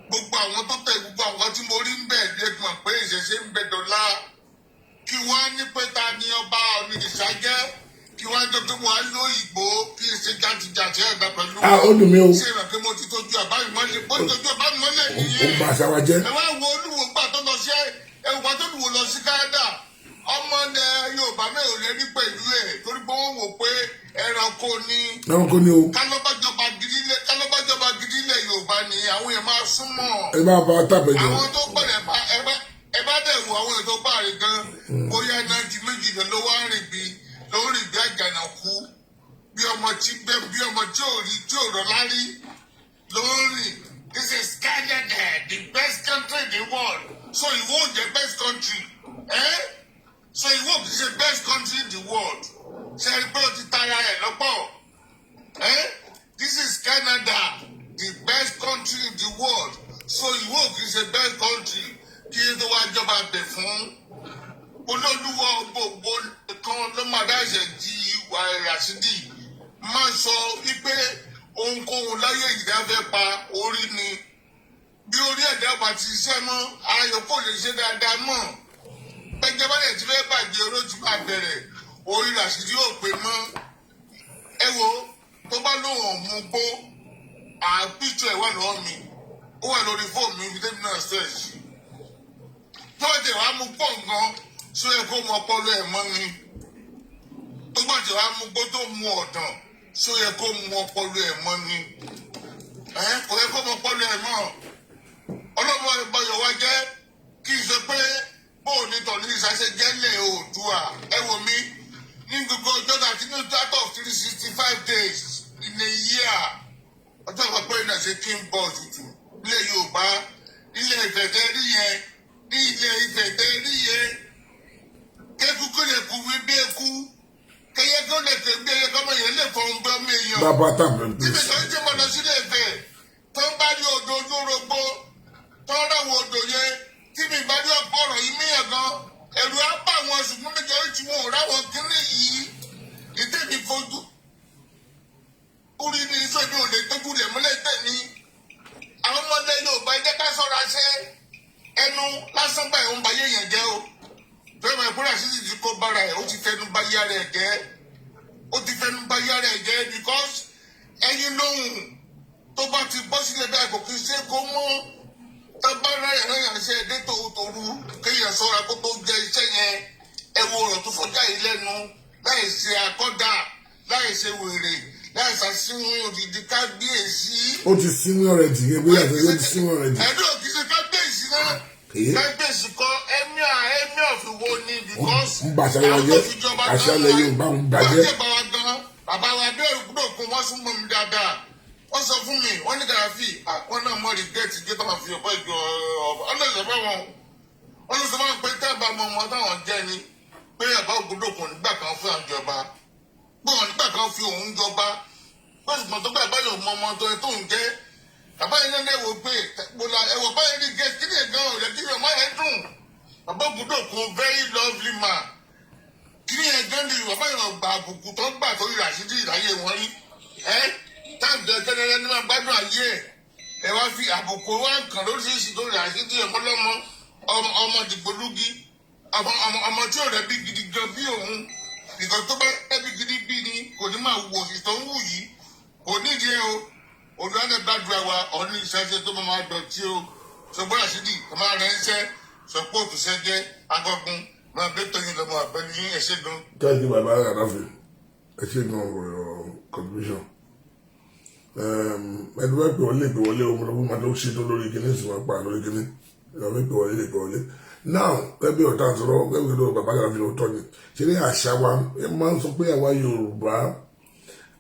gbogbo àwọn tó tẹ, gbogbo àwọn tí mo rí ń bẹ̀ lè mọ̀ pé ìṣẹ̀ṣe ń bẹ dọ̀la. Kí wọ́n á ní pé ta ni ọba Ọ̀nìṣà jẹ́, kí wọ́n á jọ pé wọ́n á lóyìnbó, kí n ṣe jàtijàti ẹ̀dá pẹ̀lú. Ah, ó dùn mí o. Ṣé ìrìn pé mo ti tójú àbá mi mọ́lẹ̀, mo ti tójú àbá mi mọ́lẹ̀ Ó nìyẹn. bà àṣà wa jẹ́. Ẹ wá wo Olúwo gbà tó lọ sí ẹwà tó lùwò lọ sí Canada, ọmọ ilẹ̀ Yorùbá mẹ́rin ò lè rí pẹ̀lú ẹ̀ torí pé wọ́n wò pé ẹranko ni. Ẹranko ni o. Kálọ́bàjọba gidi lẹ̀, kálọ́bàjọba gidi lẹ̀ Yorùbá ni àwọn èèyàn máa súnmọ́. Ẹ bá bá tàbẹ̀jọ. Àwọn tó gbọ́dọ̀ bá ẹ bá dẹ̀ wo àwọn èèyàn tó bá rí gan, bóyá náà di méjì lọ ló wá rìn bí ló rìn bí àjànàkú, bí ọmọ tí bẹ, bí ọmọ tí ò rí tí ò rọ lárí ló ń rìn. This is Canada, the best country in the world. So ìwọ ò jẹ́ best country, eh? So ìwọ kì í ṣe best country in the world. Ṣe é rí pé o ti tara ẹ̀ lọ́pọ̀, eh? This is Canada, the best country in the world. So ìwọ kì í ṣe best country. Kí tó wá jọba bẹ̀ fún olólùwọ́ gbogbo kan ló máa dá ẹ̀ṣẹ̀ di ìwà Rashidi. Máa sọ wípé ohunkóhun láyé ìdá fẹ́ pa orí ni, bí orí ẹ̀dá bá ti ṣiṣẹ́ mọ́, ayọ̀ kò lè ṣe dáadáa mọ́. Ẹjẹ́ bá dẹ̀ ti fẹ́ bàjẹ́, oró ti máa bẹ̀rẹ̀. Orí Rashidi yóò pé mọ́. Ẹ wo, tó bá lóun ò mú gbó, àpíjọ ẹ̀ wà lọ́wọ́ mi, ó wà lórí fóònù mi, ibi tẹ́mi náà ṣe sí. Tó bá tẹ̀ wá mú pọ̀ nǹkan ṣó yẹ kó mọ ọpọlọ ẹ̀ mọ́ ni? Tó bá tẹ̀ wá mú gbó, tó mu ọ̀dàn, ṣó yẹ kó mú ọpọlọ ẹ̀ mọ́ ni? Ẹ kò yẹ kó mọ ọpọlọ ẹ̀ mọ́. Ọlọ́mọ ìbọyọ̀ wa jẹ́ kí n sọ pé bóun ní tọ̀lú ìṣàṣẹ jẹ́lẹ̀ Oòduà. Ẹ wò mí, ní gbogbo ọjọ́ àti ní out of 365 days in a year, ọjọ́ kan pé náà ṣe kí n bọ̀ tutù ilé Yorùbá, ilé Ifẹ̀ tẹ́ rí yẹn, ní ilé Ifẹ̀ tẹ́ rí yẹn, kéku kó lè kú wí bí eku, kẹyẹ kó lè tẹ bí ẹyẹ, kọ́mọ yẹn lè fọ̀hún bí ọmọ èèyàn. Bàbá tàbí. Tíbi tó ń jẹ́ mọ́ lọ sílé Ifẹ̀, tó ń bá rí odò ojú rogbo, tó ń ráwọ̀ odò yẹn, tí mi bá rí ọ̀pọ̀ ọ̀rọ̀ yìí míyàn gan, ẹ̀rù á bà wọn, ṣùgbọ́n méjì tí wọn ò ráwọ̀ kínní yìí. Ìtẹ̀mí fojú orí ní iṣẹ́ mi ò lè tójú rẹ̀ mọ́lẹ̀ tẹ̀mí. Àwọn ọmọdé Yorùbá, jẹ́ ká sọ̀rọ̀ àṣẹ ẹnu lásán báyìí, ó ń ba yé yẹn jẹ́ o. Fẹ́ẹ́ máa kúrò àṣìṣe ti kó bára ẹ̀, ó ti fẹnu bá yára ẹ̀ jẹ́, ó ti fẹnu bá yára ẹ̀ jẹ́, because ẹyin lóhùn tó bá ti bọ́ sílẹ̀ báyìí, kò kí ṣe kó mọ́. Tábàárà yàrá yàrá ṣe ẹdẹ tòru, kéèyàn ṣọ́ra kó tó jẹ iṣẹ́ yẹn. Ẹ wo ọ̀rọ̀ tó fọjá yìí lẹ́nu, láì ṣe akọ́dà, láì ṣe wèrè, láì ṣàṣìwọ̀n òdìdí kábíyèsí. Ó ti sínú already yẹn, bóyá àti ó ti sínú already. Ẹ̀dùn òkì ṣe kábíyèsí náà. Èyí. Kábíyèsí kọ́, emir, emir of Ìwó ni, because Ń bà àṣà wa àwọn tó jẹ́. fi jọba Àṣà gan ilẹ̀ Yorùbá ń bàjẹ́. wọ́n jẹ́ bàbá gan, bàbá wa bí òkú, wọ́n sún mọ́ mi dáadáa. Wọ́n sọ fún mi, wọ́n ní kàráfì wọ́n náà mọ̀ regret gé tó máa fi ọ̀pọ̀ ìjọ ọlọ́sọ̀ bá wọn. Wọ́n ló sọ fún wọn pé tá a bá mọ ọmọ táwọn jẹ́ ni pé bàbá Ògúndòkun nígbà kan fún àjọba pé wọn nígbà kan fi òun jọba pé, ṣùgbọ́n tó gbà báyọ̀ mọ ọmọ tó tó ń jẹ́ bàbá yẹn náà wò pé ẹ̀wọ̀ báyìí rí gẹ̀ kí ni gan ọ̀rẹ́ kí ni ọmọ yẹn dùn. Bàbá Ògúndòkun, very lovely man. Kí ni ẹ̀ gan ni bàbá yẹn gba àbùkù tó gbà tó rí Ràṣídì ìráyè wọn rí ẹ́ táǹdì kẹ́lẹ́lẹ́ ní máa gbádùn ayé ẹ̀. Ẹ wá fi àbùkù wá kàn lóríṣiríṣi tó rí Ràṣídì ọmọlọ́mọ ọmọ dìgbòlugi, ọmọ tí ò rẹ̀ bí gidi gan bí òun ìkan tó bá rẹ̀ bí gidi bí ni kò ní máa wò òsì tó ń wù yìí, kò nídìí ẹ o. Olùwàdà gbàdúrà wa ọ̀ní ìṣẹ́ṣe tó máa dọ̀tí o. Ṣùgbọ́n Ràṣídì ọmọ rẹ̀ ń ṣẹ́ sọpọ́ òtúnṣẹ́ jẹ́ agọ́gun máa bẹ́ tóyin lọ́mọ àbẹ́ni ẹ̀ṣẹ́ gan. Thank you, Baba Gaddafi. Ẹ ṣé gan for your contribution. Ẹni wọ́n pè wọlé, pè wọlé o. Mo lọ fún ma tó ṣe tó lórí kíní sí wọn pa lórí kíní. Ìyá mi pè wọlé, lè pè wọlé. Now, ẹbí ọ̀tá sọ̀rọ̀ ẹbí ọ̀tá bàbá yàrá fi lọ́tọ̀ ni ṣe ní àṣà wa. Ẹ máa ń sọ pé àwa Yorùbá,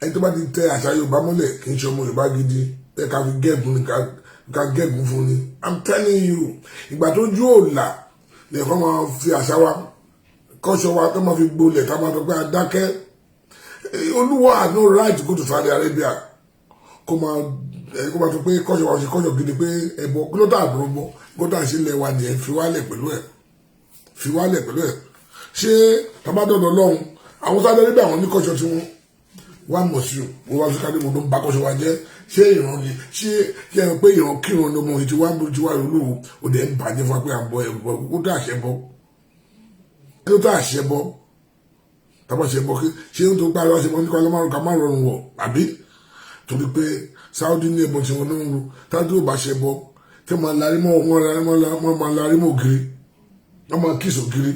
ẹni tó bá ti tẹ àṣà Yorùbá mọ́lẹ̀, kì í ṣe ọmọ Yorùbá gidi. Ẹ ká fi gẹ́gùn ni, ká gẹ́gùn fún ni. I'm telling you, ìgbà tó ju òòlà lẹ́ẹ̀kan máa fi àṣà wa kọ́ṣọ́ wa tó máa fi gbolẹ̀, tá máa sọ pé adákẹ́. Olúwo had no right to go to Saudi Arabia kó máa sọ pé kọ́ṣọ́ wa ṣe kọ́ṣọ́ gidi, pé ẹ̀bọ kí ló dà àbúrò bọ́ kó dà sí ilẹ̀ wa nìyẹn. Fi wálẹ̀ pẹ̀lú ẹ̀, fi wálẹ̀ pẹ̀lú ẹ̀. Ṣé tabadọ́dọ̀ lọ́hùn àwọn Saudi Arabia, àwọn ní kọ́ṣọ́ tí wọ́n wá mọ̀ sí o, wọ́n wá sí kárí mo ló ń bá kọ́ṣọ́ wa jẹ́. Ṣé ìran ni? Ṣé kí ẹ pé ìran kíran ni ọmọ yìí ti wá ti wá? Olúwo ó dẹ̀ ń bàjẹ́ fún wa pé à ń bọ ẹ̀bọ. Kó dà ṣẹ́ bọ́, kí ló dà ṣẹ́ bọ́? Tàbá ṣe bọ́, ṣé ń tó gbá lọ́wọ́ ṣe bọ́ nípa ọlọ́mọ ká má rọrùn wọ̀, àbí torí pé Saudi ní ẹbọ tí wọn ló ń ru? Tájú ò bá ṣe bọ́, tí wọ́n máa larí mọ́ wọn, máa larí mọ́ ògiri, wọ́n máa kiss ògiri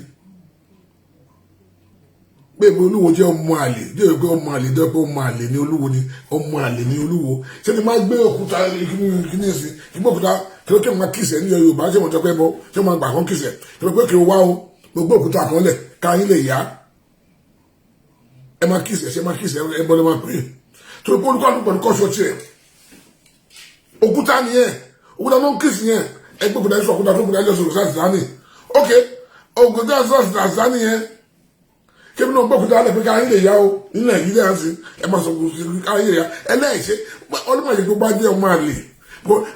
pé pé Olúwo jẹ́ ọmọ àlè, jẹ́ pé ọmọ àlè, jẹ́ pé ọmọ àlè ní Olúwo ni, ọmọ àlè ní Olúwo. Ṣé ni máa gbé òkúta kíní sí ìgbé òkúta kí ló kí wọ́n máa kiss ẹ̀ ní Yorùbá? Ṣé wọ́n jẹ́ pé bọ́? Ṣé wọ́n máa gbà kán kiss ẹ̀? Ṣé wọ́n pé kí o wá o, gbogbo òkúta kan lẹ̀ ká yín lè yá, ẹ máa kiss ẹ̀? Ṣé máa kiss ẹ̀? Ẹ bọ́ lẹ́ máa pè é torí pé olùkọ́ àdúgbò kọ́ṣọ́ tiẹ̀. Òkúta nìyẹn, òkúta ló ń kiss yẹn. Ẹgbẹ́ òkúta yẹn sọ òkúta tó òkúta yẹn sọ̀rọ̀ sáà sani. Ok, òkúta sọ̀rọ̀ sani yẹn, kébí náà gbọ́ òkúta alẹ́ pé káyín lè yá o ní Nàìjíríà sí. Ẹ máa sọ káyín lè yá ẹlẹ́ẹ̀ṣẹ́ ọlọ́mọ yìí tó bá jẹ́ ọmọ àlè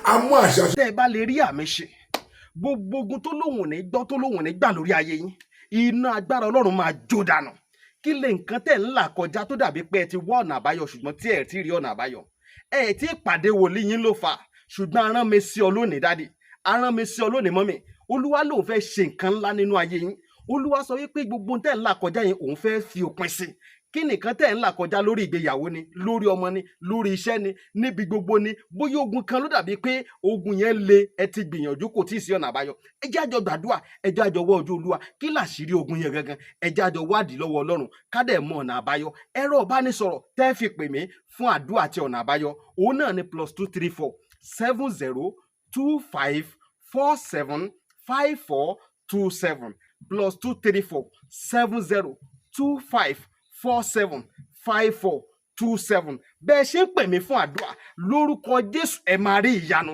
a mú àṣà. Tẹ́ ẹ bá lè rí àmì ṣe, gbogbo ogun tó lóhùn ní gbọ́, tó lóhùn ní gbà lórí ayé yín, iná agbára Ọlọ́run máa jó dànù. Kí lè nǹkan tẹ̀ ń là kọjá tó dàbí pé ẹ ti wá ọ̀nà àbáyọ, ṣùgbọ́n tí ẹ ti rí ọ̀nà àbáyọ? Ẹ ti pàdé wòlíì yín ló fà. Ṣùgbọ́n arán mi sí ọ lónìí, daddy, arán mi sí ọ lónìí, mummy. Olúwa lòun fẹ́ ṣe nǹkan ńlá nínú ayé yín. Olúwa sọ wípé gbogbo tẹ̀ ń là kọjá yẹn, òun fẹ́ fi òpin sí. Kí nìkan tẹ̀ ń là kọjá? Lórí ìgbéyàwó ni, lórí ọmọ ni, lórí iṣẹ́ ni, níbi gbogbo ni. Bóyá ogun kan ló dàbí pé ogun yẹn le, ẹ ti gbìyànjú, kò tí ì sí ọ̀nà àbáyọ. Ẹ jẹ́ àjọ gbàdúrà, ẹ jẹ́ àjọ wọ ojú Olúwa. Kí làṣírí ogun yẹn gangan? Ẹ jẹ́ àjọ wádìí lọ́wọ́ Ọlọ́run, ká dẹ̀ mọ ọ̀nà àbáyọ. Ẹ̀rọ ìbánisọ̀rọ̀ tẹ́ fi pè mí fún àdúrà àti ọ̀nà àbáyọ, òun náà ni +234 70 25 47 54 27, +234 70 25 47 54 27. Bẹ́ẹ̀ ṣe ń pè mí fún àdúrà, lórúkọ Jésù, ẹ máa rí ìyanu.